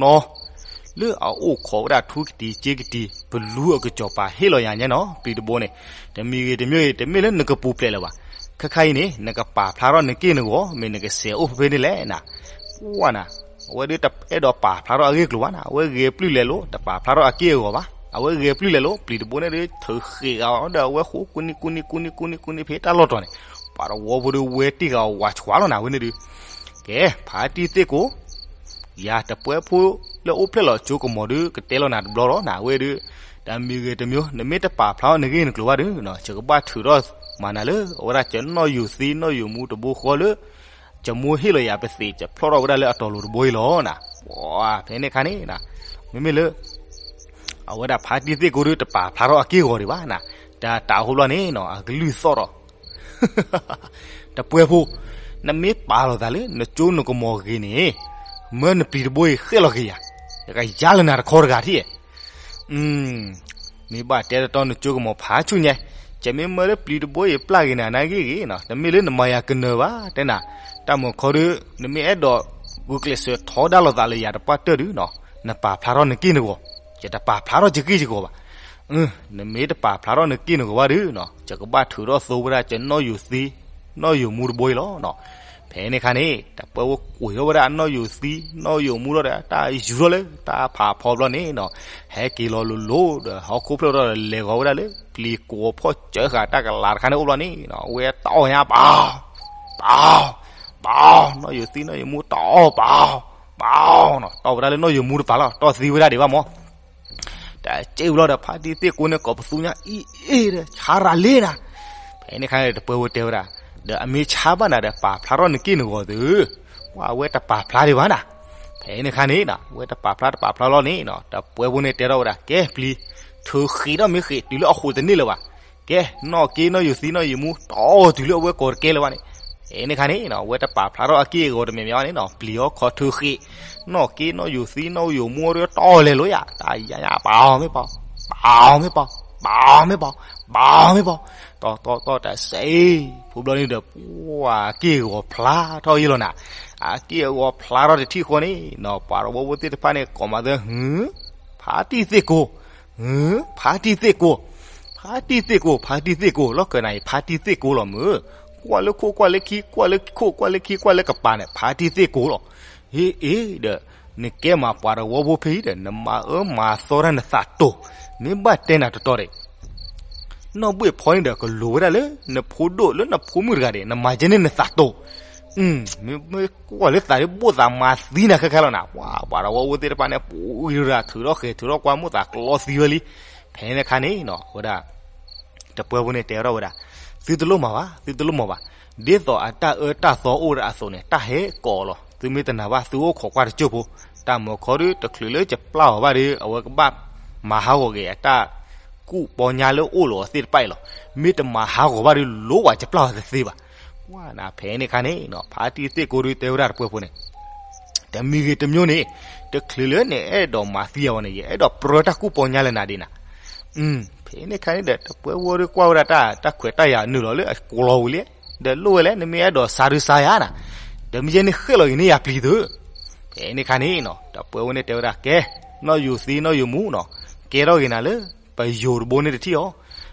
လၢအအိၣ်ခိးဝဲဒၣ်ထူကတံၤစ့ကတံၤ ပလူအကစီၤပၤဟ့ၣ်လီၤယၤညါနီၤ, ပျံၤတဘိန့ၣ် တမံၤဂ့ၤတမံၤဂ့ၤ တမ့ၢ်လၢနကပူၤဖျဲးလၢၤဘၣ်, ခဲခါအံၤန့ၣ် နကပာ်ဖျါထီၣ်နက့ၢ်နဂီၤ မ့ၢ်နကစဲးအိၣ်ဖဲဖဲန့ၣ်လဲၣ်နၤ, ကွၢ်နၤ အဝဲဒၣ်တအဲၣ်ဒိးပာ်ဖျါထီၣ်အဂ့ၢ်အကျိၤဘၣ်နၤ, အဝဲဂဲၤပျုၢ်လဲၤလိာ် တပာ်ဖျါထီၣ်အက့ၢ်အဂီၤဘၣ်, အဝဲဂဲၤပျုၢ်လဲၤလိာ် ပျံၤတဘိန့ၣ်ဒုး ထုးဃ့းဂၤအီၤဒီး အဝဲဃိးကူနံကူနံကူနံကူနံကူနံဖဲတၢ်လီၢ်တီၤန့ၣ်, ပှၤတဝီဖိဒုးဝဲတံၢ်ဂၤဝးဆှးလီၤနၤဝဲန့ၣ်ဒုး, ကဲ ဖါတံၢ်သ့ၣ်ကိ ယၤတပှဲၤဖိလၢအိၣ်ဖျဲၣ်လီၤကၠိကမီၤဒုး ကတဲလီၤနၤတဘျီလီၤနၤဝဲဒုး, တမံၤဂ့ၤတမံၤ နမ့ၢ်တပာ်ဖျါထီၣ်နဂ့ၢ်နကျိၤဘၣ်ဒုးနီၤ, ယကဘၣ်ထုးထီၣ်မၤနၤလၢ အဝဲဒၣ်ကနီၣ်ယိာ်သံနီၣ်ယိာ်မူတဘိဃီလၢ ယမိၢ်ဟ့ၣ်လီၤယၤပသံး ယဖျီၣ်ထီၣ်ဝဲဒၣ်လၢအတီၤလိၤတဘိအံၤလီၤနၤ, ပှၤဖဲန့ၣ်ခါန့ၣ်နၤ, မ့မ့ၢ်လၢ အဝဲဒၣ်ဖါတံၢ်သ့ၣ်ကိဒုး တပာ်ဖျါထီၣ်အက့ၢ်အဂီၤဒံးဘၣ်နၤ, တၢ်တၢ်အိၣ်ဖှိၣ်ဘျီန့ၣ်နီၤ အကလုၢ်သီၣ်ထီၣ် တပှဲၤဖိ, နမ့ၢ်ပာ်လီၤသးလၢနကၠိနကမီၤဂ့ၤန့ၣ်, မၢနပျံၤတဘိအံၤဃဲၣ်လီၤက့ၤယၤ, ယကယါလၢနၤတခီတဂၤထံၣ်, မ့ၢ်ဘၣ်တဲတတီနကၠိကမီၤဖးဆူၣ်ညါ, ယမ့ၢ်မၢလၢပျံၤတဘိအံၤပျၢ်ဂ့ၤနၤနာ်ဂ့ၤဂ့ၤနီၤ, တမ့ၢ်လၢနမၤယၤကနၢၤဘၣ် တဲနၤ, တၢ်မုၢ်ခီဒုး နမ့ၢ်အဲၣ်ဒိး ဂုာ်ကျဲးစၢးထီဒါလိာ်သးလၢယၤတပှၢ်တၢၢ်ဒုးနီၤ, နပာ်ဖျါထီၣ်နက့ၢ်နဂီၤ, ယတပာ်ဖျါထီၣ်ယက့ၢ်ယဂီၤဘၣ်. နမ့ၢ်တပာ်ဖျါထီၣ်နက့ၢ်နဂီၤဘၣ်ဒုးနီၤ, ယကဘၣ်ထုးထီၣ်သိဝဲဒၣ် ယနီၣ်ယိၤသံ နီၣ်ယိၤမူတဘိအံၤလီၤနီၤ. ဖဲန့ၣ်အခါန့ၣ် တပှဲဖိကွံာ်ထီၣ်ဝဲဒၣ်အနီၣ်ယိၤသံ နီၣ်ယိၤမူထီၣ်ဒီး တၢ်ယူၤထီၣ်လၢတၢ်ဖးဖီဘျီန့ၣ်နီၤ, ဟဲက့ၤလီၤလိၤလိၤဒီး ဟီၣ်ခိၣ်ဖျၢၣ်ထီၣ်ဒီး လဲၤဂီၤဝဲဒၣ်လၢပျံၤကိးဖီၣ်စၢဃာ်တၢ်ကလၤတခါန့ၣ်အိၣ်ဘျီန့ၣ်နီၤ, အဝဲတီၢ်ညါပၤ ပၤ ပၤ, နီၣ်ယိၤသံနီၣ်ယိၤမူတီၢ်ပၤ ပၤနီၤ, တီၢ်ဝဲဒၣ်လၢနီၣ်ယိၤမူတပၤလီၤ, တီၢ်သံဝဲဒၣ်ဒံးဘၣ်မး. တစဲးဘျီဒီး ဖါတံၢ်သ့ၣ်ကိန့ၣ် ကိးပသူညါအံၤအ့ၣ်ဒီး ဆါရၤလ့နၤ. ဖဲန့ၣ်အခါန့ၣ် တပှဲဖိတဲဝဲဒၣ်, ဒီးအမ့ၢ်ဆါဘၣ်နၤဒီး ပာ်ဖျါထီၣ်နက့ၢ်နဂီၤသု, ပှၤအဝဲတပာ်ဖျါဒံးဘၣ်နၤ. ဖဲန့ၣ်အခါန့ၣ်နီၤ အဝဲတပာ်ဖျါတပာ်ဖျါလီၤန့ၣ်နီၤ, တပှဲဖိန့ၣ်တဲထီၣ်ဝဲဒၣ် ကဲပျံၤ, ထုးဃံးထီၣ်မ့ၢ်ဃံး တုၤလၢအဃိးတန့ၢ်လၢၤဘၣ်. ကဲ နီၣ်က့နီၣ်ယိၤသံနီၣ်ယိၤမူ တီၢ်တုၤလၢအဝဲကိးတကဲလၢၤဘၣ်န့ၣ်. ဖဲန့ၣ်အခါန့ၣ်နီၤ အဝဲတပာ်ဖျါထီၣ်အက့ၢ်အဂီၤတမံၤမံၤဘၣ်န့ၣ်နီၤ, ပျံၤအီၣ်ခီထုးဃံး, နီၣ်က့နီၣ်ယိၤသံနီၣ်ယိၤမူ အီၣ်ဒီးတီၢ်လဲၤလိာ်ယၤ, တၢ်ယါညါပာ်အီၤမ့ၢ်ပာ်, ပာ်အီၤမ့ၢ်ပာ်, ပာ်အီၤမ့ၢ်ပာ်, ပာ်အီၤမ့ၢ်ပာ်, တီၢ်တီၢ်တီၢ်တစဲး, ဖိဘျီန့ၣ်ဒီး ပှၤက့ၢ်အဂီၤဖျါထီၣ်ယ့ၢ်လီၤနၤ. အက့ၢ်အဂီၤဖျါထီၣ်တထံၣ်ဃီန့ၣ်နီၤ ပှၤတဝီဖိသ့ၣ်တဖၣ်န့ၣ် ကိးမၤသၢ ဟု ဖါတံၢ်သ့ၣ်ကိ, ဟု ဖါတံၢ်သ့ၣ်ကိ, ဖါတံၢ်သ့ၣ်ကိ, ဖါတံၢ်သ့ၣ်ကိ, လီၤကၢၤနၤအံၤ ဖါတံၢ်သ့ၣ်ကိလီၤမုၢ်, ကွၢ်လၢခိၣ်ကွၢ်လၢခံ ကွၢ်လၢခိၣ်ကွၢ်လၢခံ ကွၢ်လၢကပၤန့ၣ် ဖါတံၢ်သ့ၣ်ကိလီၤ. အ့အ့ဒီး နကဲမၤပှၤတဝီဖိဖဲအံၤဒီး နမၤအၢမၤသီတၢ်နသးတိၤ, မ့ၢ်ဘၣ်တဲနၤတတီၤဒီး နီၢ်ဘှ့ၣ်ဖီန့ၣ်ဒီး ကလိၤဝဲဒၣ်လၢနဖိဒိၣ်လၢနဖိမုၣ်တဂၤဒီး နမၤကဲန့ၣ်နသးတိၤ, မ့ၢ်ကွၢ်လၢသးဒ်ဘိၣ်သးမၤသံနၤခဲခါလီၤနၤ, ပှၤတဝီဖိသ့ၣ်တဖၣ်န့ၣ် ပူၤအံၤဒၣ် ထုးထီၣ်ဃဲၤထုးထီၣ်ကွၢ်မိၣ်သးကျီသံဝဲလံ. ဖဲန့ၣ်အခါန့ၣ်နီၤ အဝဲဒၣ် တပှဲဖိန့ၣ်တဲထီၣ်ဝဲဒၣ်, သုတလိၣ်မၤဘၣ်, သုတလိၣ်မၤဘၣ်, ဒ်သိးအတၢ်အၢတၢ်သီအိၣ်ဒၣ်အသိးန့ၣ် တၢ်ဟဲကိးအီၤလီၤ. သုမ့ၢ်တနာ်ဘၣ် သုအိၣ်ခိးကွၢ်တစိၢ်ဖိ, တၢ်မုၢ်ခီဒုး တချုးလၢယပျၢ်အီၤဘၣ်ဒီး အဝဲကဘၣ်မၤဟးဂီၤက့ၤအတၢ်ကူၣ်ပီညါလၢအိၣ်လီၤအီၤသ့ၣ်တဖၣ်အံၤလီၤ. မ့ၢ်တမၤဟးဂီၤဘၣ်ဒီး လိၣ်ဝဲယပျၢ်အီၤတသ့ဘၣ်. ပှၤနၤဖဲန့ၣ်အခါန့ၣ်နီၤ ဖါတံၢ်သ့ၣ်ကိဒုးတဲဝဲဒၣ်တပှဲဖိန့ၣ် တမံၤဂ့ၤတမံၤန့ၣ်, တချုးလၢနအဲၣ်ဒိးမၤသံအီၤဘၣ်န့ၣ် ယအဲၣ်ဒိးပြၢတၢ်ကူၣ်ပီညါလၢနၤဒ်နၤ. ဖဲန့ၣ်အခါန့ၣ်ဒီး တပှဲဖိဒုးကွၢ်ဝဲဒၣ်တၢ် တၢ်ခွဲးတၢ်ယာ်နုာ်လီၤလၢအကျီဝံၤလံ, ဒီးလိၣ်ဝဲလဲၣ် နမ့ၢ်အဲၣ်ဒိးစါဒုးစါယၤနၤ, ဒီးမ့ၢ်ယဲန့ၣ်ဃဲၣ်လီၤက့ၤန့ၢ်ယၤပျံၤသု. ဖဲန့ၣ်အခါန့ၣ်နီၤ တပှဲဖိန့ၣ်တဲဝဲဒၣ် ကဲ, နီၣ်ယိၤသံနီၣ်ယိၤမူနီၤ, ကဲထီၣ်က့ၤနၤလၢ ပယိၤတဘိန့ၣ်တထံၣ်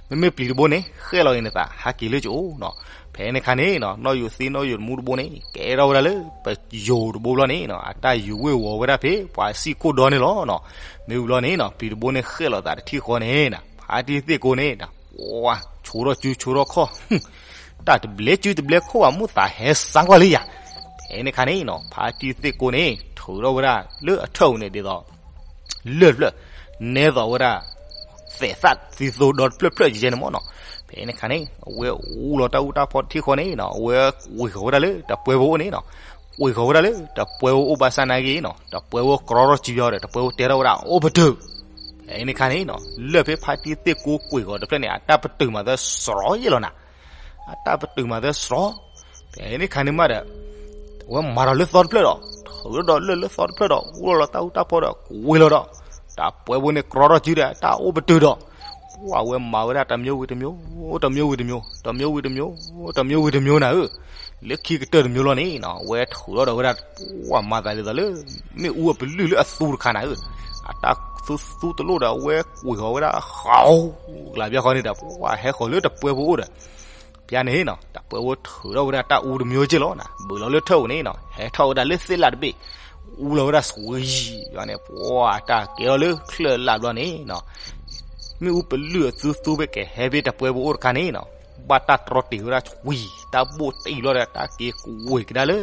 အီၤ, မ့မ့ၢ်ပျံၤတဘိန့ၣ် ဃဲၣ်လီၤက့ၤနသး ဟးက့ၤလၢယအိၣ်နီၤ. ဖဲန့ၣ်အခါန့ၣ်နီၤ နီၣ်ယိၤသံနီၣ်ယိၤမူတဘိန့ၣ် ကဲထီၣ်ဝဲဒၣ်လၢ ပယိၤတဘိဘျီန့ၣ်နီၤ အတၢ်ယူၤဝ့ၤဝီၤဝဲဒၣ်ဖဲ ပှၤစံၣ်ခိၣ်ဒီန့ၣ်လီၤနီၤ. မ့ၢ်ဘျီန့ၣ်နီၤ ပျံၤတဘိန့ၣ်ဃဲၣ်လီၤသးတထံၣ်ဃီန့ၣ်နီၤ ဖါတံၢ်သ့ၣ်ကိန့ၣ်နီၤ ပှၤဆိထီၣ်စုဆိထီၣ်ခီၣ်, တၢ်တဘျဲစုတဘျဲခိၣ်ဘၣ် မိၣ်သးဟဲစါကွၢ်လၢယၤ. ဖဲန့ၣ်အခါန့ၣ်နီၤ ဖါတံၢ်သ့ၣ်ကိန့ၣ် ထုးထီၣ်ဝဲဒၣ်လၢအထၢၣ်အူန့ၣ်ဒ်သိး လၢၢ်တဖျၢၣ်, နဲသိးဝဲဒၣ် သဲးသၣ်သံသိဒီတဖျၢၣ်ဖျၢၣ်ယဲန့ၣ်မ့ၢ်နီၤ. ဖဲန့ၣ်အခါန့ၣ် အဝဲအူလီၤတၢ်အူတၢ်ဖီတထံၣ်ဃီန့ၣ်နီၤ အဝဲကွံာ်ဃီၤဝဲဒၣ်လၢတပှဲဖိအိၣ်န့ၣ်နီၤ. ကွံာ်ဃီၤဝဲဒၣ်လၢတပှဲဖိအိၣ်ဘၣ်ဆၣ်နာ်က့နီၤ တပှဲဖိကြီထီၣ်စုယီၤဒီး တပှဲဖိတဲထီၣ်ဝဲဒၣ်အိၣ်ပတုာ်. ဖဲန့ၣ်အခါန့ၣ်နီၤ လၢၢ်ဖဲဖါတံၢ်သ့ၣ်ကိကွံာ်ဃီၤတဖျၢၣ်န့ၣ် အတၢ်ပတုာ်မၤသၢစရီယဲလီၤနၤ. အတၢ်ပတုာ်မၤသၢစရီ ဖဲန့ၣ်အခါန့ၣ်မးဒီး အဝဲမၤဒီးလၢသီတဖျၢၣ်ဒီး ထုးထီၣ်ဒီးလၢၢ်လၢသီတဖျၢၣ်ဒီး အူလီၤလီၤတၢ်အူတၢ်ဖီဒီးကွံာ်လီၤဒီး တပှဲဖိန့ၣ်ကြီထီၣ်စုဒီး တၢ်အိၣ်ပတုာ်ဒီး ပှၤဝဲမၤဝဲဒၣ်တမျိုးဝံၤတမျိုး, တမျိုးဝံၤတမျိုး, တမျိုးဝံၤတမျိုး, တမျိုးဝံၤတမျိုးနၤဧၢ. လၢခံကတၢၢ်တမျိုးလီၤန့ၣ်နီၤ အဝဲထုးထီၣ်ဒီးဝဲဒၣ် ပှၤမၤသးဒ်သိးလၢ မ့ၣ်အူအပလုၢ်လၢအသူတခါနၤဧၢ. အတၢ်သူသူတလိၣ်ဒီး အဝဲကွံာ်ဃီၤဝဲဒၣ်ဃီ ကလးဘျီဃီန့ၣ်ဒီး ပှၤဟဲဃီၤလၢတပှဲဖိအိၣ်ဒီး ပျါန့ၣ်နီၤ တပှဲဖိထုးထီၣ်ဝဲဒၣ်တၢ်အူတမျိုးက့လီၤနၤ ဘုးလီၤလၢထၢၣ်အူန့ၣ်နီၤ ဟဲထီၣ်ဝဲဒၣ်လၢသ့ၣ်လၣ်တဘ့ၣ် အူလီၤဝဲဒၣ်စှံၤန့ၣ် ပှၤတၢ်ကဲထီၣ်လၢချၢၣ်လၣ်ဘျီန့ၣ်နီၤ မ့ၣ်အူပလုၢ်အသူသူဘ့ၣ်ကဟဲဖဲတပှဲဖိအိၣ်တခါန့ၣ်နီၤ ဘၣ်တၢ်တြီတ့ၢ်ဝဲဒၣ်ဝံၤ တၢ်ဘိၣ်တံၢ်ဘျီဒီး တၢ်က့ၤကွံာ်ကဒါလၢ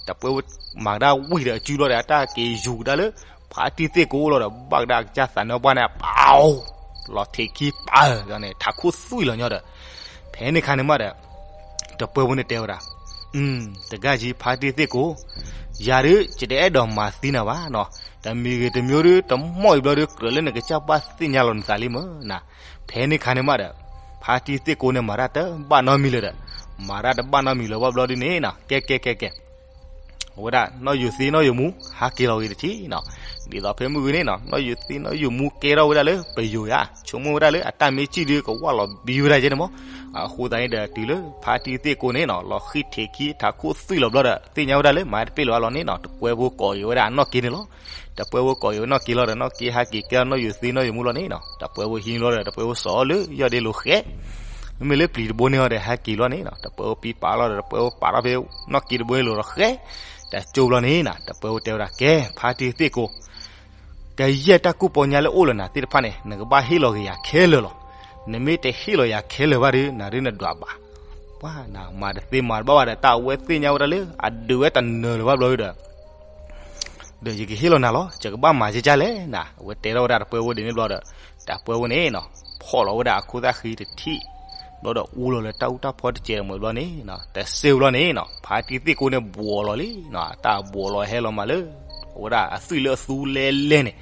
တပှဲဖိမၤကဒါဝံၤဒီးအစုဘျီဒီး တၢ်က့ၤယူၤကဒါလၢ ဖါတံၢ်သ့ၣ်ကိအိၣ်လီၤဒီး ဘၣ်ကဒါကစၢ်သးနါပှၢ်န့ၣ် ပၢ် လီၤထံးခံပၢ်န့ၣ် ထးခိၣ်သွံၣ်လီၤညီဒီး ဖဲန့ၣ်ခါန့ၣ်မးဒီး တပှဲဖိန့ၣ်တဲဝဲဒၣ် တဂၤယံၤဖါတံၢ်သ့ၣ်ကိ ယၤဒုး ယတအဲၣ်ဒိးမၤသံနၤဘၣ်နီၤ တမံၤဂ့ၤတမျိုးဒုး တမီၢ်အံၤဘျီဒုး ကြၢးလၢနကစၢ်ဘၣ်သ့ၣ်ညါလီၤနသးလံမ့ၢ်နၤ ဖဲန့ၣ်ခါန့ၣ်မးဒီး ဖါတံၢ်သ့ၣ်ကိန့ၣ် မၤတၢ်တဘၣ်နီတမံၤလၢၤဒီး မၤတၢ်တဘၣ်နီတမံၤလၢၤဘၣ်ဘျီဒုးန့ၣ်နီၤ ကဲကဲကဲကဲ အ အဝဲဒၣ်နီၣ်ယိၤသ့နီၣ်ယိၤမူ ဟးက့ၤလီၤဂ့ၤတထံၣ်နီၤ. ဒ်သိးဖဲမုၢ်ဂီၤန့ၣ်နီၤ နီၣ်ယိၤသ့နီၣ်ယိၤမူကဲထီၣ်ဝဲဒၣ်လၢပယိၤယါ ဆိကမိၣ်ဝဲဒၣ်လၢအတၢ်မ့ၢ်စံၣ်ဒုးကဝၢ်လီၤဘံဝဲဒၣ်ကဲန့ၣ်မး. အဃိသတးန့ၣ်ဒီးတုၤလၢဖါတံၢ်သ့ၣ်ကိန့ၣ်နီၤ လီၤဃံၣ်ထံးခံထးခိၣ်သွံၣ်လီၤဘျီဒီး သ့ၣ်ညါဝဲဒၣ်လၢမၤတပ့ၢ်လၢၤဘၣ်လီၤန့ၣ်နီၤ တပှဲဖိကိးက့ၤဝဲဒၣ်အနီၣ်က့န့ၣ်လီၤ. တပှဲဖိကိးက့ၤဝဲနီၣ်က့လီၤဒီး နီၣ်က့ဟးက့ၤကဲထီၣ်နီၣ်ယိၤသ့နီၣ်ယိၤမူလီၤန့ၣ်နီၤ တပှဲဖိဟံးလီၤဒီး တပှဲဖိစိာ်အီၤလၢယီၢ်ဒ့လိၤဃဲ မ့မ့ၢ်လၢပျံၤတဘိန့ၣ်အီၤဒီး ဟဲက့ၤလီၤန့ၣ်နီၤ တပှဲဖိပံပာ်လီၤဒီး တပှဲဖိပာ်ထီၣ်ဖဲနီၣ်က့တဘိန့ၣ်လိၤဒီးဃဲ တကၠိဘျီန့ၣ်နီၤ တပှဲဖိတဲဝဲဒၣ် ကဲ ဖါတံၢ်သ့ၣ်ကိ ကယဲၢ်တၢ်ကူၣ်ပီညါလၢအိၣ်လၢနၤသ့ၣ်တဖၣ်န့ၣ် နကဘၣ်ဟ့ၣ်လီၤက့ၤယၤခဲလၢာ်လီၤ. နမ့ၢ်တဟ့ၣ်လီၤယၤခဲလၢာ်ဘၣ်ဒီး နရ့နဒွးဘၣ်. ပှၤနၤ မၤတသ့မၤတဘၣ်ဘၣ်ဒီး တၢ်အဝဲသ့ၣ်ညါဝဲဒၣ်လၢ အဒုးဝဲတနၢၤလၢၤဘၣ်ဘျီဒီး ဒီးယကဟ့ၣ်လီၤနၤလီၤ ယကဘၣ်မၤကကလဲၣ်နၤ အဝဲတဲထီၣ်ဝဲဒၣ်တပှဲဖိဒ်န့ၣ်ဘျီဒီး တပှဲဖိန့ၣ်နီၤ ဖီၣ်လီၤဝဲဒၣ်အခိၣ်သၣ်ဃံတထံၣ် ဘျီဒီးအူလီၤလၢတၢ်အူတၢ်ဖီတစဲးတမှဲၤဘျီန့ၣ်နီၤ တစ့ဘျီန့ၣ်နီၤ ဖါတံၢ်သ့ၣ်ကိန့ၣ်ဘှီးလီၤလံနီၤ အတၢ်ဘှီးလီၤဟဲလီၤမးလၢ အဝဲဒၣ်အသွံၣ်လၢအသူလဲလဲန့ၣ်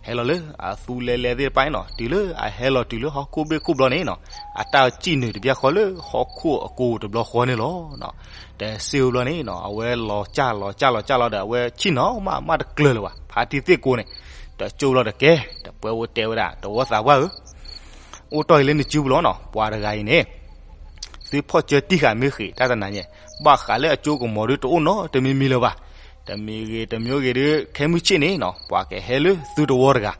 ဟဲလီၤလၢအသူလဲလဲသ့ၣ်တဖၣ်န့ၣ်နီၤ တုၤလၢအဟဲလီၤတုၤလၢဟီၣ်ခိၣ်ဘ့ၣ်ခိၣ်ဘျီန့ၣ်နီၤ အတၢ်စံၣ်နုာ်တဘျီဃီလၢဟီၣ်ခိၣ်အကိတဘျီဃီန့ၣ်လီၤ. တစ့ဘျီန့ၣ်နီၤ အဝဲလီၤကၢ်လီၤကၢ်လီၤကၢ်လီၤဒီး အဝဲဆ့ၣ်နီၤမးမးတကျၢၤလၢၤဘၣ် ဖါတံၢ်သ့ၣ်ကိန့ၣ် တကၠိလီၤဒီးကဲ တပှဲဖိတဲဝဲဒၣ် တဝီသးပှၢ်ဧၢ အိၣ်တီၢ်အံၤလၢနစုပူၤလီၤနီၤ ပှၤတဂၤအံၤန့ၣ် သုဖီၣ်စၢတံၢ်ဃာ်မ့ၢ်ဃ့ၢ် တၢ်တနၤညါ ဘၣ်ဃးလၢအကၠိကမီၤဒုတအိၣ်နီတမံၤမံၤလၢၤဘၣ်. တမံၤဂ့ၤတမံၤဂ့ၤဒု ခဲမုၢ်ဆ့ၣ်န့ၣ်နီၤ ပှၤကဟဲလၢသုတဝီတဂၤ,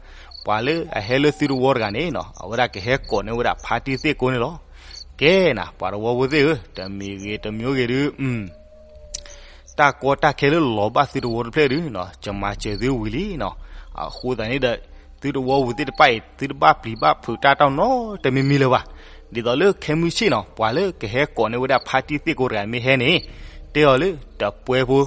ပှၤလၢအဟဲလၢသုတဝီတဂၤန့ၣ်နီၤ အဝဲဒၣ်ကဟဲကိးန့ၢ်ဝဲဒၣ်ဖါတံၢ်သ့ၣ်ကိန့ၣ်လီၤ. ကဲနၤ ပှၤတဝီဖိသ့ၣ်ဧၢ, တမံၤဂ့ၤတမံၤဂ့ၤဒု တၢ်ကီတၢ်ခဲလၢလီၤဘၣ်သုတဝီတဖျၢၣ်ဒုနီၤ ယမၤစၢၤသုဝံၤလံနီၤ. အဃိသတးန့ၣ်ဒီး သုတဝီပူၤသ့ၣ်တဖၣ်အံၤ သုတဘၣ်ပျံၤဘၣ်ဖုးတၢ်တီၢ်နီတမံၤမံၤလၢၤဘၣ်. ဒ်သိးလၢခဲမုၢ်ဆ့ၣ်နီၤ ပှၤလၢကဟဲကိးန့ၢ်ဝဲဒၣ်ဖါတံၢ်သ့ၣ်ကိတဂၤမ့ၢ်ဟဲန့ၣ် တဲအီၤလၢတပှဲဖိ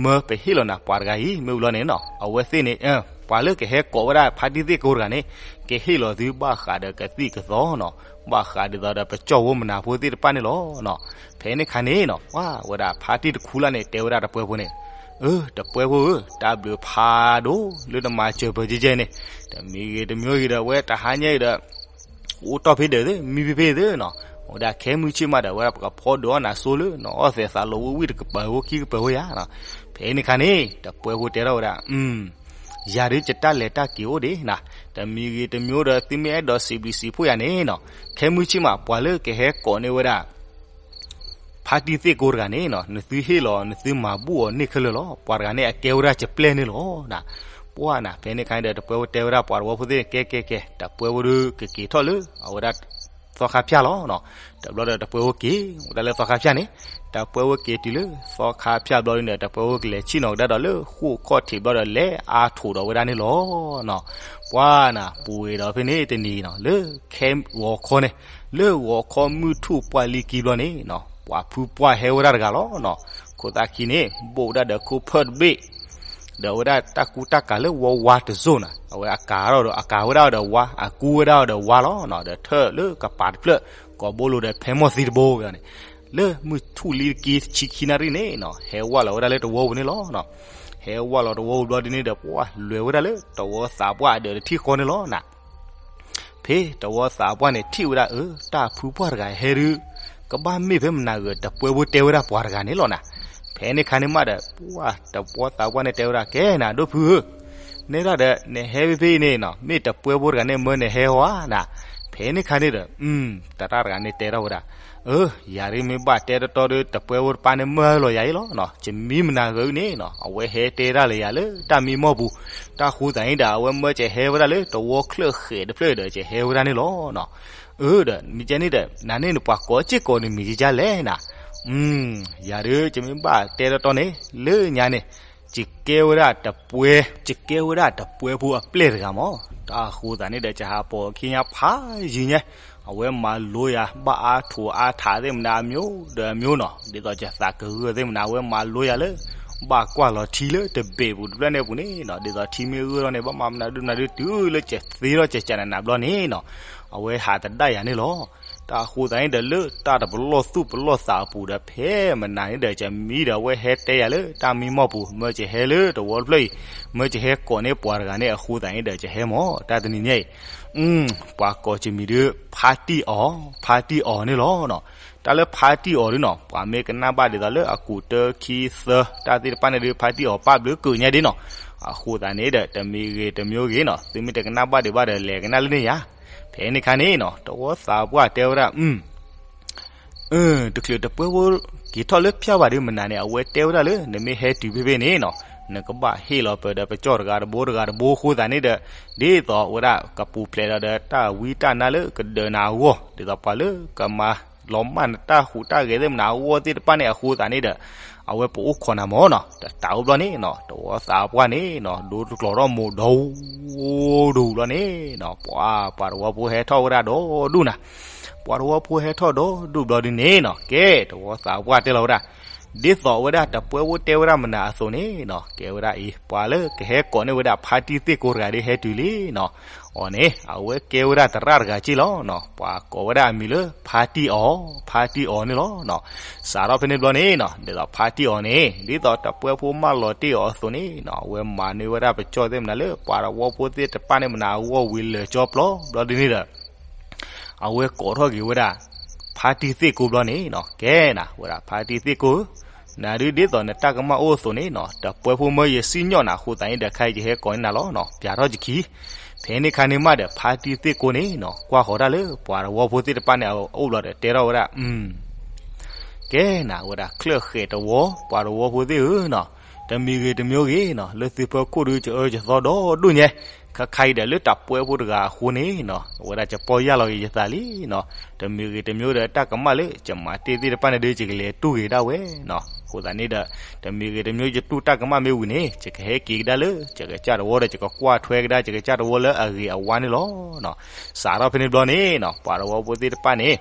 မၢပဟ့ၣ်လီၤနၤပှၤတဂၤအံၤ မ့ၢ်ဝံၤလီၤန့ၣ်နီၤ အဝဲသ့ၣ်န့ၣ် ပှၤလၢကဟဲကိးဝဲဒၣ်ဖါတံၢ်သ့ၣ်ကိတဂၤန့ၣ် ကဟ့ၣ်လီၤသုဘၣ်ဃးဒီးကသံၣ်ကသီနီၤ, ဘၣ်ဃးဒ်သိးဒီးပကၠီၣ်ဖိမနၤဖိသ့ၣ်တဖၣ်န့ၣ်လီၤ. ဖဲန့ၣ်ခါန့ၣ်နီၤ ပှၤဝဲဒၣ်ဖါတံၢ်တခူလၢ်န့ၣ် တဲဝဲဒၣ်တပှဲဖိန့ၣ်, အၢ တပှဲဖိဧၢ, တၢ်ဘျုးဖးဒိၣ်လၢနမၤစၢၤပၢၤကဲကဲန့ၣ်, တမံၤဂ့ၤတမံၤဂ့ၤဒီး အဝဲတဟါညါအံၤဒီး အိၣ်တီၢ်ဖဲဒၢးသ့ မံဖဲဖဲသ့နီၤ, အဝဲဒၣ်ခဲမုၢ်ဆ့ၣ်မးဒီး အဝဲဒၣ်ပကဖီဒုးအီၣ်နၤစိလၢ နအီၣ်သဲးသးလီၤဝံၣ်ဝံၣ်တကပၤဖိခံကပၤဖိယါနီၤ. ဖဲန့ၣ်ခါန့ၣ် တပှဲဖိတဲထီၣ်ဝဲဒၣ် ယၤဒုးယတၢ်လဲၤတၢ်က့ၤအိၣ်ဒံးနၤ, တမံၤဂ့ၤတမံၤဒီး သုမ့ၢ်အဲၣ်ဒိးစံးဘျုးစံးဖှိၣ်ယၤန့ၣ်နီၤ, ခဲမုၢ်ဆ့ၣ်မး ပှၤလၢကဟဲကိးန့ၢ်ဝဲဒၣ် ဖါတံၢ်သ့ၣ်ကိတဂၤန့ၣ်နီၤ, နသုဟ့ၣ်လီၤ နသုမၤဘူၣ်အီၤန့ၢ်ခဲလၢာ်လီၤ. ပှၤတဂၤန့ၣ် အကဲဝဲဒၣ်ကပျဲၢ်န့ၣ်လီၤ. ပှၤနၤ ဖဲန့ၣ်ခါန့ၣ်ဒီး တပှဲဖိတဲဝဲဒၣ်ပှၤတဝီဖိသ့ၣ်န့ၣ် ကဲကဲကဲ တပှဲဖိဒုးကက့ၤထီၣ်လၢ အဝဲဒၣ် သီခါဖၠၣ်လီၤ. တဘျီဒီးတပှဲဖိက့ၤဝဲဒၣ်လၢသီခါဖၠၣ်န့ၣ်, တပှဲဖိက့ၤတုၤလၢသီခါဖၠၣ်ဘျီဒုန့ၣ် တပှဲဖိကလဲၤဆ့ၣ်နီၤကဒါဒီးလၢဃိာ်ခီၣ်ထံးဘျီဒီး လဲၤအါထိးဒီးဝဲဒၣ်န့ၣ်လီၤ. ပှၤနၤ ပူၤဝဲဒီးဖဲန့ၣ်တနံၤနီၤ လၢခဲဂီၤခီန့ၣ်, လၢဂီၤခီမုၢ်ထူၣ်ပှၢ်လံကံဘျီန့ၣ်နီၤ ပှၤဖုပှၢ်ဟဲဝဲဒၣ်တဂၤလီၤနီၤ. ခိၣ်သၣ်ခံန့ၣ် ဘိၣ်ဝဲဒၣ်ဒီးခိၣ်ဖၢၣ်တဘ့ၣ် ဒီးအဝဲဒၣ်တၢ်ကူတၢ်ကၤလၢဝီဝါတစိၢ်နၤ, အဝဲအကၤထီၣ်ဒီး အကၤဝဲဒၣ်ဒီးဝါ အကူဝဲဒၣ်ဒီးဝါလီၤနီၤ. ဒီးထၢၣ်လၢကပၤတဖျၢၣ် ကိးဘိလိၤဒီးဖဲမီၢ်သံတဘိဝဲန့ၣ်, လၢမုၢ်ထူၣ်လံတက့ၢ်တဆံခံနၣ်ရံၣ်န့ၣ်နီၤ ဟဲဝဲလီၤဝဲဒၣ်လၢတဝီပူၤန့ၣ်လီၤနီၤ. ဟဲဝဲလီၤတဝီပူၤဘျီဒ်န့ၣ်ဒီး ပှၤလဲၤဝဲဒၣ်လၢတဝီသးပှၢ်အဒၢးတထံၣ်ဃီန့ၣ်လီၤနၤ. ဖဲတဝီသးပှၢ်န့ၣ်ထံၣ်ဝဲဒၣ် အၢ တၢ်ဖုပှၢ်တဂၤဟဲဒုး ကဘၣ်မ့ၢ်ဖဲမနၤဂ့ၤ တပှဲဖိတဲဝဲဒၣ်ပှၤတဂၤန့ၣ်လီၤနၤ. ဖဲန့ၣ်ခါန့ၣ်မးဒီး ပှၤတဝီသးပှၢ်န့ၣ်တဲဝဲဒၣ် ကဲနၤဒိၣ်ဖုဧၢ, နဲဒၣ်ဒီးနဟဲဖဲဖဲအံၤန့ၣ်နီၤ မ့ၢ်တပှဲဖိတဂၤန့ၣ်မၢနဟဲဧါနၤ. ဖဲန့ၣ်ခါန့ၣ်ဒီး တရၣ်တဂၤန့ၣ်တဲထီၣ်ဝဲဒၣ် အၢ ယၤဒ်မ့ၢ်ဘၣ်တဲတီတီဒီး တပှဲဖိတပၢ်န့ၣ်မၢလီၤယၤအံၤလီၤနီၤ. ယမံမနၤဂ့ၤန့ၣ်နီၤ အဝဲဟဲတဲဒၣ်လၢယၤလၢတၢ်မံမီၢ်ပူၤ, တၢ်ဃိသးန့ၣ်ဒီး အဝဲမၢကဟဲဝဲဒၣ်လၢတဝီချၢၣ်ဃဲးတဖျၢၣ်ဒီး ကဟဲဝဲဒၣ်န့ၣ်လီၤနီၤ. အၢ ဒီးမ့ၢ်ကဲန့ၣ်ဒီး နၤန့ၣ်နပှၤကိးစ့ၢ်ကီးနမံၤကကလဲၣ်နၤ. ယၤဒုး ယမ့ၢ်ဘၣ်တဲတီတီန့ၣ် လၢညါန့ၣ် ယကဲဝဲဒၣ်တပှဲ ယကဲဝဲဒၣ်တပှဲဖိအပျဲၢ်တဂၤမး. တၢ်ဃိသးန့ၣ်ဒီး ယဟးပိာ်ခံညါဖးယံာ်ညါ အဝဲမၤလိယၤ ဘၣ်အါထိးအါထးသ့ၣ်မနၤအမျိုးဒီးအမျိုးနီၤ, ဒ်သိးယသးကဂၢၢ်သ့ၣ်မနၤ အဝဲမၤလိယၤလၢ ဘၣ်ကွၢ်လီၤထံလၢတဘ့ၣ်ပူၤတဖျၢၣ်န့ၣ်ပူၤန့ၣ်နီၤ, ဒ်သိးထံမ့ၢ်ဂၢၢ်ထီၣ်န့ၣ် ဘၣ်မၤမနုၤဒုမနုၤဒု တုၤလၢကသ့ထီၣ်ကကနးနးဘျီန့ၣ်နီၤ, အဝဲဟးသဒၣ်ယၤန့ၣ်လီၤ. တၢ်ဃိသးန့ၣ်ဒီး လၢတၢ်တပလီၢ်သူၣ်ပလီၢ်သးအပူၤဒီး ဖဲမနၤန့ၣ်ဒီး ကမံဒီး အဝဲဟဲတဲယၤလၢတၢ်မံမီၢ်ပူၤ မၢကဟဲလၢတဝီတဖျၢၣ်အံၤ, မၢကဟဲကိးန့ၢ်ပှၤတဂၤန့ၣ် အဃိသးန့ၣ်ဒီး ကဟဲမး တၢ်တနံၤညါအံၤ ပှၤကိးကမံၤဒု ဖါတံၢ်အီၤ ဖါတံၢ်အီၤန့ၣ်လီၤနီၤ. တၢ်လၢဖါတံၢ်အီၤဒုနီၤ ပှၤမ့ၢ်ကနၣ်ဘၣ်ဒ်သိးလၢအကူးတၢခံသၢ တၢ်သ့ၣ်တဖၣ်န့ၣ်ဒုး ဖါတံၢ်အီၤပာ်ဘျုးကုာ်ညါဒ်နီၤ. အဃိသတးန့ၣ်ဒီး တမံၤဂ့ၤတမံၤဂ့ၤနီၤ သုမ့ၢ်တကနၣ်ဘၣ်ဒံးဘၣ်ဒီး လဲၤကနၣ်လၢန့ၣ်ယါ. ဖဲန့ၣ်ခါန့ၣ်နီၤ တဝီသးပှၢ်တဲဝဲဒၣ် အၢ တချုးတပှဲၤဖိက့ၤထီၣ်လၢဖၠၣ်ဘၣ်ဒီးမနုၤန့ၣ် အဝဲတဲဝဲဒၣ်လၢ နမ့ၢ်ဟဲတုၤဖဲဖဲန့ၣ်နီၤ နကဘၣ်ဟ့ၣ်လီၤပၢၤဒီးပကၠီၣ်တဂၤတဘိတဂၤတဘိအဃိသတးန့ၣ်ဒီး ဒ်သိးဝဲဒၣ်ကပူၤဖျဲးဒီးဒီးတၢ်ဝံတၢ်နါလၢကဒၢးနၤအဂီၢ် ဒ်သိးပှၤလၢကမၤလီၤမၢ်နတၢ်ဟူးတၢ်ဂဲၤသ့ၣ်မနၤအဂီၢ်သ့ၣ်တဖၣ်န့ၣ်အဃိသတးန့ၣ်ဒီး အဝဲပအိၣ်ခိးနၤမၢ်နီၤ. တတးအိၣ်ဘျီန့ၣ်နီၤ တဝီသးပှၢ်န့ၣ်နီၤ ဒိတကျိၤထီၣ်မိၢ်ဒီ ဒူၣ်ဘျီန့ၣ်နီၤ ပှၤပှၤတဝီဖိဟဲထီၣ်ဝဲဒၣ်ဒီဒူၣ်နၤ. ပှၤတဝီဖိဟဲထီၣ်ဒီဒူၣ်ဘျီဒုန့ၣ်နီၤ ကဲ တဝီသးပှၢ်တဲလီၤဝဲဒၣ် ဒ်သိးဝဲဒၣ်တပှဲၤဖိတဲဝဲဒၣ်မနုၤအသိးန့ၣ်နီၤ ကဲဝဲဒၣ်အံၤ ပှၤလၢကဟဲကိးန့ၢ်ဝဲဒၣ်ဖါတံၢ်သ့ၣ်ကိးတဂၤဒီးဟဲတုၤလံနီၤ. အီၤန့ၣ် အဝဲကဲဝဲဒၣ်သရၣ်တဂၤက့ၢ်လီၤနီၤ ပှၤကိးဝဲဒၣ်အမံၤလၢဖါတံၢ်အီၤ ဖါတံၢ်အီၤန့ၣ်လီၤနီၤ. စးထီၣ်ဖဲန့ၣ်ဘျီန့ၣ်နီၤ ဒ်သိးဖါတံၢ်အီၤန့ၣ် ဒ်သိးတပှဲၤဖိမၢလီၤတ့ၢ်အီၤအသိးန့ၣ်နီၤ အဝဲမၤန့ၢ်ဝဲဒၣ်ပကၠီၣ်သ့ၣ်မနုၤလၢ ပှၤတဝီဖိသ့ၣ်တဖၣ်န့ၣ်မနၤအဂီၢ်ဝံၤလၢာ်ကၠီပျီဘျီဒုန့ၣ်ဒီး အဝဲကိးထီၣ်က့ၤဝဲဒၣ် ဖါတံၢ်သ့ၣ်ကိးဘျီန့ၣ်နီၤ ကဲနၤ ဝဲဒၣ်ဖါတံၢ်သ့ၣ်ကိးဧၢ, နၤဒုဒ်သိးနတၢ်ကမၣ်အိၣ်အသိးန့ၣ်နီၤ တပှဲၤဖိမၢယစံၣ်ညီၣ်နၤအဃိသတးန့ၣ်ဒီး ခဲအံၤယဟဲကိးန့ၢ်နၤလီၤနီၤ ပျးထီၣ်ယခံ. ဖဲန့ၣ်ခါန့ၣ်မးဒီး ဖါတံၢ်သ့ၣ်ကိးန့ၣ်နီၤ ကွၢ်ဃီၤတၢ်လၢပှၤတဝီဖိသ့ၣ်တဖၣ်န့ၣ် အအိၣ်ဘျီဒီးတဲထီၣ်ဝဲဒၣ် ကဲနၤ ဝဲဒၣ်ချၢၣ်ဃဲးတဝီ ပှၤတဝီဖိသ့ၣ်ဧၢနီၤ, တမံၤဂ့ၤတမံၤဂ့ၤနီၤ လၢသုဖီခိၣ်ဒု ကအၢကသီဒီဒိၣ်ညါ, ခါခါအံၤဒီးလၢတၢ်ပှဲၤဖိတဂၤအဃိန့ၣ်နီၤ အဝဲဒၣ်ယပီၢ်ယၢ်လီၤက့ၤယသးလံနီၤ, တမံၤဂ့ၤတမံၤဒီးတၢ်ကမၣ်လၢယမၤတ့ၢ်သ့ၣ်တဖၣ်န့ၣ်ဒု ယကလဲၤတူၢ်က့ၤဒၣ်ဝဲနီၤ, အဃိသတးန့ၣ်ဒီး တမံၤဂ့ၤတမံၤယတူၢ်တၢ်ကမၣ်မ့ၢ်ဝံၤန့ၣ် ယကဟဲက့ၤကဒါလၢ ယကစၢ်တဝီဒီး ယကကွၢ်ထွဲကဒါ ယကစၢ်တဝီလၢအဂ့ၤအဝါန့ၣ်လီၤနီၤ. စးထီၣ်ဖဲန့ၣ်ဘျီန့ၣ်နီၤ ပှၤတဝီဖိသ့ၣ်တဖၣ်န့ၣ်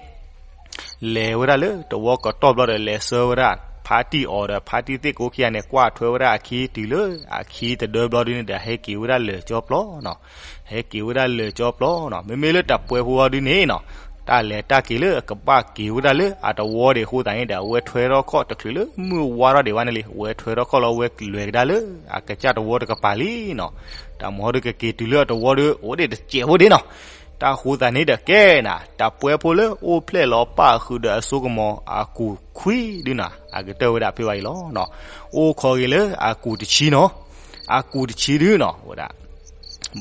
လဲၤဝဲဒၣ်လၢတဝီကတီၢ်ဘျီဒီး လဲၤဆှၢဝဲဒၣ် ဖါတံၢ်အီၤဒီး ဖါတံၢ်သ့ၣ်ကိးခံဂၤန့ၣ် ကွၢ်ထွဲဝဲဒၣ်အခံတုၤလၢအခံတဒၢဘျီဒုန့ၣ်ဒီး ဟဲက့ၤဝဲဒၣ်လၢာ်ကၠီပျီနီၤ, ဟဲက့ၤဝဲဒၣ်လၢာ်ကၠီပျီနီၤ. မ့မ့ၢ်လၢတၢ်ပှဲၤဖိအီၤဒုန့ၣ်နီၤ တၢ်လဲၤတၢ်က့ၤလၢအကဘၣ်က့ၤဝဲဒၣ်လၢအတဝီဒံးအဃိသတးန့ၣ်ဒီး အဝဲထွဲထီၣ်ခီၣ်တချုးလၢမုၢ်ဝါထီၣ်ဒံးဘၣ်န့ၣ်လံ, အဝဲထွဲထီၣ်ခီၣ်လၢအဝဲလဲၤကဒါလၢအကစၢ်တဝီတကပၤလံနီၤ. တၢ်မၤဟီဒုကက့ၤတုၤလၢအတဝီဒီး အိၣ်ဒံးတစဲးဖိဒံးနီၤ. တၢ်အဃိသတးန့ၣ်ဒီး ကဲနၤ တၢ်ပှဲၤဖိလၢအိၣ်ဖျဲၣ်လီၤပၢ်အဃုာ်ဒီးအစိကမီၤ အကူးခွံဒုနီၤ အကတၢၢ်ဝဲဒၣ်ဖဲဘၣ်အံၤလီၤ. အိၣ်ခိးက့ၤလၢအကူးတဆံနီၤ, အကူးတဆံဒုနီၤ ဝဲဒၣ်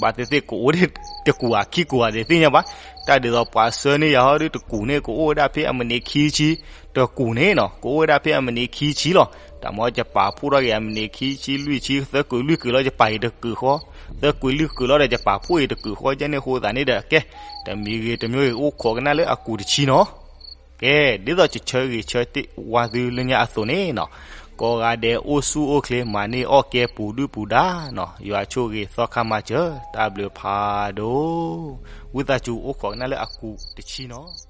ဘၣ်သ့ၣ်သ့ၣ်ကအိၣ်ဒံးတကူးအခံကူးအသ့ၣ်ညါဘၣ်. တၢ်ဒ်သိးပှၤဆှၢန့ၢ်ယၤဟီဒုတကူးန့ၣ် ကအိၣ်ဝဲဒၣ်ဖဲအမံးနံးခံဆံ, တကူးန့ၣ်နီၤ ကအိၣ်ဝဲဒၣ်ဖဲအမံးနံးခံဆံလီၤ. တၢ်မၤယပာ်ဖှိၣ်ထီၣ်က့ၤအမံးနံးခံဆံလွံၢ်ဆံ သၢကုးလွံၢ်ကုးလီၤ ယပာ်အံၤတကုးဃီ, သၢကုးလွံၢ်ကုးလီၤဒီး ယပာ်ဖှိၣ်အံၤတကုးဃီ ကဲန့ၣ်အဃိသတးန့ၣ်ဒီး ကဲ တမံၤဂ့ၤတမံၤဂ့ၤ အိၣ်ခိးကနၣ်လၢအကူးတဆံနီၤ. ကဲ ဒ်သိးယဆၢဂ့ၤဆၢဝါသုလၢညါအသိးန့ၣ်နီၤ, ကိးဂၤဒဲးအိၣ်ဆူၣ်အိၣ်ချ့ မၤန့ၢ်အီၣ်ကဲပူၤဒုၣ်ပူၤဒါနီၤ, ယွၤဆိၣ်ဂ့ၤသီခါမၤစၢၤ တၢ်ဘျုးဖးဒိၣ်, ဝံသးစူၤအိၣ်ခိးကနၣ်လၢအကူးတဆံနီၤ.